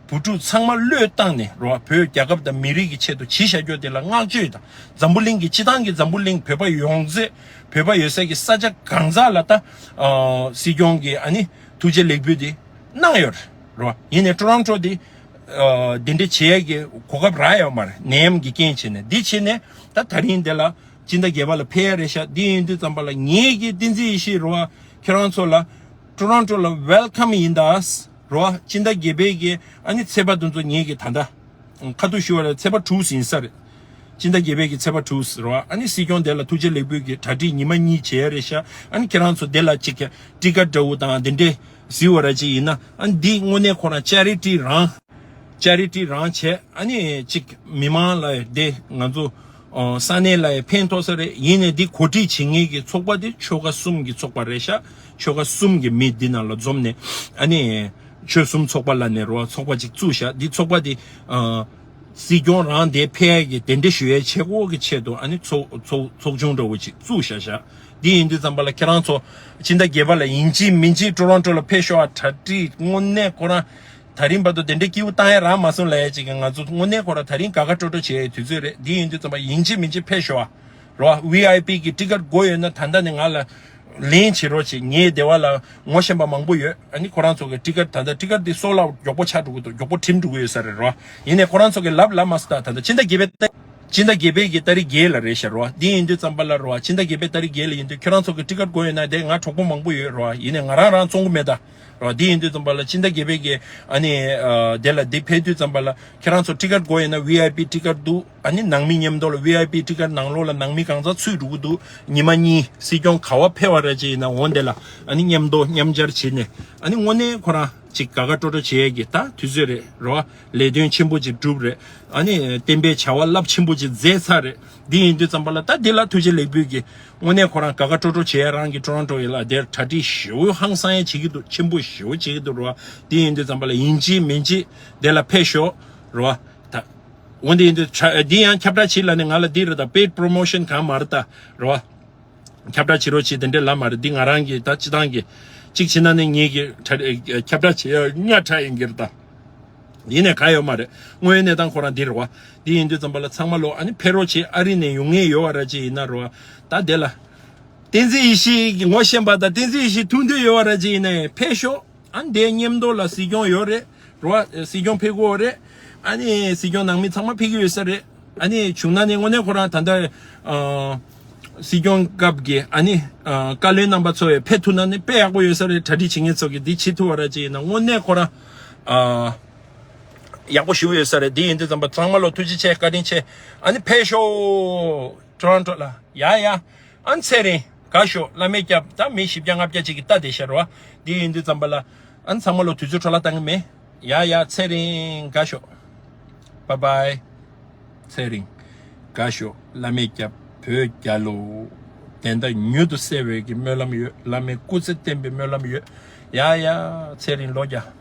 བུ་ཕྲུག་ཚང་མ་བློས་བཏང་ནས་རོ་ཨ་བོད་རྒྱལ་ཁབ་དང་མི་རིགས་ཀྱི་ཆེད་དུ་བྱས་བཞག་རྒྱུ་དེ་ལ་བསྔགས་བརྗོད་དང་། འཛམ་བུ་གླིང་གི་སྤྱི་བཏང་གི་འཛམ་བུ་གླིང་བོད་པ་ཡོངས་རྫོགས་བོད་པ་ཡོད་སའི་གི་ས་ཆ་གང་ཟག་ལ་ད་ཨ་སྲིད་སྐྱོང་གི་ཨ་ནི་ཐུགས་རྗེ་ལེགས་འབུལ་དེ་གནང་ཡོད་རེད་རོ་ཨ། ཡིན་ནའི་ཊོ་རོན་ཊོ་དེ་ཨ་འདི་འདྲ་བྱེད་ཡས་ཀྱི་གོ་སྐབས་རག་ཡོད་མ་རེད། ནད་ཡམས་ཀྱི་རྐྱེན་བྱས་ནས། འདི་བྱས་ནས་ད་ད་རིང་འདི་ལ་སྤྱི་ཟླ་བརྒྱད་པ་ལ་ཕེབས་ཡ་རེད་ཤག་འདི་ཡིན་དུས་ཙམ་པ་ལ་ངེད་ཀྱིས་བསྟན་འཛིན་ཡེ་ཤེས་རོ་ཨ་ཁྱེད་རང་ཚོ་ལ་ཊོ་རོན་ཊོ་ལ་ཝེལ་ཀམ་ཡིན་ད་རོ་ཨ། སྤྱི་ཟླ་བརྒྱད་པའི་གི་ཨ་ནི་ཚེས་པ་དེ་ཚོ་ངེད་ཀྱིས་ད་ལྟ་ཁ་ཐུག་ཞུ་བ་ལ་ཚེས་པ་དྲུག་ཡིན་ས་རེད། སྤྱི་ཟླ་བརྒྱད་པའི་གི་ཚེས་པ་དྲུག་རོ་ཨ། ཨ་ནི་སྲིད་སྐྱོང་དེ་ལ་ཐུགས་རྗེ་ལེགས་འབུལ་གྱི་གྲ་སྒྲིག་ཉི་མ་གཉིས་བྱས་རེད་ཤག་ཨ་ནི་ཁྱེད་རང་ཚོ་དེ་ལ་ཅིག་ཊི་ཀེ་ཊི་འདྲ་བོ་དང་དེ་འདྲས་གཟིགས་པ་ར་ཅིག་ཡིན་ན། ཨ་ནི་འདི་དངོས་གནས་ཁོ་རང་ཅེ་རི་ཊི་རང་ཅེ་རི་ཊི་རང་བྱས། ཨ་ནི་ཅིག་མི་མང་ལ་དེ་ང་ཚོ་ཨ་ས་གནས་ལ་ཡང་ཕན་ཐོགས་ས་རེད། ཡིན་ནའི་འདི་གོ་སྒྲིག་བྱེད་མཁན་གྱི་ཚོགས་པ་དེ་ཆོལ་ཁ་གསུམ་གྱི་ཚོགས་པ་རེད་ཤག་ཆོལ་ཁ་གསུམ་གྱི་མི་འདི་ནང་ལ་འཛོམས་ནས། ཨ་ནི་ཆོལ་གསུམ་ཚོགས་པ་ལབ་ནས་རོ་ཨ་ཚོགས་པ་ཅིག་བཙུགས་ཤག་འདི་ཚོགས་པ་དེ་ཨ་སྲིད་སྐྱོང་རང་དེ་ཕེབས་ཡས་ཀྱི་གདན་འདྲེན་ཞུ་ཡས་ཆེད་སྒོ་གི་ཆེད་དུ་ཨ་ནི་ཚོགས་ཚོགས་ཚོགས་ཆུང་འདྲ་བོ་ཅིག་བཙུགས་བཞག་ཤག་འདི་ཡིན་དུས་ཙམ་པ་ལ་ཁྱེད་རང་ཚོ་སྤྱི་ཟླ་བརྒྱད་པ་ལ་ཡིན་གཅིག་མིན་གཅིག་ཊོ་རོན་ཊོ་ལ་ཕེབས་ཤོག་ཨ། གྲ་སྒྲིག་དངོས་གནས་ཁོ་རང་ད་རིང་བར་དུ་དེ་འདྲའི་སྐྱིད་པོ་བཏང་ཡ་རག་མ་སོང་ལབ་ཡ་ཅིག་གི་ང་ཚོ་དངོས་གནས་ཁོ་རང་ད་རིང་དགའ་དགའ་སྤྲོ་སྤྲོ་བྱེད་ཡའི་དུས་ཚོད་རེད། འདི་ཡིན་དུས་ཙམ་པ་ཡིན་གཅིག་མིན་གཅིག་ཕེབས་ཤོག་ཨ། རོ་ཨ། ཝི་ཨའི་པི་གི་ཊི་ཀེ་ཊི་དགོས་ཡོད་ན་ད་ལྟ་ནས་ང་ལ་ལན་བྱེད་རོགས་བྱེད། ངའི་སྡེ་བ་ལ་ངོ་ཤེས་པ་མང་པོ་ཡོད། ཨ་ནི་ཁོ་རང་ཚོ་གི་ཊི་ཀེ་ཊི་ད་ལྟ་ཊི་ཀེ་ཊི་འདི་སོལཌ་ཨའུཊ་མགྱོགས་པོ་ཆགས་འགྲོ་གི་འདུག་མགྱོགས་པོ་འགྲིམ་འགྲོ་གི་ཡོད་ས་རེད་རོ་ཨ། ཡིན་ནའི་ཁོ་རང་ཚོ་གི་ལབ་ལབ་མ་སོང་ད། ད་ལྟ་སྤྱི་ཟླ་བརྒྱད་པའི་སྤྱི་ཟླ་བརྒྱད་པའི་གི་ཏ་རིག་བརྒྱད་ལ་རེད་ཤག་རོ་ཨ། འདི་ཡིན་དུས་ཙམ་པ་ལ་རོ་ཨ་སྤྱི་ཟླ་བརྒྱད་པའི་ཏ་རིག་བརྒྱད་ལ་ཡིན་དུས་ཁྱོད་རང་ཚོ་གི་ཊི་ཀེ་ཊི་དགོས་ཡོད་ན་དེ་ང་གྲོགས་པོ་མང་པོ་ཡོད་རོ་ཨ། ཡིན་ནའི་ང་རང་རང་བཙོང་གི་མེད་ད། རོ་འདི་ཡིན་དུས་ཙམ་པ་ལ་སྤྱི་ཟླ་བརྒྱད་པའི་གི་ཨ་ནི་ཨ་དེ་ལ་འདི་ཕེབས་དུས་ཙམ་པ་ལ་ཁྱེད་རང་ཚོ་ཊི་ཀེ་ཊི་དགོས་ཡོད་ན་ཝི་ཨའི་པི་ཊི་ཀེ་ཊི་འདུག་ཨ་ནི་ནང་མི་མཉམ་དུ་ལ་ཝི་ཨའི་པི་ཊི་ཀེ་ཊི་ནང་ལོགས་ལ་ནང་མི་གང་ཚང་ཚུད་འགྲོ་གི་འདུག་ཉི་མ་གཉིས་སྲིད་སྐྱོང་ག་བ་ཕེབས་པ་རེད་ཅེ་ཡིན་ན་འོང་དེ་ལ་ཨ་ནི་མཉམ་དུ་མཉམ་སྦྱར་བྱས་ནས་ཨ་ནི་དངོས་གནས་ཁོ་རང་ཅིག་དགའ་དགའ་སྤྲོ་སྤྲོ་བྱེད་ཡས་ཀྱི་ད་དུས་ཚོད་རེད་རོ། ལས་དོན་ཆེན་པོ་ཅིག་བསྒྲུབས་རེད། ཨ་ནི་བསྟན་པའི་བྱ་བ་རླབས་ཆེན་པོ་ཅིག་མཛད་ཚར་རེད། འདི་ཡིན་དུས་ཙམ་པ་ལ་ད་འདི་ལ་ཐུགས་རྗེ་ལེགས་འབུལ་གྱི་དངོས་གནས་ཁོ་རང་དགའ་དགའ་སྤྲོ་སྤྲོ་བྱེད་ཡ་རང་གི་ཊོ་རོན་ཊོ་ཡིན་ལ་དེར་གྲ་སྒྲིག་ཞེ་པོ་ཧང་སང་ཡ་བྱེད་ཀྱི་འདུག་ཆེན་པོ་ཞེ་པོ་བྱེད་ཀྱི་འདུག་རོ། འདི་ཡིན་དུས་ཙམ་པ་ལ་ཡིན་གཅིག་མིན་གཅིག་དེ་ལ་ཕེབས་ཤོག་རོ། ད་འོན་ཏེ་ཡིན་དུས་ཁྲ་འདི་ཡང་ཁྱབ་བསྒྲགས་བྱེད་ལ་ནི་ང་ལ་འདི་རེད་ད་པེ་ཌི་པོ་རོ་མོ་ཤན་གང་མ་རེད་ད་རོ། ཁྱབ་བསྒྲགས་བྱེད་རོགས་བྱེད་དེ་འདྲས་ལབ་མ་རེད། འདི་ང་རང་གི་ད་སྤྱི་བཏང་གི་གཅིག་བྱེད་ན་ནི་ངེད་ཀྱི་ཁྲ་ཁྱབ་བསྒྲགས་བྱེད་ཡ་ང་ཁྲ་ཡིན་གྱི་རེད་ད། ཡིན་ནའི་ག་ཡོད་མ་རེད། དངོས་ཡོད་གནས་སྟངས་ཁོ་རང་འདི་རེད་བ། འདི་ཡིན་དུས་ཙམ་པ་ལ་ཚང་མ་ལོ་ཨ་ནི་ཕེབས་རོགས་བྱེད། ཨ་རི་ནས་ཡོང་མཁན་ཡོད་བ་ར་ཅིག་ཡིན་ན་རོ། ད་དེ་ལ་བསྟན་འཛིན་ཡེ་ཤེས་ཀྱི་ངོ་ཤེས་པ་དང་བསྟན་འཛིན་ཡེ་ཤེས་ཐུག་འདོད་ཡོད་བ་ར་ཅིག་ཡིན་ནའི་ཕེབས་ཤོག་ཨ་ནི་དེའི་མཉམ་དུ་ལ་སྲིད་སྐྱོང་ཡོད་རེད་རོ། སྲིད་སྐྱོང་ཕེབས་ཀྱི་ཡོད་རེད། ཨ་ནི་སྲིད་སྐྱོང་ནང་མི་ཚང་མ་ཕེབས་ཀྱི་ཡོད་ས་རེད། ཨ་ནི་བྱུང་ན་ནི་དངོས་གནས་ཁོ་རང་ད་ལྟ་ཨ་སྲིད་སྐྱོང་སྐབས་ཀྱི་ཨ་ནི་ཨ་བཀའ་བློན་རྣམ་པ་ཚོ་ཡང་ཕེབས་ཐུབ་ན་ནི་དཔེ་ཡག་པོ་ཡོད་ས་རེད། གྲ་སྒྲིག་བྱེད་མཁན་ཚོ་གིས་འདི་བྱེད་ཐུབ་པ་ར་ཅིག་ཡིན་ན་དངོས་གནས་ཁོ་རང་ཨ་ཡག་པོ་ཞེ་པོ་ཡོད་ས་རེད། འདི་ཡིན་དུས་ཙམ་པ་ཚང་མ་ལོ་ཐུགས་རྗེ་ཆེ་བཀའ་དྲིན་ཆེ། ཨ་ནི་ཕེབས་ཤོག་ཊོ་རོན་ཊོ་ལ། ཡ་ཡ། ཨ་ནི་ཚེ་རིང་དགའ་ཤོག་བླ་མའི་སྐྱབས། ད་མི་བཞི་བརྒྱ་ལྔ་བརྒྱ་ཅིག་གིས་ལྟ་བསྡད་ཤག་རོ། འདི་ཡིན་དུས་ཙམ་པ་ལ་ཨ་ནི་ཚང་མ་ལོ་དུས་ཚོད་འཕྲོ་བརླག་བཏང་གི་མེད། ཡ་ཡ་ཚེ་རིང་དགའ་ཤོག་བཱའི་བཱའི། ཚེ་རིང་དགའ་ཤོག་བླ་མའི་སྐྱབས། བོད་རྒྱལ་ལོ། བདེན་མཐའ་མྱུར་དུ་གསལ་བའི་གི་སྨོན་ལམ་ཡོད། བླ་མའི་སྐུ་ཚེ་བརྟན་པའི་སྨོན་ལམ་ཡོད། ཡ་ཡ་ཚེ་རིང་ལོ་བརྒྱ།